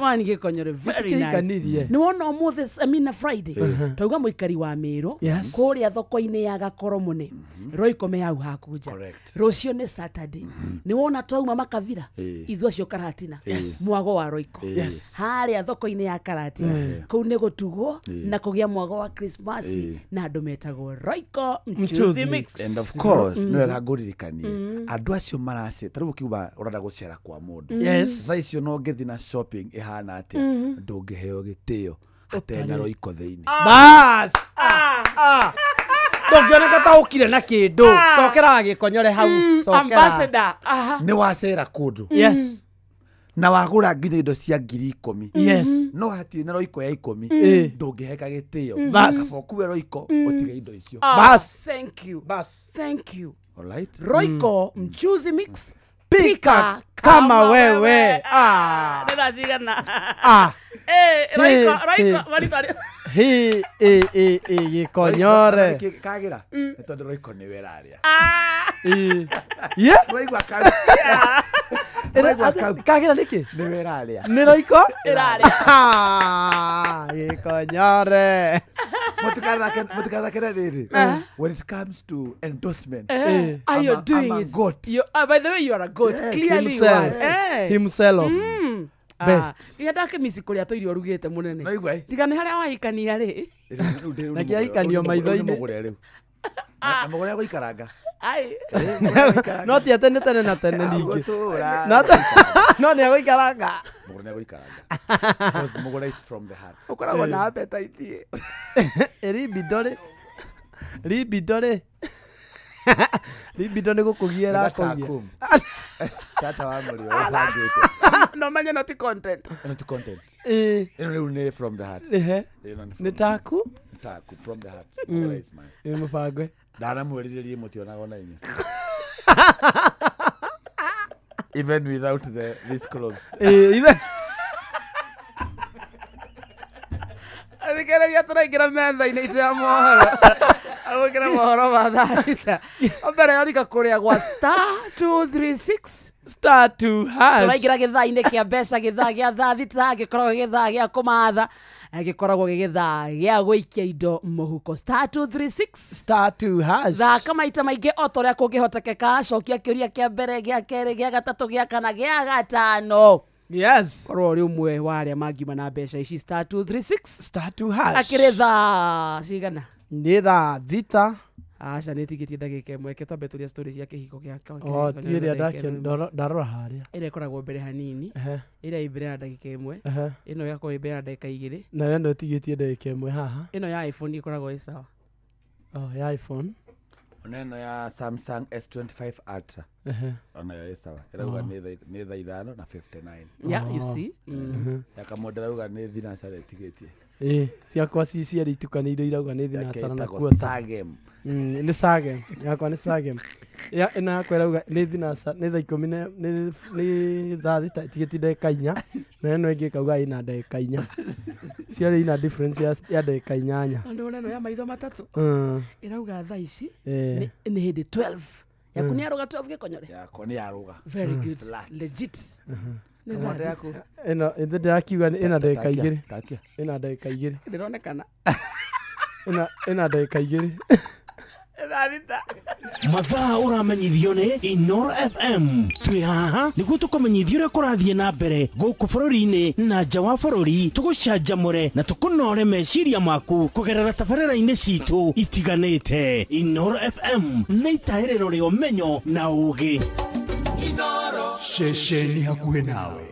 Mani Gĩkonyore, very nice. Gĩtikĩiganirie. Nĩ wona ũmũthĩ, I mean na Friday, twauga mũikari wa Meru, Yes. kũrĩa thoko-inĩ ya Gakoromone, Royco me hau hakunja. Rũciũ nĩ Saturday. Nĩ wona twauma Makavira, ithuĩ acio Karatina, mwago wa Royco. Yes. Harĩa thoko-inĩ ya Karatina, kũu nĩ gũtugwo na kũgĩa mwago wa Christmas na andũ metagwo Royco Mchuzi Mix. And of course, nĩ wega ngũririkanie andũ acio marace ta rĩu ũkiuga ũrenda gũcera kwa mũndũ. Yes. Thaa icio no ũngĩthiĩ na shopping ĩhana atĩa, ndũngĩheo gĩtĩo hatarĩ na Royco thĩinĩ. Bas. Ndũngĩoneka ta ũkire na kĩndũ. Cokera Gĩkonyore hau. Cokera. Ambassador. Aha. Nĩ wacera kũndũ. Yes. Na wagũra nginya indo cia 10,000. Yes. No hatirĩ na Royco ya 10, ndũngĩheka gĩtĩo. Bas. Kaba ũkue Royco ũtige indo icio. Bas. Thank you. Bas. Thank you. Alright? Royco Mchuzi Mix. Pika kama wewe. Nĩracigana. Hey, Royco, marĩtwa Hi Gĩkonyore. Kagĩra nĩ tondũ Royco nĩwe ĩrarĩa. Ye? Waigua kau. Waigua kau. Kagĩra nĩkĩ? Nĩwe ĩrarĩa. Nĩ Royco? Ĩrarĩa. Gĩkonyore. Mũtikathakĩre rĩrĩ. When it comes to endorsement, Are you doing I'm a it? goat. By the way, you are a goat. Clearly you are. Himself. Best. Iria ndakĩmici kũrĩa tũirio ũrugĩte mũnene. Naigua ĩ? Tiga nĩ harĩa wahikania rĩ. Na kĩahikanio maitho-inĩ. Mũgũre rĩu. Na mũgũre gũikaranga. Ai. No ti atĩ nĩ tene na tene ningĩ. Gũtũra. No nĩ agũikaranga. Mũgũre nĩ agũikaranga. Because mũgũre is from the heart. Ũkoragwo na appetite. Libido rĩ. Libido rĩ. Libido nĩ gũkũgia ĩrakũgia. Tata wa mũrĩo ũbangĩte. No menye no ti content. Ĩno ti content. Ĩĩ. Ĩno rĩu nĩ from the heart. Ehe. Ĩno nĩ Nĩ taku? Taku from the heart. Mũgũre is mine. Ĩ mũbango. Ndanamwĩrirĩrie mũtionaga ona inyuĩ. Even without these clothes. Ĩ Athikĩrĩria tũraingĩra metha-inĩ itũ ya mohoro. Agũkĩra mohoro ma thaa thita. Mbere yorika kũrĩa gwa star 236 Star 2 hash. Tũraingĩra gĩthaa-inĩ kĩa mbeca, gĩthaa gĩa thaa 6 gĩkoragwo gĩthaa gĩa kũmatha, gĩkoragwo gĩ gĩthaa gĩa gũikia indo mũhuko. Star 236 star 2 hash. Thaka maita maingĩ o ta ũrĩa kũngĩhotekeka, cokia kĩũria kĩa mbere, gĩa kerĩ, gĩa gatatũ, gĩa kana, gĩa gatano. Yes. Korwo ũrĩ ũmwe wa arĩa mangiuma na mbeca ici. Star 236 star 2 hash. Akĩrĩ thaa cigana? Nĩ thaa 6. Aca nĩ tigĩtie ndagĩka ĩmwe, reke twambe tũrie story cia kĩhiko gĩa Oh, ti ĩrĩa ndarora harĩa. Ĩrĩa ĩkoragwo mbere hanini, ĩrĩa ĩ mbere ya ndagĩka ĩmwe, ĩno ĩgakorwo ĩ mbere ya ndagĩka 2. Nayo ĩno ĩtigĩtie ndagĩka ĩmwe haha. Ĩno ya iPhone ĩkoragwo ĩ sawa. Oh, ya iPhone. Ona ĩno ya Samsung S25 Ultra. Ona yo ĩ sawa. Ĩrauga nĩ thaa 5 na 59. Yeah, you see. Ya kamũndũ ĩrauga nĩ thinacara ĩtigĩtie. Ĩ, ciakwa ci cierĩ itukanĩirio irauga nĩ thinacara na quarter. Sagem. Nĩ Sagem. Yakwa nĩ Sagem. Ya ĩno yakwa ĩrauga nĩ thinacara, nĩ thaa ikũmi na nĩ thaa 6 ĩtigĩtie ndagĩka 4, na ĩno ĩngĩ ĩkauga ĩna ndagĩka 4. Cierĩ ina difference ya ndagĩka 8. Na ndĩrona ĩno ya maitho matatũ. Ĩrauga thaa ici nĩ hĩndĩ 12. Yaku nĩ yarũga 12 gĩkonyore? Yakwa nĩ yarũga. Very good. Legit. Nĩ thaa yaku. Ĩno ĩndĩ ndĩrakiuga ĩna ndagĩka 2. Ĩna ndagĩka 2. Ndĩronekana. Ĩna ndagĩka 2. Mathaa ũramenyithio nĩ Inoro FM. Twĩ haha nĩguo tũkũmenyithie ũrĩa kũrathiĩ na mbere gũkũ bũrũri-inĩ na nja wa bũrũri, tũgũcanjamũre na tũkũnore meciria maku kũgerera tabarĩra-inĩ citũ itiganĩte. Inoro FM nĩ itahĩrĩro rĩa ũmenyo na ũũgĩ. Ceceni hakuhĩ nawe.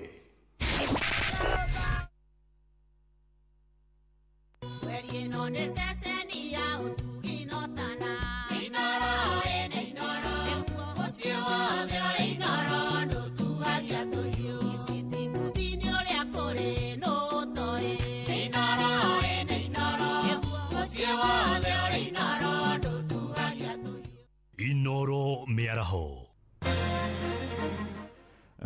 Inoro mĩaraho.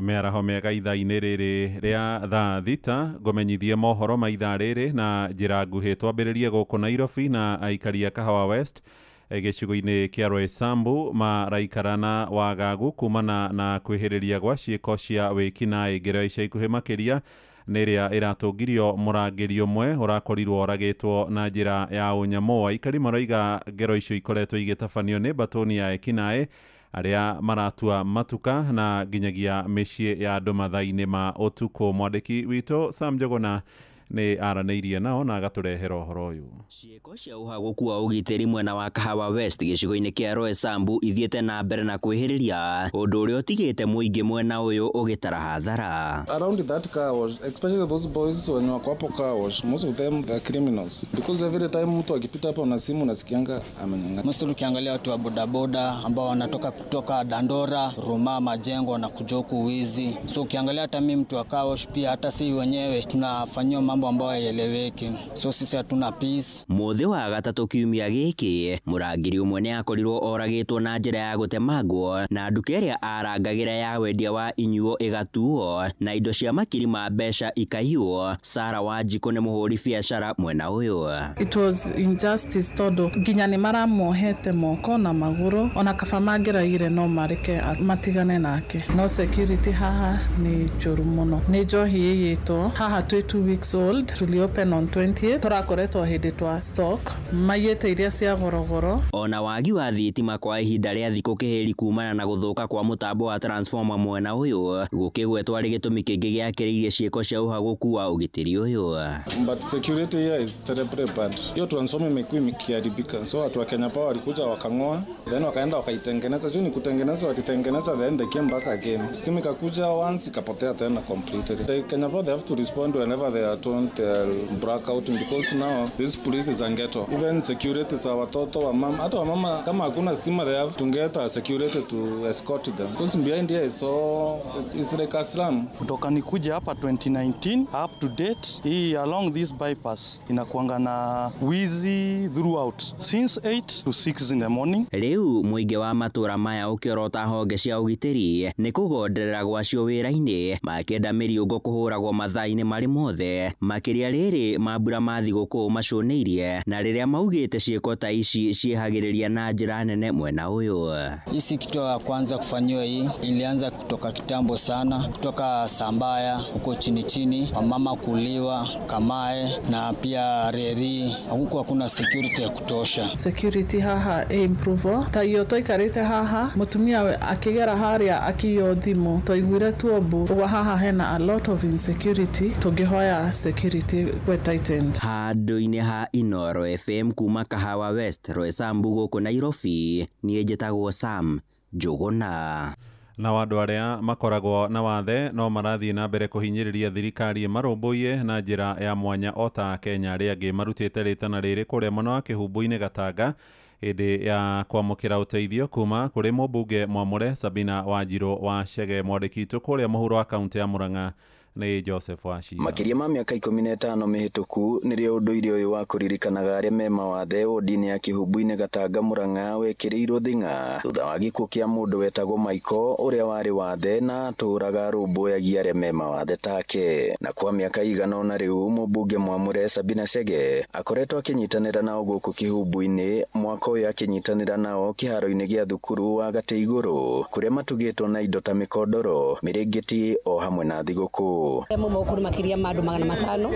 Mĩaraho mĩega ithaa-inĩ rĩrĩ rĩa thaa 6 ngũmenyithie mohoro ma ithaa rĩrĩ na njĩra nguhĩ. Twambĩrĩrie gũkũ Nairobi na aikari a Kahawa West gĩcigo-inĩ kĩa Roysambu maraikara na wagagu kumana na kwĩhĩrĩria gwa ciĩko cia wĩkinaĩ. Ngero ica ikuhĩ makĩria nĩ ĩrĩa ĩratũngirio mũrangĩri ũmwe ũrakorirwo oragĩtwo na njĩra ya ũnyamũ. Aikari maroiga ngero icio ikoretwo igĩtabanio nĩ mbatũni ya ekinaĩ arĩa maratua matuka na nginyagia mĩciĩ ya andũ mathaa-inĩ ma ũtukũ. Mwandĩki witũ Sam Njuguna nĩ aranĩirie nao na agatũrehera ũhoro ũyũ. Ciĩko cia ũhagũku wa ũgitĩri mwena wa Kahawa West gĩcigo-inĩ kĩa Roysambu ithiĩte na mbere na kwĩhĩrĩria, ũndũ ũrĩa ũtigĩte mũingĩ mwena ũyũ ũgĩtara hathara. Around that car wash, especially those boys wenye wako hapo car wash, most of them they are criminals because every time mtu akipita hapo na simu unasikianga amenyang'anya. Most ukiangalia watu wa bodaboda ambao wanatoka kutoka Dandora, Ruma, Majengo na kujoku wizi. So ukiangalia hata mimi mtu wa car wash pia hata si wenyewe tunafanywa mambo ambayo hayeleweki. So sisi hatuna peace. Mũthĩ wa gatatũ kiumia gĩkĩ mũrangĩri ũmwe nĩ akorirwo oragĩtwo na njĩra ya gũtemangwo na nduka ĩrĩa arangagĩra ya wendia wa inyuo ĩgatuo na indo cia makiri ma mbeca ikaiywo. Sara Wanjikũ nĩ mũhũri biacara mwena ũyũ. It was injustice tondũ nginya nĩ maramuohete moko na magũrũ, ona kaba mangĩraire no mareke matigane nake. No security haha nĩ njũru mũno, nĩ njohi ĩiyĩtwo haha twĩ 2 weeks old, tuli open on 20th, tũrakoretwo hĩndĩ twa stock maiyĩte iria cia gorogoro. Ona wagi wa thitima kwa ihinda rĩa thikũ kĩhĩri kumana na gũthũka kwa mũtambo wa transformer mwena ũyũ gũkĩgwetwo arĩ gĩtũmi kĩngĩ gĩakĩrĩirie ciĩko cia ũhagũku wa ũgitĩri ũyũ. But security here is terribly bad. Hiyo transformer imekuwa ikiharibika, so watu wa Kenya Power walikuja wakang'oa, then wakaenda wakaitengeneza. Sio ni kutengeneza, walitengeneza then they came back again. Stima ikakuja once ikapotea tena completely. The Kenya Power, they have to respond whenever they are told they'll break out, because now this police is a ghetto. Even security za watoto wa mama, hata wa mama kama hakuna stima they have to get a security to escort them, because behind here is so it's like a slum. Kutoka nikuja hapa 2019 up to date, hii along this bypass inakuanga na wizi throughout since 8 to 6 in the morning. Riu muingi wa matura maya ukiorota honge cia ugitiri ni kugonderera gwacio wira-ini makĩenda mĩriũngũ kũhũragwo mathaa-inĩ marĩ mothe Makĩria rĩrĩ mambura ma thigũkũ macũnĩirie na rĩrĩa maugĩte ciĩko ta ici ciĩhagĩrĩria na njĩra nene mwena ũyũ. Hii si kitu ya kwanza kufanyiwa, hii ilianza kutoka kitambo sana, kutoka Sambaya huko chini chini, wamama kuliwa Kamae na pia Reri, huko hakuna security ya kutosha. Security haha ĩ improve ta iyo tũikarĩte haha mũtumia akĩgera harĩa akĩiywo thimũ twaiguire tuombu ũguo haha hena a lot of insecurity, tũngĩhoya security kwe tightened. Handũ-inĩ ha Inoro FM kuma Kahawa West, Roysambu gũkũ Nairobi, niĩ njĩtagwo Sam Njũgũna. Na andũ arĩa makoragwo na wathe no marathiĩ na mbere kũhinyĩrĩria thirikari ĩmarũmbũiye na njĩra ya mwanya o ta Kenya arĩa angĩ marutĩte rĩtana rĩrĩ kũrĩa mwena wa Kĩhumbu-inĩ Gatanga hĩndĩ ya kwamũkĩra ũteithio kuma kũrĩ mũmbunge mwamũre Sabina Wanjirũ wa Chege. Mwandĩki witũ kũrĩa mũhuro wa kaũntĩ ya Murang'a nĩ Joseph Wachira. Makĩria ma mĩaka 15 mĩhĩtũku nĩrĩo ũndũire ũyũ wa kũririkanaga arĩa me mawathe wodi-inĩ ya Kĩhumbu-inĩ Gatanga Murang'a wekĩrĩirwo thing'a thutha wa gĩkuũ kĩa mũndũ wetagwo Michael ũrĩa warĩ wathe na atũraga arũmbũyagia arĩa me mawathe take. Na kwa mĩaka igana ũna rĩu mũmbunge mwamũre Sabina Chege akoretwo akĩnyitanĩra nao gũkũ Kĩhumbu-inĩ, mwaka ũyũ akĩnyitanĩra nao kĩharo-inĩ gĩa thukuru wa Gatĩ Igũrũ kũrĩa matugĩtwo na indo ta mĩkondoro, mĩrĩngĩti o hamwe na thigũkũ. Arĩa mauma gũkũ nĩ makĩria ma andũ 500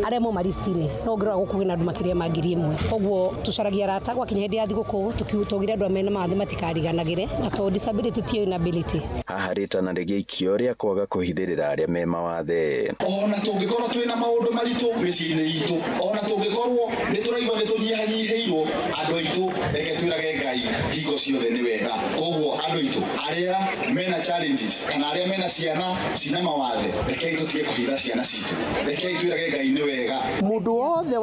arĩa mauma list-inĩ no ũngĩrora gũkũ kwĩna andũ makĩria ma 1000. Koguo tũcaragia arata gwakinya hĩndĩ ya thigũkũ tũgire andũ mena mawathe matikariganagĩre, na tondũ disability ti inability. Haha rĩtana rĩgĩikio rĩa kwaga kũhithĩrĩra arĩa me mawathe. Ona tũngĩkorwo twĩna maũndũ maritũ mĩciĩ-inĩ itũ, ona tũngĩkorwo nĩ tũraigua nĩ tũnyihanyihĩirwo, andũ aitũ reke twĩrage Ngai hingo ciothe nĩ wega. Koguo andũ aitũ arĩa mena challenges kana arĩa mena ciana cina mawathe, rekei tũtige kũhitha ciana citũ, rekei twĩrage Ngai nĩ wega. Mũndũ wothe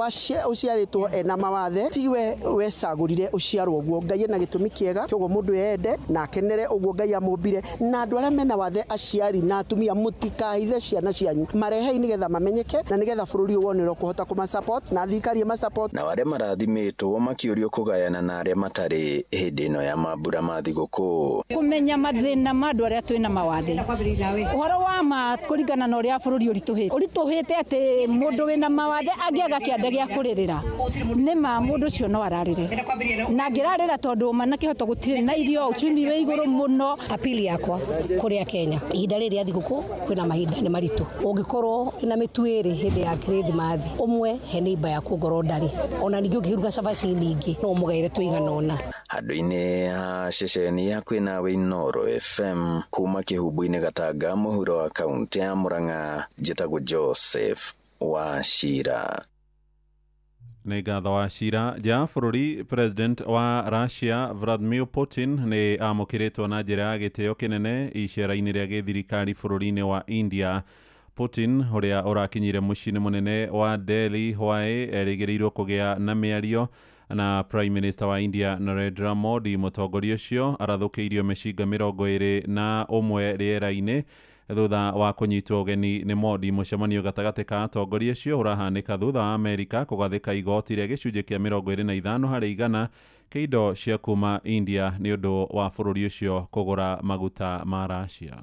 ũciarĩtwo ena mawathe tiwe wecagũrire ũciarwo ũguo, Ngai ena gĩtũmi kĩega kĩoguo mũndũ ende na akenere ũguo Ngai amũmbire. Na andũ arĩa mena wathe, aciari na atumia, mũtikahithe ciana cianyu, marehei nĩgetha mamenyeke na nĩgetha bũrũri ũyũ wone ũrĩa ũkũhota kũma-support na thirikari ĩma-support. Na arĩa marathimĩtwo makĩũrio kũgayana na arĩa matarĩ hĩndĩ ĩno ya mambura ma thigũkũ. Kũmenya mathĩna ma andũ arĩa twĩna mawathe, ũhoro wa ma kũringana na ũrĩa bũrũri ũritũhĩte atĩ mũndũ wĩna mawathe angĩaga kĩanda gĩa kũrĩrĩra nĩ ma mũndũ ũcio no ararĩre, na angĩrarĩra tondũ ma na kĩhoto gũtirĩ na irio, uchumi wĩ igũrũ mũno. Apili yakwa kũrĩa Kenya ihinda rĩrĩ rĩa thigũkũ kwĩna mahinda nĩ maritũ, ũngĩkorwo na mĩtu ĩrĩ hĩndĩ ya Kĩrĩthimathi ũmwe he neighbor yaku ngorwo ndarĩ, ona ningĩ ũngĩruga cabaci nyingĩ no ũmũgaĩre tũigana ũna. Handũ-inĩ ha ceceni hakuhĩ nawe Inoro FM kuma Kĩhumbu-inĩ Gatanga mũhuro wa kaũntĩ ya Murang'a, njĩtagwo Joseph Wachira. Nĩ ngatho Wachira. Nja ya bũrũri, President wa Russia Vladimir Putin nĩ amũkĩrĩtwo na njĩra ya gĩtĩo kĩnene icera-inĩ rĩa gĩthirikari bũrũri-inĩ wa India. Putin ũrĩa ũrakinyire mũciĩ-inĩ mũnene wa Delhi hwaĩ erĩgĩrĩirwo kũgĩa na mĩario na Prime Minister wa India Narendra Modi. Mũtongoria ũcio arathũkĩirio mĩcinga 21 rĩera-inĩ thutha wa kũnyitwo ũgeni nĩ Modi. Mũcemanio gatagatĩ ka atongoria acio ũrahanĩka thutha wa Amerika kũgathĩka igoti rĩa gĩcunjĩ kĩa 25 harĩ igana kĩa indo cia kuma India nĩ ũndũ wa bũrũri ũcio kũgũra maguta ma Russia.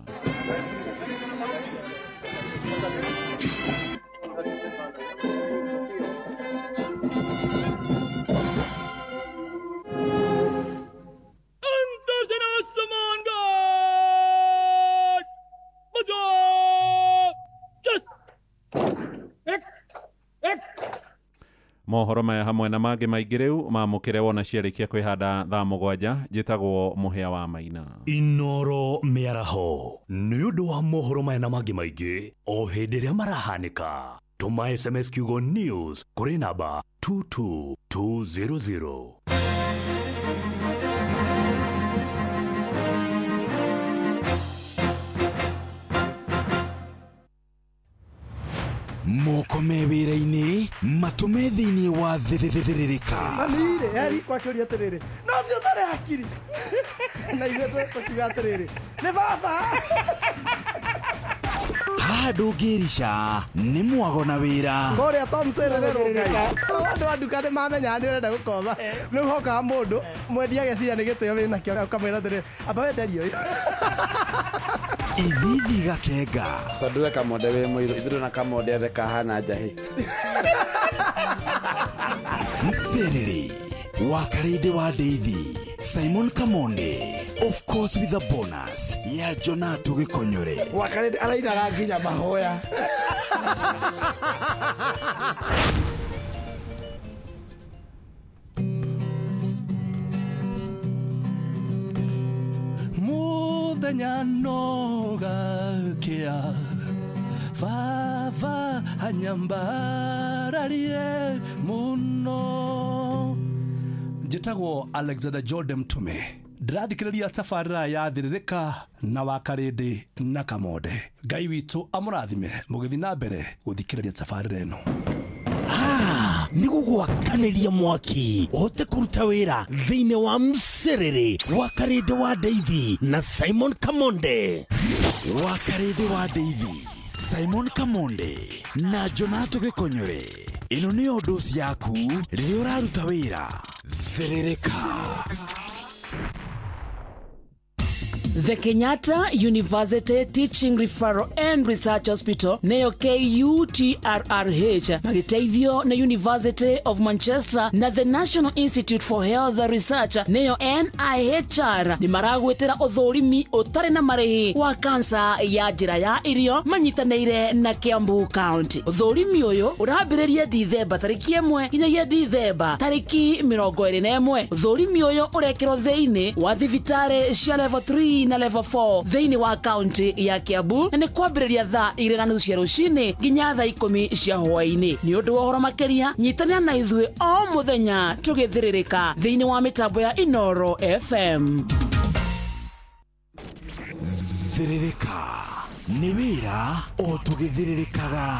Mohoro maya hamwe na mangĩ maingĩ rĩu mamũkĩre wona ciarĩkia kwĩhanda thaa 7. Njĩtagwo Mũhĩa wa Maina. Inoro mĩaraho nĩ ũndũ wa mohoro maya na mangĩ maingĩ o hĩndĩ ĩrĩa marahanĩka. Tũma SMS kiugo news kũrĩ namba 22200. Moko me wĩra-inĩ matũme thĩinĩ wa thĩthĩrĩrĩka. Mami-rĩ eri kwakĩũria atĩrĩrĩ, no ũcio ũtarĩ hakiri na ithuĩ tũkiuga atĩrĩrĩ nĩ baba. Haha ndũngĩrica nĩ mwago na wĩra. Kũrĩa Tom Serere Ngai andũ a nduka nĩ mamenyaga nĩ ũrenda gũkoma, rĩu hokaga mũndũ mwendia ageciria nĩ gĩtĩo wĩnakĩo ũkamwĩra atĩrĩrĩ amba wenderie ũyũ. Ithithi Gakenga. Tondũ we Kamonde wĩ mũirũ, ithuĩ na Kamonde othe kahana njahĩ. Mserere wa Karĩndĩ wa Ndeithi, Simon Kamonde, of course with a bonus ya Jonato Gĩkonyore. Wa Karĩndĩ arainaga nginya mahoya. Muthenya no gakia baba anyambararie muno. Njĩtagwo Alexander Jordan Mtume, ndĩrathikĩrĩria tabarĩra ya Thĩrĩrĩka na wa Karĩndĩ na Kamonde. Ngai witũ amũrathime mũgĩthiĩ na mbere gũthikĩrĩria tabarĩra ĩno. Nĩ gũgwakanĩria mwaki ũhote kũruta wĩra thĩinĩ wa Mserere wa Karĩndĩ wa Ndeithi na Simon Kamonde. Wa Karĩndĩ wa Ndeithi, Simon Kamonde na Jonato Gĩkonyore. Ĩno nĩyo ndoci yaku rĩrĩa ũraruta wĩra. Thĩrĩrĩka. The Kenyatta University Teaching Referral and Research Hospital neyo KUTRRH magiteithio na University of Manchester na the National Institute for Health Research neyo NIHR ni maragwetera uthurimi utari na marihi wa kansa ya njira ya irio manyitanĩire na Kiambu County. Uthurimi uyu urambĩrĩria Dithemba tarĩki 1 nginyagia Dithemba tarĩki 21. Uthurimi uyu urekĩrwo thĩinĩ wa thibitarĩ cia level 3 na level 4 thĩinĩ wa county ya Kiambu na nĩ kwambĩrĩria thaa 2:30 cia rũcinĩ nginya thaa 10 cia hwaĩ-inĩ. Nĩ ũndũ wa ũhoro makĩria nyitanĩra na ithuĩ o mũthenya tũgĩthĩrĩrĩka thĩinĩ wa mĩtambo ya Inoro FM. Thĩrĩrĩka nĩ wĩra o tũgĩthĩrĩrĩkaga.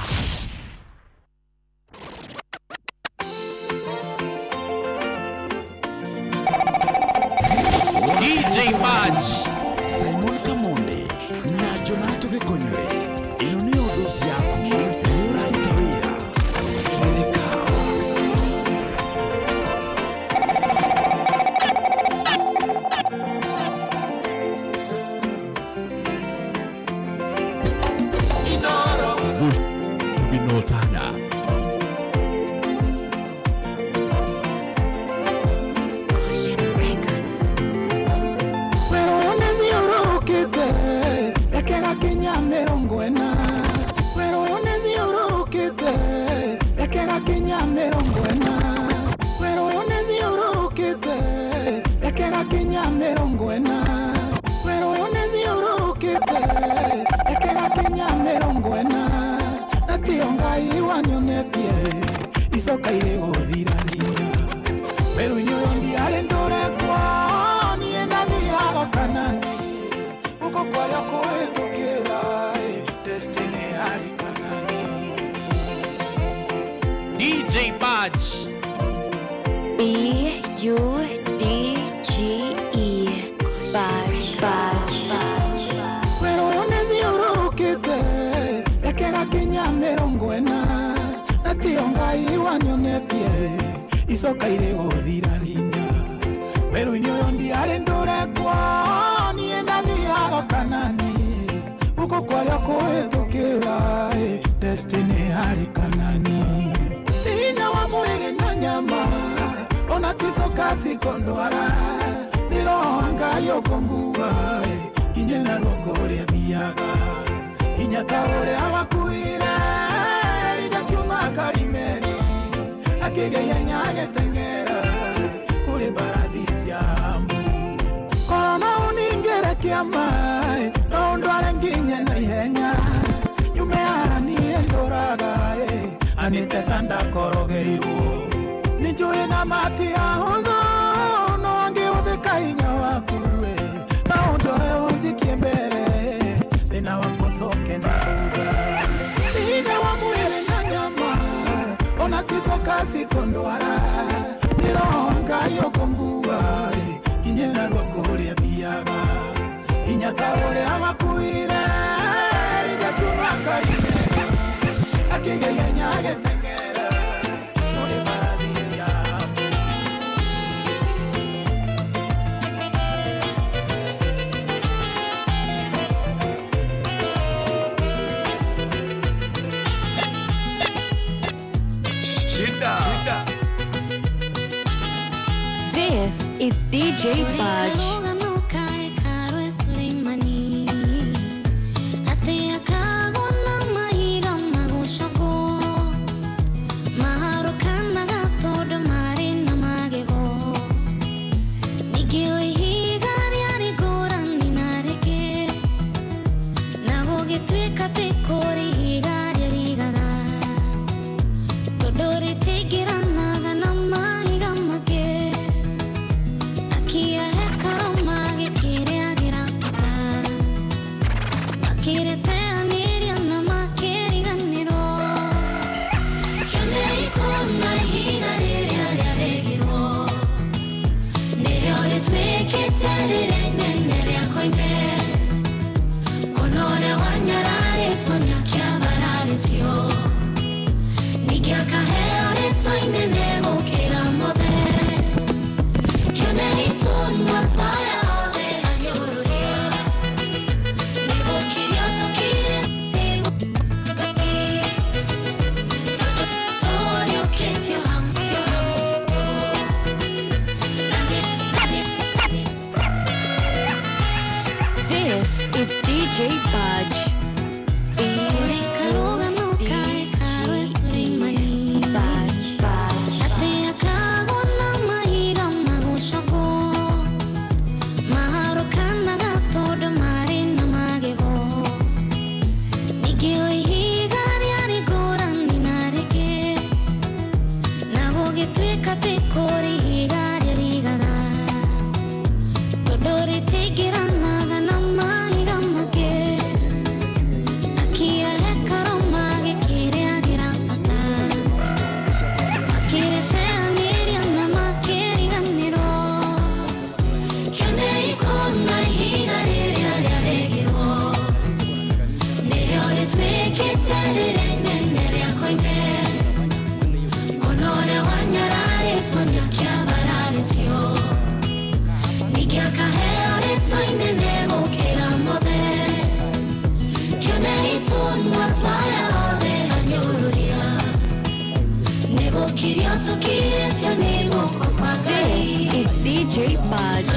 DJ Badge, Simon Kamonde na Jonato Gĩkonyore. Ĩno nĩyo ndoci yaku rĩrĩa ũraruta wĩra. Thĩrĩrĩka. Tugĩnotana. Kinya 40 wero one thiururukite reke gakinya 40 wero one thiururukite reke gakinya 40 wero one thiururukite reke gakinya 40 na tiyo Ngai wanyonetie icoka irĩ gũthira hinya werũ-inĩ ũyũ ndiarĩ ndũrekwo niĩ ndathiaga Kanani uko kwaria kũhĩtũkĩra destiny harĩ Kanani. DJ Badge. B-U-D-G-E Badge, Badge. Werũ ũyũ nĩ thiũrũrũkĩte reke gakinya 40 na tiyo Ngai wanyonetie icoka irĩ gũthira hinya werũ-inĩ ũyũ ndiarĩ ndũrekwo niĩ ndathiaga Kanani uko kwaria kũhĩtũkĩra destiny harĩ Kanani. Hinya wa mwĩrĩ na nyama ona ticoka cikondwara nĩ roho wa Ngai ũkũnguua nginye narua kũrĩa thiaga hinya ta ũrĩa wakuire Elija kiuma Karimeli akĩgĩa ihenya agĩteng'era kũrĩ mbarathi cia Ahabu. Korwo no ũningĩre kĩama no ũndware nginye na ihenya nyume haha niĩ ndũraga anĩte ta ndakorogeirwo nĩ njũĩ na mati ahũthũ no angĩhũthĩka hinya waku na ũnjoe ũnjikie mbere thĩna wakwa ũcoke na thutha. Hinya wa mwĩrĩ na nyama ona ticoka cikondwara nĩ roho wa Ngai ũkũnguua nginye narua kũrĩa thiaga hinya ta ũrĩa wakuire Elija kiuma Karimeli akĩgĩa ihenya agĩteng'era kũrĩ mbarathi cia Ahabu. Shida. Shida. This is DJ Budge. DJ Budge. This is DJ Budge.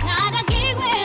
Nada que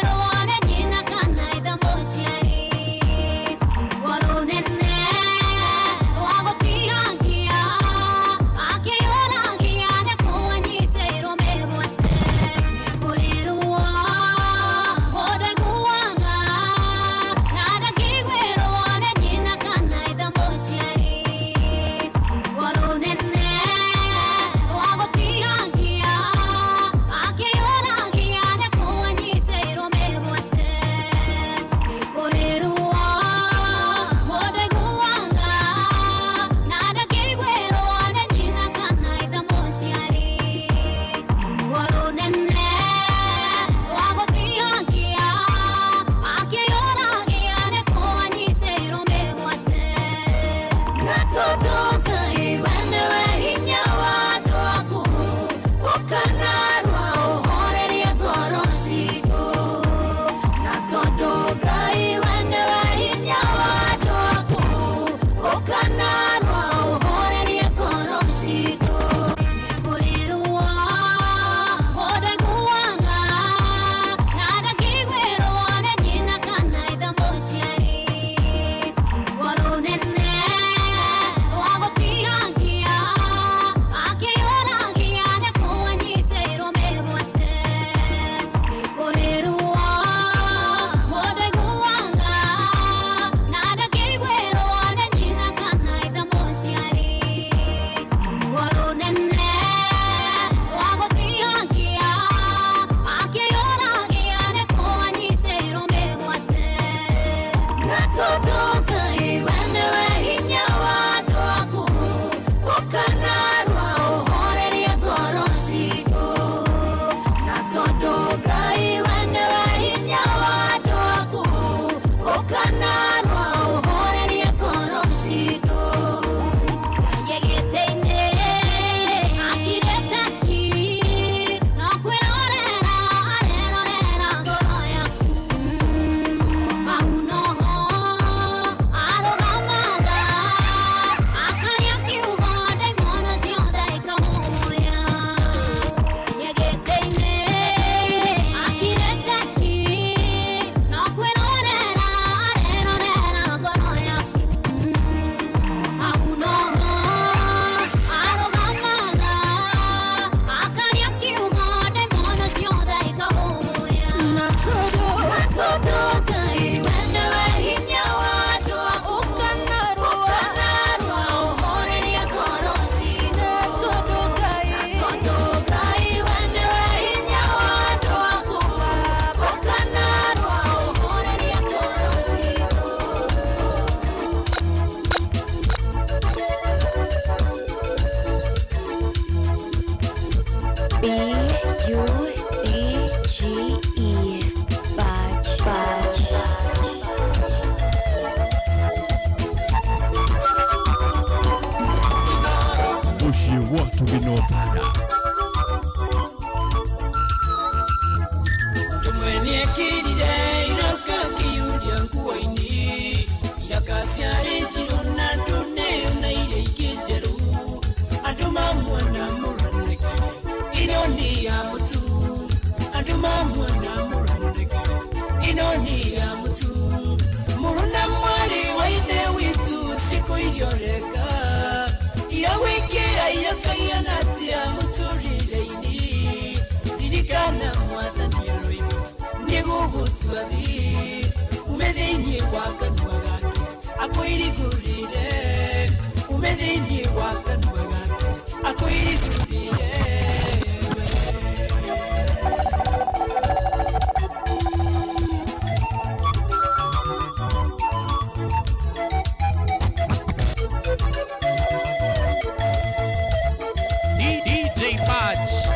Tubinotana. DJ Patch.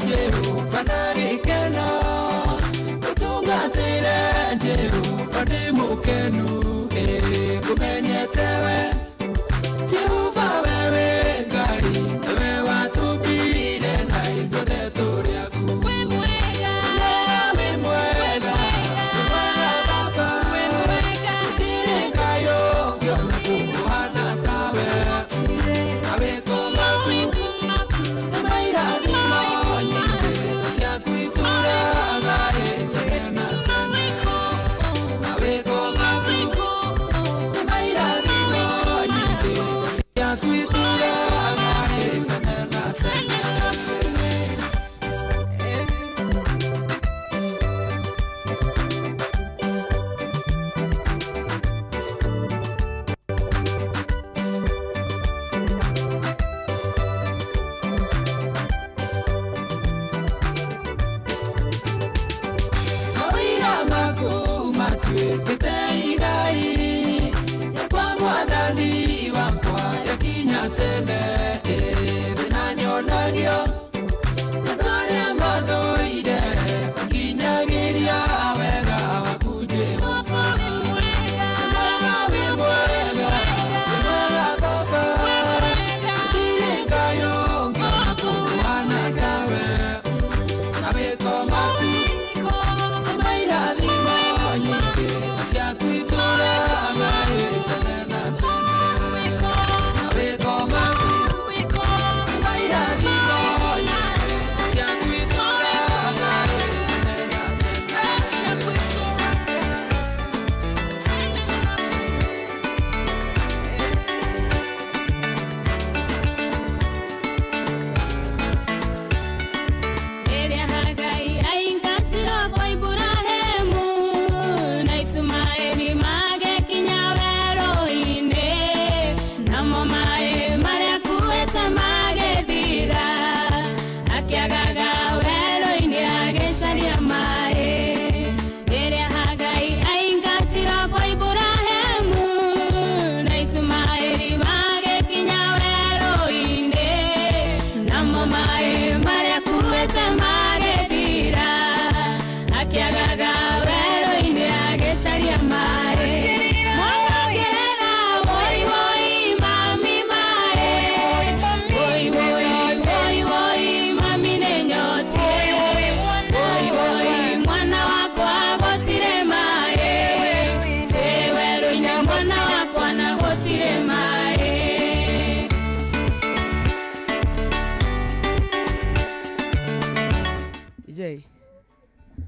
Jehova na gĩkeno.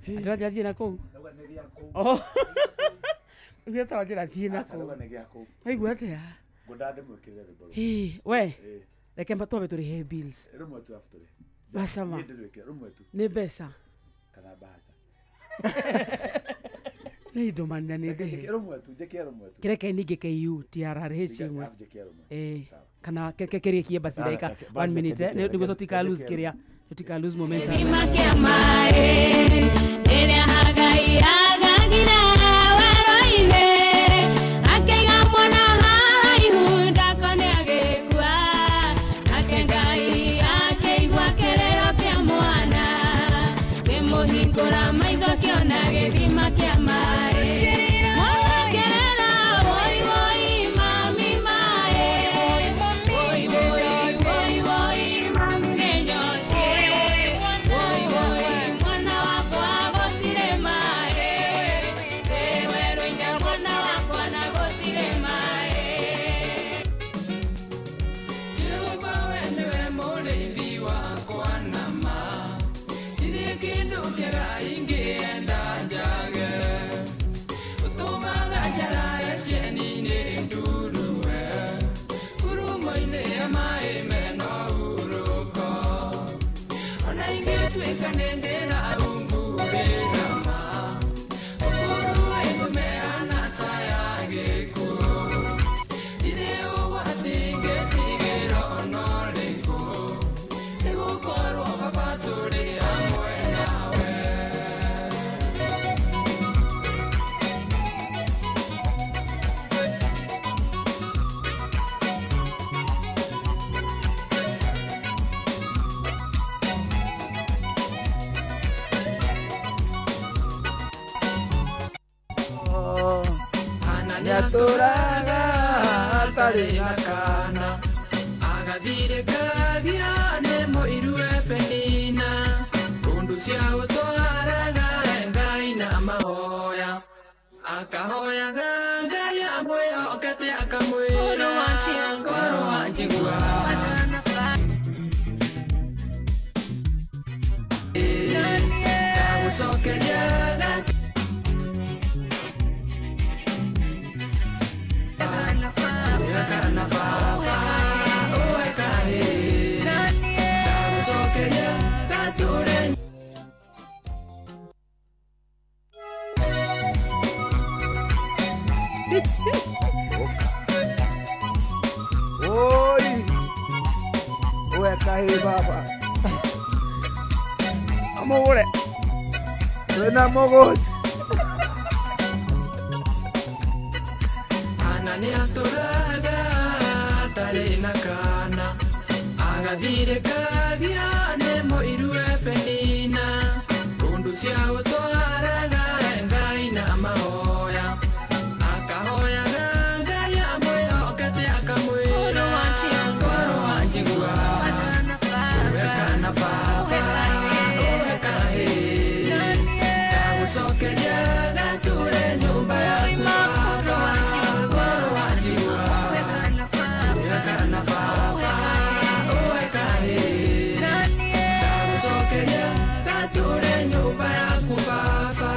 Ndĩrathiĩ thiĩ na kũu. Oh. Ugĩte wanjĩra thiĩ na kũu. Waigua atĩa? Ngwendaga ndĩmwĩkĩrĩre rwĩmbo rũmwe. Ĩ, we. Ĩ. Reke twambe tũrĩhe bills. Rũmwe tu afu tũrĩhe. Wacama. Niĩ ndĩrwĩkĩre rũmwe tu. Nĩ mbeca. Kana mbaca. Nĩ indo manina nĩ Reke ndĩhe. njĩke rũmwe tu, njĩke rũmwe tu. Kĩreke ningĩ KU TRRH ĩmwe. Alafu njĩke rũmwe. Eh, kana kĩrĩkie basi Ah, dakika basi 1 minute reke njĩke, nĩguo reke tũtika lose njĩke kĩrĩa tũtika lose momentum. Gĩthima kĩa maĩ rĩrĩa Hagai agagire werũ-inĩ akĩiga mwana haraihu ndakone agĩkua nake Ngai akĩigua kĩrĩro kĩa mwana kĩmũhingũra maitho kĩona gĩthima kĩa maĩ mwana kĩrĩra woi woi mami maĩ woi woi woi woi mami nĩnyotie woi woi mwana wakwa gũtirĩ maĩ wĩ werũ-inĩ mwana wakwa na gũtirĩ maĩ. Jehova we nĩwe mũrĩithi wakwa na ma ndirĩ kĩndũ kĩega ingĩenda njage ũtũmaga njarae cieni-inĩ ndurue ngurumo-inĩ ya maĩ mena hurũko ona ingĩtuĩka nĩ ndĩrahungurĩra ma ũkũrũ ĩngũmeana ta ya gĩkuũ ndirĩ ũgwati ingĩtigĩra ona ũrĩkũ nĩgũkorwo Baba tũrĩ hamwe nawe. Hana nĩatũraga atarĩ na kana agathirĩkagia nĩ mũiru we Penina kũndũ cia gũtwaraga Ngai na mahoya akahoyaga Ngai amwĩhokete akamwĩra ngoro wanjigua ndagũcokeria gati kana baba uwe kahĩ ndagũcokeria gatũre. Oi. Weka hĩ baba. Amũgũre. Twĩna mũgũci. Hana nĩatũraga atarĩ na kana agathirĩkagia nĩ mũiru we Penina kũndũ cia gũtwaraga Ngai na mahoya akahoyaga Ngai amwĩhokete akamwĩra ngoro wanjigua uwe kana baba uwe kahĩ ndagũcokeria gatũre nyũmba yaku baba ngoro wanjigua uwe kana baba uwe kahĩ ndagũcokeria gatũre nyũmba yaku baba.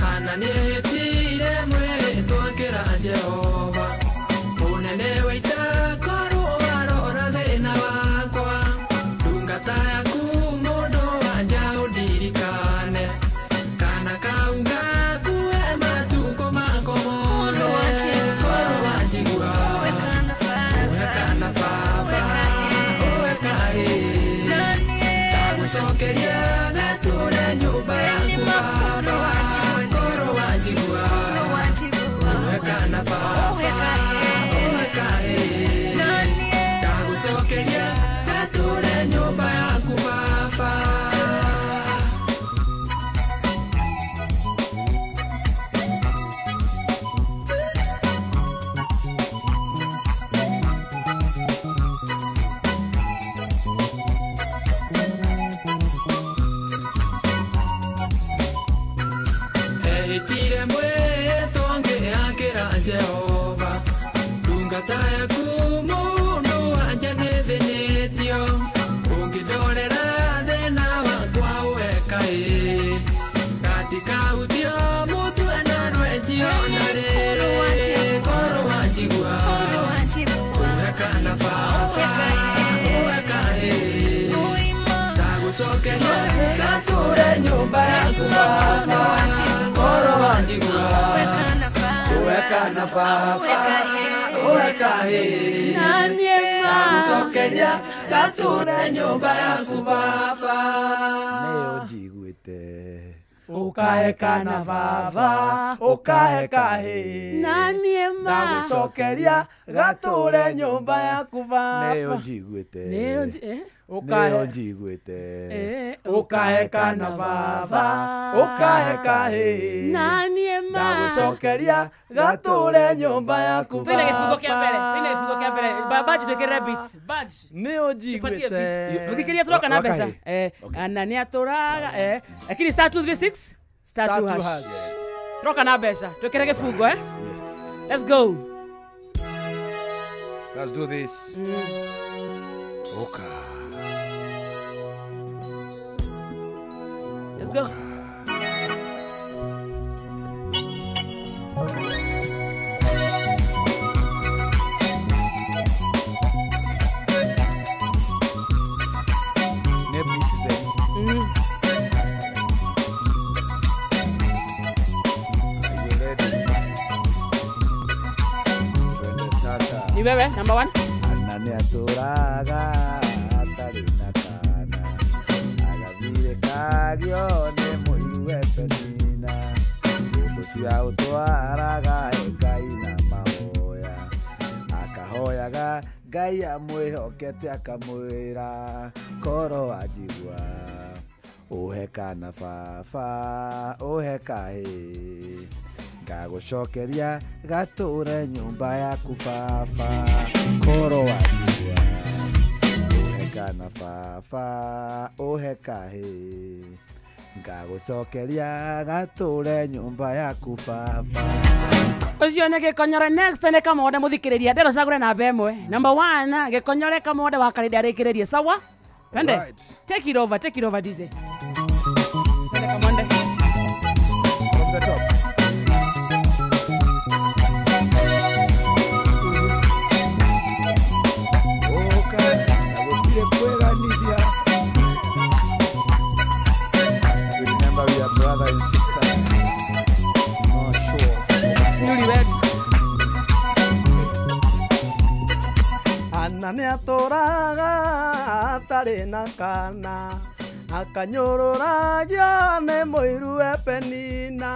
Hana nĩehĩtire mwĩhĩtwa akĩra Jehova mũnene wa ita korwo warora thĩna wakwa ndungata yaku mũndũ wa nja ũndirikane kana kau gakue matukũ mako mothe korwo wanjigua uwe kana baba uwe kahĩ ndagũcokeria gatũre nyũmba yaku baba ngoro wanjigua uwe kana baba uwe kahĩ ndagũcokeria gatũre nyũmba yaku baba. Ndagucokeria gatũre nyũmba yaku baba Koro wanjigua Uwe kana baba Uwe kahĩ Ndagucokeria gatũre nyũmba yaku baba Nĩyo njiguĩte Ukahe kana baba Ukahe kahĩ Ndagucokeria gatũre nyũmba yaku baba Nĩyo njiguĩte Nĩyo njiguĩte Ukahe kana baba Ukahe kahĩ Ndagucokeria gatũre nyũmba yaku baba. Twĩna gĩbungo kĩa mbere, twĩna gĩbungo kĩa mbere. Badge twĩkĩrĩre beats. Badge. Nĩyo njiguĩte. Mũthikĩria tũroka na mbeca. Na nĩ atũraga lakini star 236 star 2 hash. Tũroka na mbeca. Twĩkĩre gĩbungo eh? Let's go. Let's do this. Okay. Let's go. Ni wewe number 1. Anani atũraga atarĩ na kana agathire kagio nĩ mũiru we Penina ũndũ cia ũtwaraga Ngai na mahoya akahoyaga Ngai amwĩhokete akamwĩra koro anjigua ũhe kana baba ũhe kahĩ Ngagucokeria gatũre nyũmba yaku baba Koro wanjigua Ũhe kana baba ũhe kahĩ Ngagucokeria gatũre nyũmba yaku baba. Ũcio nĩ Gĩkonyore. Next nĩ Kamonde mũthikĩrĩria ndero cagũre namba ĩmwe. Number 1 Gĩkonyore Kamonde wa Karĩndĩ arĩkĩrĩrie sawa. Twende. Take it over, take it over DJ. Twende Kamonde. From the top. We remember we are brother and sister. Oh, sure. Newlyweds. Anna nĩ atũraga atarĩ na kana akanyũrũragio nĩ mũiru we Penina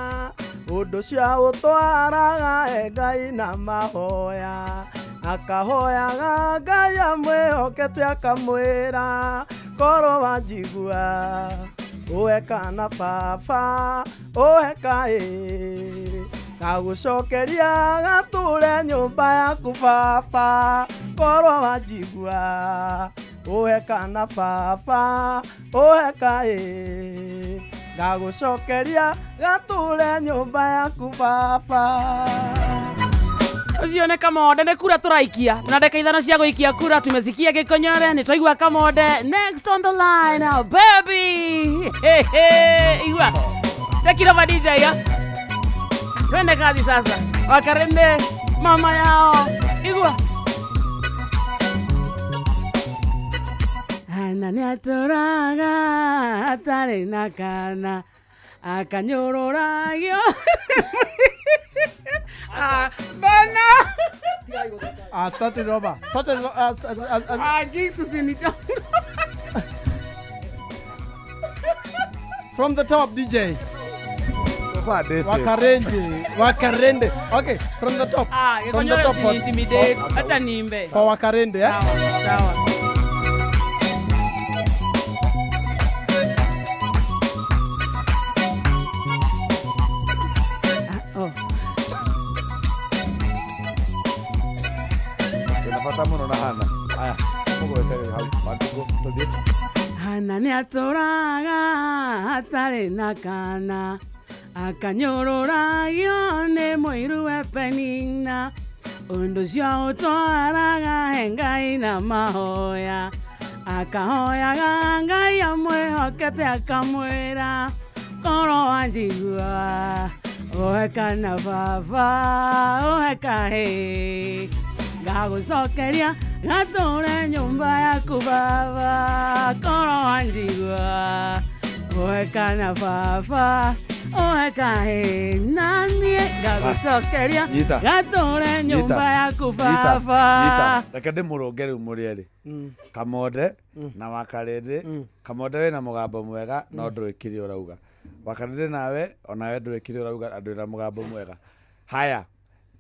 ũndũ cia ũtwaraga Ngai na mahoya akahoyaga Ngai amwĩhokete akamwĩra koro wanjigua ũhe kana baba ũhe kahĩ Ngagucokeria gatũre nyũmba yaku baba koro wanjigua ũhe kana baba ũhe kahĩ Ngagucokeria gatũre nyũmba yaku baba. Ũcio nĩ Kamonde nĩ kura tũraikia tuna dakika ithano cia gũikia kura tumesikia Gĩkonyore nĩ twaigua Kamonde. Next on the line now baby. Hey, hey, igua take it over DJ ya twende kazi sasa Wakarende mama yao igua Ana nĩ atũraga atarĩ na kana akanyũrũragio bana. Start it over. Start it over. Gigs usinichongo. From the top, DJ. Wakarende. Wakarende. Okay, from the top. From the top. Intimidate. Acha niimbe. For Wakarende, eh? Sawa. Oh. Bata mũno na Hana. Aya, mũgweterere hau. Wantukũ, tũthiĩ. Hana nĩ atũraga atarĩ na kana akanyũrũragio nĩ mũiru we Penina ũndũ ũcio ũtwaraga Ngai na mahoya akahoyaga Ngai amwĩhokete akamwĩra koro wanjigua ũhe kana baba ũhe kahĩ Ngagucokeria Gatũre nyũmba yaku baba korwo wanjigua ũhekana baba ũhekaĩ naniĩ ngagũcokeria Nyita. gatũre nyũmba yaku Nyita. baba. Reke ndĩmũrũnge rĩu mũrĩ erĩ Kamonde na Wakarĩndĩ. Kamonde wĩna mũgambo mwega no ndũĩ kĩrĩa ũrauga. Wakarĩndĩ nawe onawe ndũĩ kĩrĩa ũrauga na ndũrĩ na mũgambo mwega. Haya,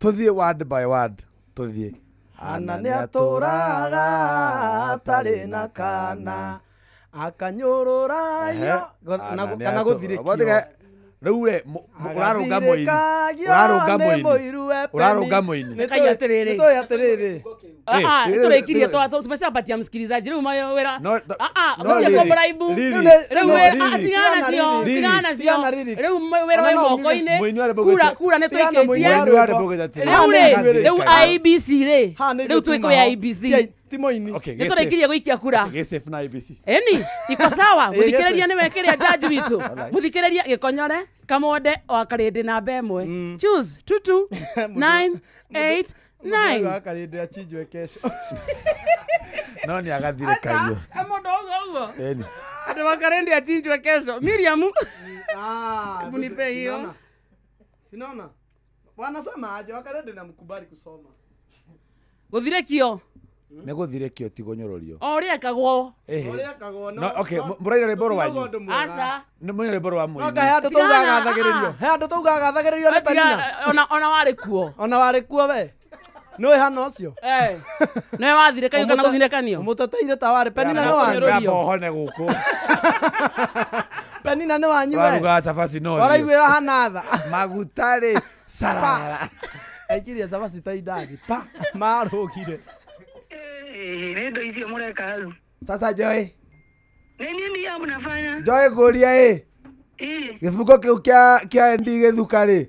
tũthiĩ word by word, tũthiĩ. Hana nĩatũraga atarĩ na kana akanyũrũrayo kana gũthirĩkio. Rĩu rĩ ũrarũnga mũini, ũrarũnga mũini, ũrarũnga mũini. Kai atĩrĩrĩ. Nĩtũĩ atĩrĩrĩ. Tũrĩkirie tumeshapatia msikilizaji rĩu wĩra no gũthiĩ lyrics. kũmbraibu Lyrics. rĩu No, wĩra lyrics. tigana nacio Lyrics. tigana nacio rĩu wĩra wĩ moko-inĩ Mũini warĩ kura kura nĩ Tigana mũini tũikĩtie wa Mũini warĩ mũgĩte atĩrĩrĩ. rĩu rĩ rĩu Agathirĩka. IEBC rĩ rĩu twĩ kwĩ IEBC ti mũini. Okay, nĩ tũrĩkirie gũikia kura. Okay, gĩ safe na IEBC. Eni iko sawa. Ĩ, Mũthikĩrĩria nĩwe kĩrĩa jaji witũ mũthikĩrĩria gĩkonyore Kamonde wa Karĩndĩ namba ĩmwe choose 2 2 9 8 9. Wakarĩndĩ achinjwe kesho. No nĩ agathirĩkagio. Mũndũ ũguo ũguo Eni. andũ wa Karĩndĩ achinjwe kesho. Miriam, hebu nipe hiyo. Sinaona wanasema aje Wakarĩndĩ na mkubali kusoma. Gũthirĩkio Nĩ gũthirĩkio ti kũnyũrũrio. o ũrĩa ekagwo. Ĩhĩ. Ũrĩa ekagwo No, okay, mũraina rwĩmbo rwanyu. Aca. Nĩ mũraina rwĩmbo rwa mũini. Oka he andũ taugaga gathagĩrĩrio. He andũ taugaga gathagĩrĩrio nĩ Penina. Ona warĩ kuo. Ona warĩ kuo we. Nĩũĩ hana ũcio? Nĩwe wathirĩkagio kana gũthirĩkanio? Ũmũteteire ta warĩ Penina nĩ wanyu. Wamba ũhone gũkũ. Penina nĩ wanyu we. Ũrarugaga cabaci no Ũraiguĩra hana tha. Maguta rĩ sarara. Aikirie cabaci ta indathi pa marũgire. Nĩ indo icio mũreka hau. Sasa Joy. Nĩ nini ya mnafanya? Joy ngũria ĩ. Gĩbungo kĩu kĩa ND gĩthuka rĩ.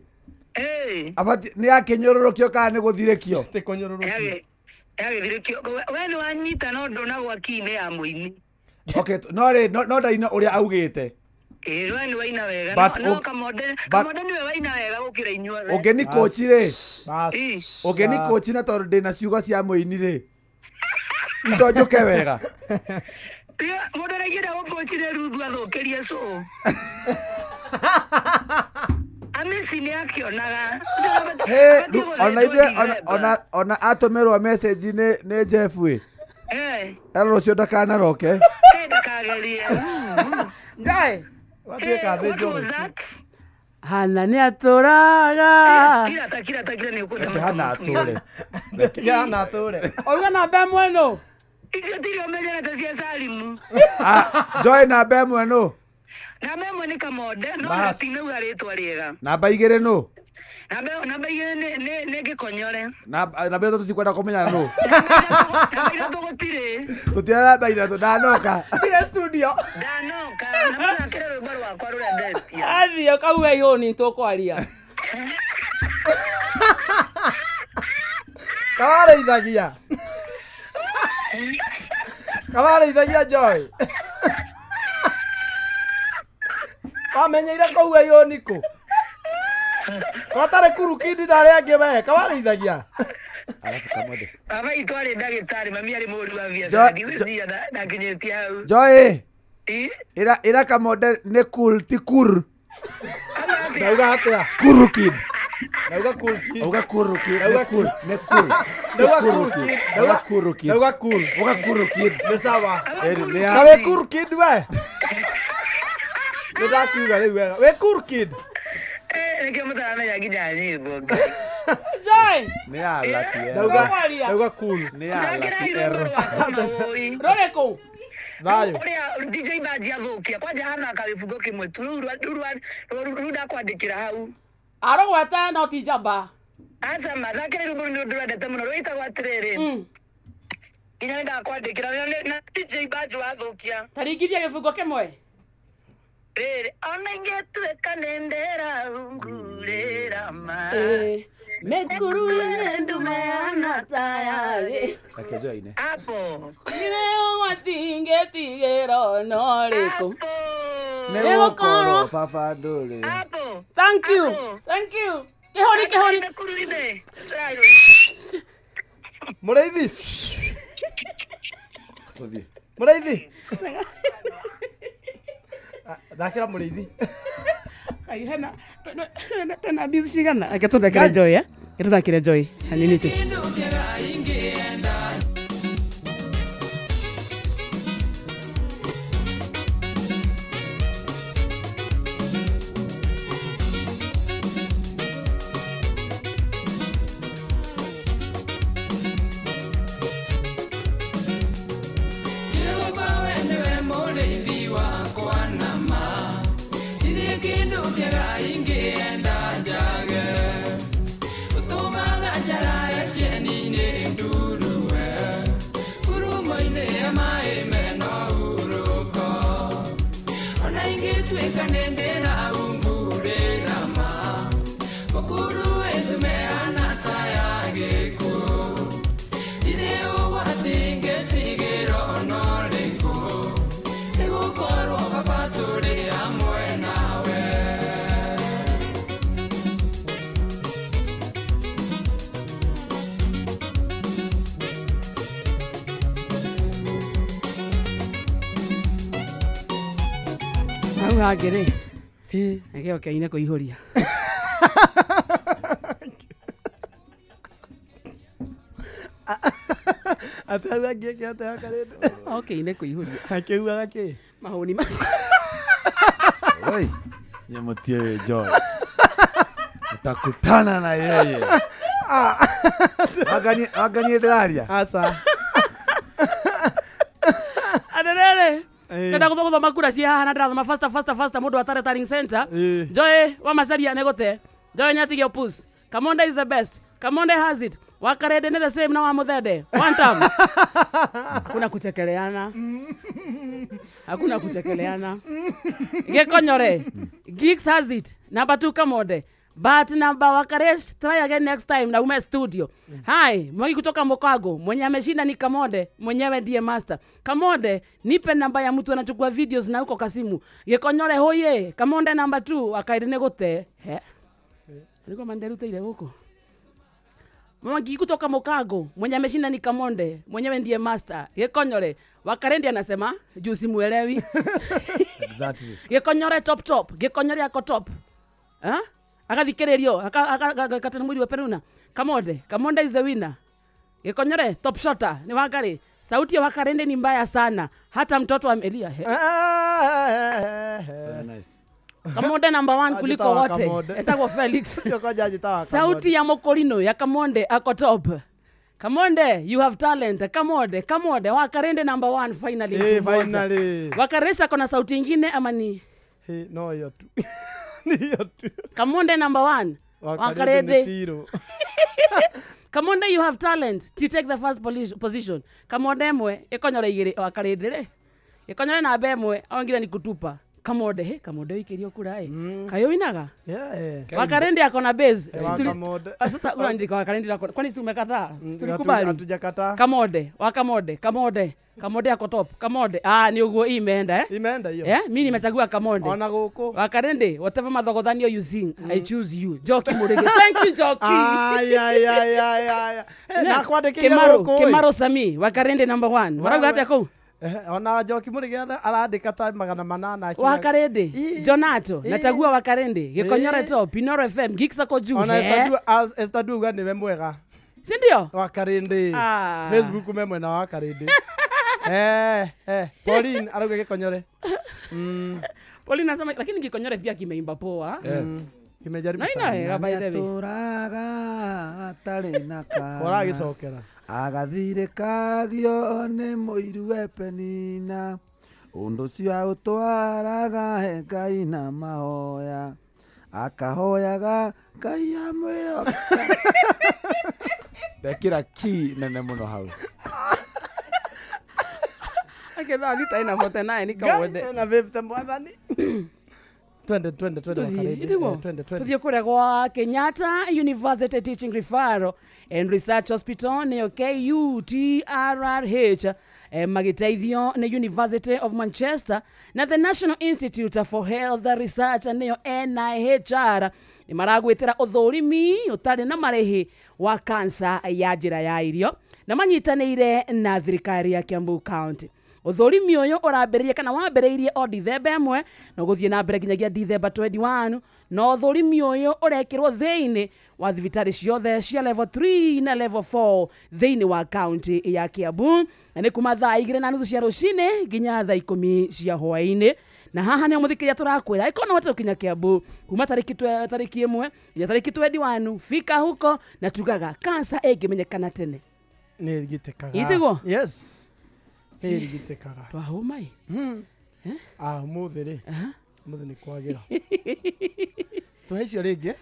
Abati nĩ akĩnyũrũrũkio kana nĩ gũthirĩkio? Ti kũnyũrũrũkio. Yagĩthirĩkio. We nĩ wanyita no ndũnagwa key-inĩ ya mũini. Okay, no rĩ no ndaina ũrĩa augĩte. Ĩĩ we nĩ waina wega. No Kamonde Kamonde nĩwe waina wega gũkĩra inyuothe. Ũngĩni kũci rĩ. Ũngĩni kũci na tondũ ndĩna ciugo cia mũini rĩ. Indo njũke wega. Mũndũ araingĩra gũkũci nĩ Ruthu athũkĩrie cũũ. Amisi nĩ akĩonaga. Ona ithuĩ ona atũmĩrwo message nĩ Jeff ĩ. Erwo rũciũ ndakanaroke. Ndakagerie. Ngai. Watuĩka thĩnjwo rũciũ. Hana nĩ atũraga. Kira ta kira nĩ ũkwenda. Reke Hana atũre. Reke Hana atũre. Oiga namba ĩmwe nũ? Icio tirĩ ũmenyerete cia Salimu. Joy namba ĩmwe nũ? Namba ĩmwe nĩ Kamonde no gatinauga rĩtwa rĩega. Namba igĩrĩ nũ? Namba igĩrĩ nĩ Gĩkonyore. Namba ithatũ tutikwenda kũmenya nũ. Namba ithatũ gũtirĩ. Tũtirĩ namba ithatũ ndanoka. Tirĩ studio. Ndanoka na mũthakĩre rwĩmbo rwakwa rũrĩa ndetia. Athiĩ ũkauge ihũni tũkwaria. Kawarĩithagia. Kawarĩithagia Joy. Wamenyeire kũu ihũni kũ? Kotarĩ kurukindi ta arĩa angĩ we, kawarĩithagia. Alafu Kamonde. Baba itũ arĩ ndagĩtarĩ, mami arĩ mũhũri wa biacara, ndigwĩciria ndakinyĩtie hau. Joy. Ĩra Kamonde nĩ cool ti kur. Ndauga atĩa? Kurukid. Ndauga cool kid. Auga kurukid. Nĩ cool. Nĩ cool. Ndauga cool kid. Ndauga kurukid. Ndauga cool. Auga kurukid. Nĩ sawa. Nĩ Ka wĩ cool kid we. Nĩ ndakiuga rĩu wega. Wĩ cool kid. Nĩkĩo mũtaramenya nginya nyĩmbo. Joy. Nĩ ya lucky. Ndauga cool. Nĩ ya lucky error. Rũrĩkũ? Thayũ. Ũrĩa DJ Baji athũkia kwanja hana kagĩbungo kĩmwe tu rĩu ndakwandĩkĩra hau. Arogwata no ti njamba. Aca mathakĩre rwĩmbo rũu nĩ ndĩrwendete mũno rwĩtagwo atĩrĩrĩ. Nginya nĩ ndakwandĩkĩra na DJ Baji wathũkia. Ta ringithia gĩbungo kĩmwe. Rĩrĩ ona ingĩtuĩka nĩ ndĩrahungurĩra ma. Mekuruye ndumeana tayari. Reke Joy ine. Hapo. Nire ũgwatingetigĩro no rĩkũ. Nĩ gũkorwo baba ndũrĩ. Hapo. Thank you. Thank you. Kĩhoni kĩhoni. Mũrĩithi. Tuthie. Mũrĩithi. Thakĩra mũrĩithi. Kai hena tena busy cigana. Reke tũthakĩre Joy, eh? Reke tũthakĩre Joy hanini tu. Hangĩ rĩ gĩoke-inĩ kũihũria. Atĩ hau angĩeke atĩa Karĩndĩ? Oke-inĩ kũihũria. Akĩugaga kĩ? Mahũni macio. Oi, nyemutie Joy. Utakutana na yeye. Waganie ndĩraria. Aca. Aterere. Ndenda gũthoma kura cia haha na ndĩrathoma faster faster faster mũndũ wa Tare Taring Center. Joy wa Macaria nĩ gũte. Joy nĩ atigio puss. Kamonde is the best. Kamonde has it. Wakarede ni the same na wa Muthende. One time. Hakuna kuchekeleana. Hakuna kuchekeleana. Gĩkonyore. Geeks has it. Number 2 Kamonde. But number Wakaresh, try again next time na ume studio. Hi, Mwangi kutoka Mokago. Mwenye ameshinda ni Kamonde, mwenyewe ndiye master. Kamonde, nipe namba ya mtu anachukua videos na huko Kasimu. Gĩkonyore hoye, Kamonde number 2, akaire gũte. He. Niko manderute ile huko. Mwangi kutoka Mokago, mwenye ameshinda ni Kamonde, mwenyewe ndiye master. Gĩkonyore, Wakarendi anasema juu simuelewi. Exactly. Gĩkonyore top top, Gĩkonyore ako top. Ha? Akathikĩrĩrio akatana mwiri wa peruna. Kamonde, Kamonde is the winner. Gĩkonyore top shotter ni Wakari. Sauti ya Wakarende ni mbaya sana. Hata mtoto amelia. Very nice. Kamonde number 1 kuliko wote. Etagwo Felix. Sauti ya Mokorino ya Kamonde ako top. Kamonde, you have talent. Kamonde, Kamonde, Wakarende number 1 finally. Hey, finally. Wakaresha kona sauti ingine ama ni? Hey, no hiyo tu. Hiyo tu. Kamonde number 1. Wakarende. Kamonde, you have talent to take the first position. Kamonde mwe ikonyore igiri Wakarende re. Ikonyore namba ĩmwe ongire ni kutupa. Kamonde, he, Kamonde ikirio kura eh. Kayo inaga? Yeah. Wakarende ako na base. Sasa unaandika Wakarende ako. Kwani si umekataa? Tulikubali. Hatujakataa. Kamonde, Wakamonde, Kamonde. Kamonde ako top. Kamonde. Ah, ni uguo imeenda eh? Imeenda hiyo. Eh, mimi nimechagua Kamonde. Ona guku. Wakarende, whatever mathogothanio you sing, I choose you. Joki Murege. Thank you Joki. Ay ay ay ay ay. Na kwandĩkĩire guku. Kimaro Sami, Wakarende number 1. Warauga atia kuu? Ona Njoki Mũrĩge arandĩka ta 800. Wakarende, Jonato, nachagua Wakarende, Gĩkonyore top, Inoro FM, Geeks ako juu. Ona Esther Duga nĩwe mwega. Si ndio? Wakarende. Facebook me mwena wa Wakarende. Pauline arauga Gĩkonyore. Pauline anasema lakini Gĩkonyore pia kimeimba poa. Kimejaribu sana. Na by the way. Tũraga atarĩ na kana. Ũragĩcokera. Agathirĩkagio nĩ mũiru we Penina. Ũndũ ũcio aũtwaraga he Ngai na mahoya. Akahoyaga Ngai amwĩhoke. Ndekĩra key nene mũno hau. Aketha thita ina 49 ni Kamonde. Ngai na 50 mwathani. Twende twende twende Wakarende. Twende twende. Tuthie kuria gwa Kenyatta University Teaching Referral and Research Hospital nĩyo KUTRRH magĩteithio nĩ University of Manchester na the National Institute for Health Research nĩyo NIHR nĩ maragwĩtĩra ũthũrimi ũtarĩ na marĩhi wa kansa ya njĩra ya irio. Na manyitanĩire na thirikari ya Kiambu County. Ũthũrimi ũyũ ũrambĩrĩria kana wambĩrĩirie o Dithemba 1 na ũgũthiĩ na mbere nginyagia Dithemba 21, na ũthũrimi ũyũ ũrekĩrwo thĩinĩ wa thibitarĩ ciothe cia level 3 na level 4 thĩinĩ wa county ya Kiambu, na nĩ kuma thaa 2:30 cia rũcinĩ nginya thaa 10 cia hwaĩ-inĩ. Na haha nĩ mũthikĩria tũrakwĩra ĩkorwo no ũhote gũkinya Kiambu kuma tarĩki 1 nginya tarĩki 21, fika huko na tugaga kansa ĩngĩmenyekana tene nĩ ĩrigitĩkaga. Ĩtiguo? Yes, nĩ ĩrigitĩkaga. Twahũma ĩ? Ah, ũmũthĩ rĩ, ũmũthĩ nĩ kwagĩra. Tũhe icio rĩngĩ,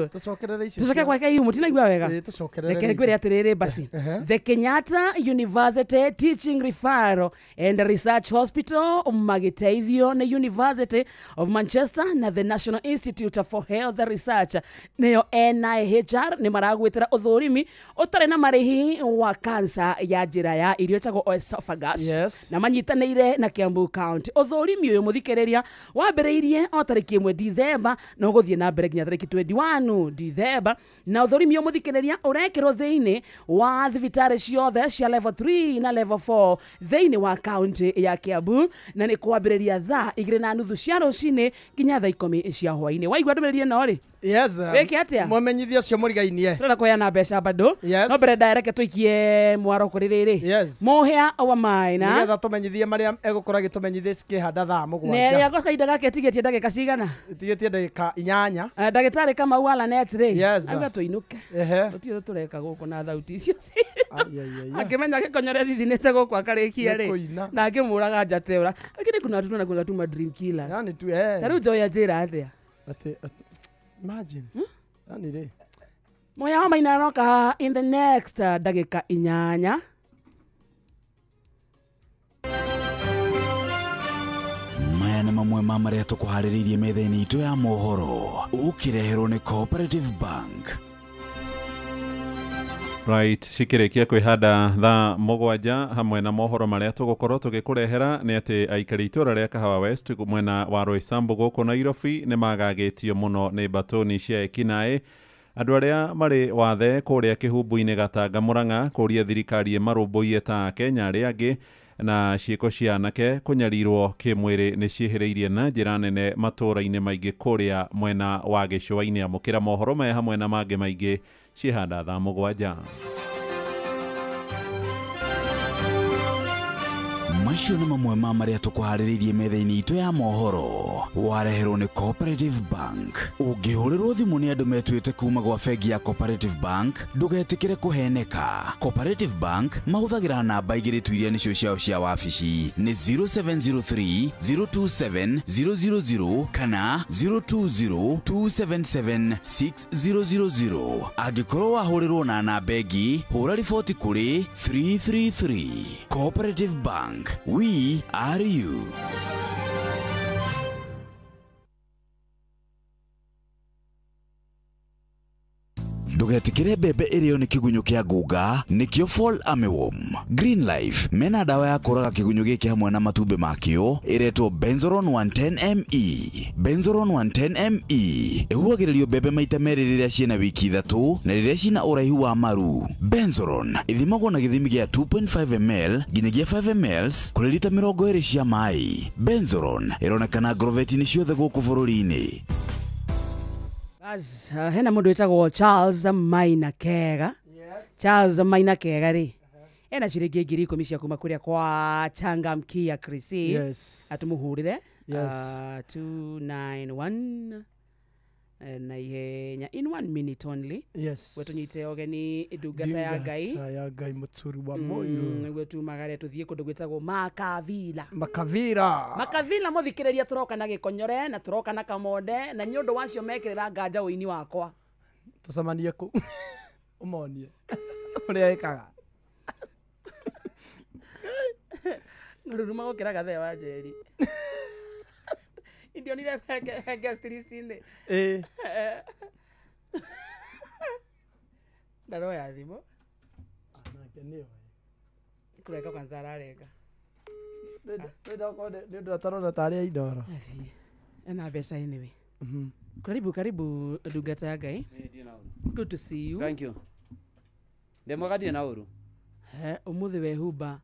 tũcokerere icio. Tũcoke kwa KU, mũtinaigua wega? Tũcokerere. Reke ngwĩre atĩrĩrĩ basi. The Kenyatta University Teaching Referral and Research Hospital magĩteithio nĩ University of Manchester na the National Institute for Health Research nĩyo NIHR nĩ maragwĩtĩra ũthũrimi ũtarĩ na marĩhi wa kansa ya njĩra ya irio ĩtagwo esophagus. Yes. Na manyitanĩire na Kiambu County. Ũthũrimi ũyũ mũthikĩrĩria wambĩrĩirie o tarĩki 1 Dithemba na ũgũthiĩ na mbere nginya tarĩki 21 Dithemba, na ũthũrimi ũyũ mũthikĩrĩria ũrekĩrwo thĩinĩ wa thibitarĩ ciothe cia level 3 na level 4 thĩinĩ wa county ya Kiambu, na nĩ kwambĩrĩria thaa 2:30 cia rũcinĩ nginya thaa 10 cia hwaĩ-inĩ. Waigua ndũmĩrĩri ĩno rĩ? Yes. Wĩke atĩa? Mũmenyithia ũcio mũrigainie. Tũrenda kũheana mbeca bado. Yes. No mbere ndareke tũikie mwaro kũrĩ rĩrĩ. Yes. Mũhĩa wa maĩ na nĩgetha tũmenyithie marĩa egũkorwo agĩtũmenyithia cikĩhanda thaa 7. Nĩ ĩrĩa kahinda gake ĩtigĩtie ndagĩka cigana? Ĩtigĩtie ndagĩka 8. Ndagĩtarĩ Kamau Alanet rĩ. Yes. Auga tũinũke. Gũtirĩ tũreka gũkũ na thauti icio. Akĩmenya gĩkonyore thithinĩte gũkũ akarĩkia rĩ. Na akĩmũraga njate ũra. Lakini kuna watu tunakwenda tu ma dream killers. Yani tu eh. Ta rĩu njoya njĩra atĩa? Atĩ imagine. Yani rĩ. Moya wa Maina aroka in the next ndagĩka 8. Maya nĩ mamwe ma marĩa tũkũharĩrĩirie metha-inĩ itũ ya mohoro ũkĩreherwo nĩ Cooperative Bank. Right, cikĩrĩkia kwĩhanda thaa 7 hamwe na mohoro marĩa tũgũkorwo tũgĩkũrehera nĩ atĩ aikari itũra rĩa Kahawa West mwena wa Roysambu gũkũ Nairobi nĩ magagĩtio mũno nĩ mbatũni cia ekinaĩ. Andũ arĩa marĩ wathe kũrĩa Kĩhumbu-inĩ Gatanga Mũrang'a kũria thirikari ĩmarũmbũiye ta Akenya arĩa angĩ, na ciĩko cia anake kũnyarirwo kĩmwĩrĩ nĩ ciĩhĩrĩirie na njĩra nene matũũra-inĩ maingĩ kũrĩa mwena wa gĩcũa-inĩ. Amũkĩra mohoro maya hamwe na mangĩ maingĩ ciĩhanda thaa 7. Macio nĩ mamwe ma marĩa tũkũharĩrĩirie metha-inĩ itũ ya mohoro wareherwo nĩ Cooperative Bank. Ũngĩhũrĩrwo thimũ nĩ andũ metuĩte kuma gwa bengi ya Cooperative Bank, ndũgetĩkĩre kũheneka. Cooperative Bank mahũthagĩra namba 2 tu iria nĩcio ciao cia wabici, nĩ 0703 027 000 kana 020 277 6000. Angĩkorwo wahũrĩrwo na namba ĩngĩ, hũra riboti kũrĩ 333. Cooperative Bank, we are you. Ndũgetikire mbembe ĩrĩo nĩ kĩgunyũ kĩa ngũnga, nĩkĩo Fall Armyworm. Green Life mena dawa ya kũraga kĩgunyũ gĩkĩ hamwe na matumbĩ makĩo ĩretwo Benzoron 110ME. Benzoron 110ME ĩhuhagĩrĩrio mbembe maita merĩ rĩrĩa ciĩna wiki 3 na rĩrĩa ciĩna ũraihu wa maru. Benzoron ĩthimagwo na gĩthimi gĩa 2.5 ml nginyagia 5 ml kũrĩ lita 20 cia maĩ. Benzoron ĩronekana ngorobeti-inĩ ciothe gũkũ bũrũri-inĩ. As hena mundu wetagwo Charles Maina Kega. Yes. Charles Maina Kega ri ena ciringi 10,000 cia kuma kuria kwa Changamkia Chrissy. Yes. Atumuhurire. Yes. 291 na ihenya in 1 minute only. Yes. Wetunyite ogeni ndungata ya Ngai. Ya Ngai muturi wa moyo. Niguo tumagare tuthie kundu gwitagwo Makavila. Makavila. Makavila muthikiriria turoka na gikonyore na turoka na kamonde na nyundu wacio mekirira nganja uini wakwa. Tucemanie ku umonie uria ikaga. Nuruma gukira gathe wa Njeri. Ndionire guest list inĩ. Eh. Ndaroya thimũ. Anake nĩyo. Kũreka kwanza ararega. Nĩ atarona tarĩ indoro. Ena mbeca anyway. Karibu karibu ndungata ya Ngai. Good to see you. Thank you. Ndĩ mwega ndirĩ na ũru. Umuthi wehumba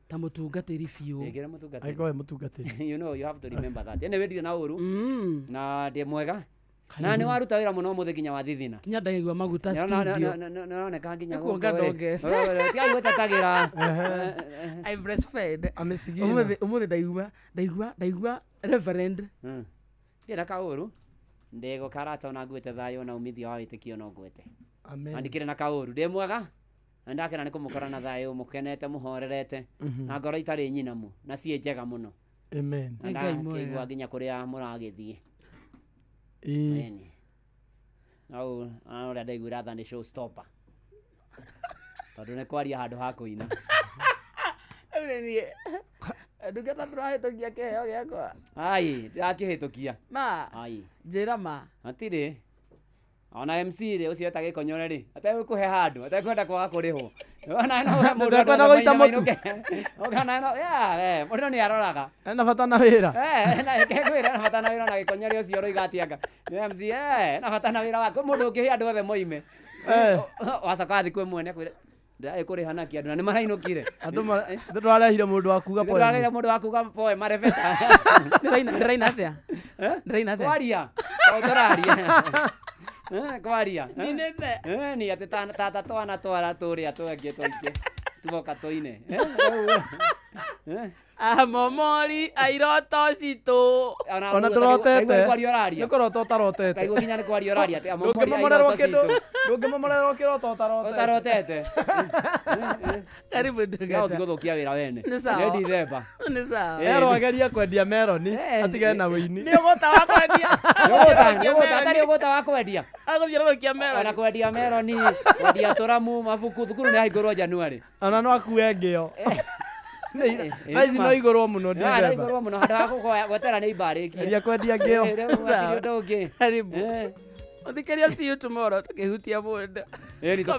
ta mutungatiri biũ. Ĩngĩra mũtungatĩri. Angĩkorwo wĩ mũtungatĩri. You know you have to remember that. Anyway, ndirĩ na ũru na ndĩ mwega na nĩ waruta wĩra mũno ũmũthĩ nginya wathithina. Kinya ndaigua maguta studio. Nĩroneka nginya Nĩ kuonga gũkũ rĩ. ndongete. Tigai gwĩtetagĩra. I breastfed. Amĩcigina. Umuthi ndaigua reverend. Ndirĩ na kaũru ndĩgũkarata ona nguĩte thayũ na umithio wa wĩtĩkio no ngwĩte. Amen. Na ndikĩrĩ na kaũru ndĩ mwega na ndakena nĩ kũmũkora na thayũ mũkenete mũhorerete na ngoro itarĩ nyinamu na ciĩ njega mũno. Amen. Na ndakĩigua nginya kũrĩa mũragĩthiĩ. Ĩĩ. Au ũrĩa ndaiguĩra tha nĩ show stopper tondũ nĩ kwaria handũ ha kũina. Rĩu nĩ niĩ ndungata ndũrahĩtũkia kĩheo gĩakwa. Ai ndĩrakĩhĩtũkia. Ma. Ai. Njĩra ma. Hatirĩ. Ona MC rĩ ũcio eta gĩkonyore rĩ ategũkũhe handũ atekwenda kwaga kũrĩhwo. Ona no he mũndũ Ndekwenda gũita mũtu. Ona no yeah mũndũ nĩ aroraga. Ena bata na wĩra. Na kwĩra ena bata na wĩra na gĩkonyore ũcio ũroiga atĩ anga. Nĩ MC ena bata na wĩra wake mũndũ ũngĩhe andũ othe moime. Wacoka wathiĩ kwĩ mwene akwĩre ndĩrarĩ kũrĩha naki andũ na nĩ marainũkire. Andũ ndwarehire mũndũ wa kuga poem. Ndwarehire mũndũ wa kuga poem marebeta. Ndĩraina atĩa? Ndĩraina atĩa? Kwaria. O tũraria. Kwaria. Ninĩte. Ni atĩ tata twana twara tũrĩa twengĩ tũingĩ tuoka tũine. Amomori airoto citũ. Ona ndũrotete. Nĩ kwaria ũraria. Nĩ kũrota ũtarotete. Kaigua nginya nĩ kwaria ũraria atĩ amomori Ndũngĩmomorerwo airoto kĩndũ. citũ. Ndũngĩmomorerwo kĩroto ũtarotete. Ũtarotete. Karibu ndungata. No ũtigũthũkia wĩra wene. Nĩ sawa. Nĩ Dithemba. Nĩ sawa. Erwo agerie kwendia meroni atigane na wĩini. Nĩ ũgũta wa kwendia. Nĩ ũgũta atarĩ ũgũta wa kwendia. Agũthiũrũrũkia meroni. Ona kwendia meroni, kwendia tũramu, mabuku, thukuru nĩ hahingũrwo January. Ona no akue ngĩo. Thaa ici no igũrwo mũno Dithemba. Dithemba. Igũrwo mũno handũ ha gwetera nĩ imbarĩkie. Geria kwendia ngĩo. Sawa. Ũndũ ũngĩ. Karibu. Ũthikĩria see you tomorrow tũkĩhutia mũndũ.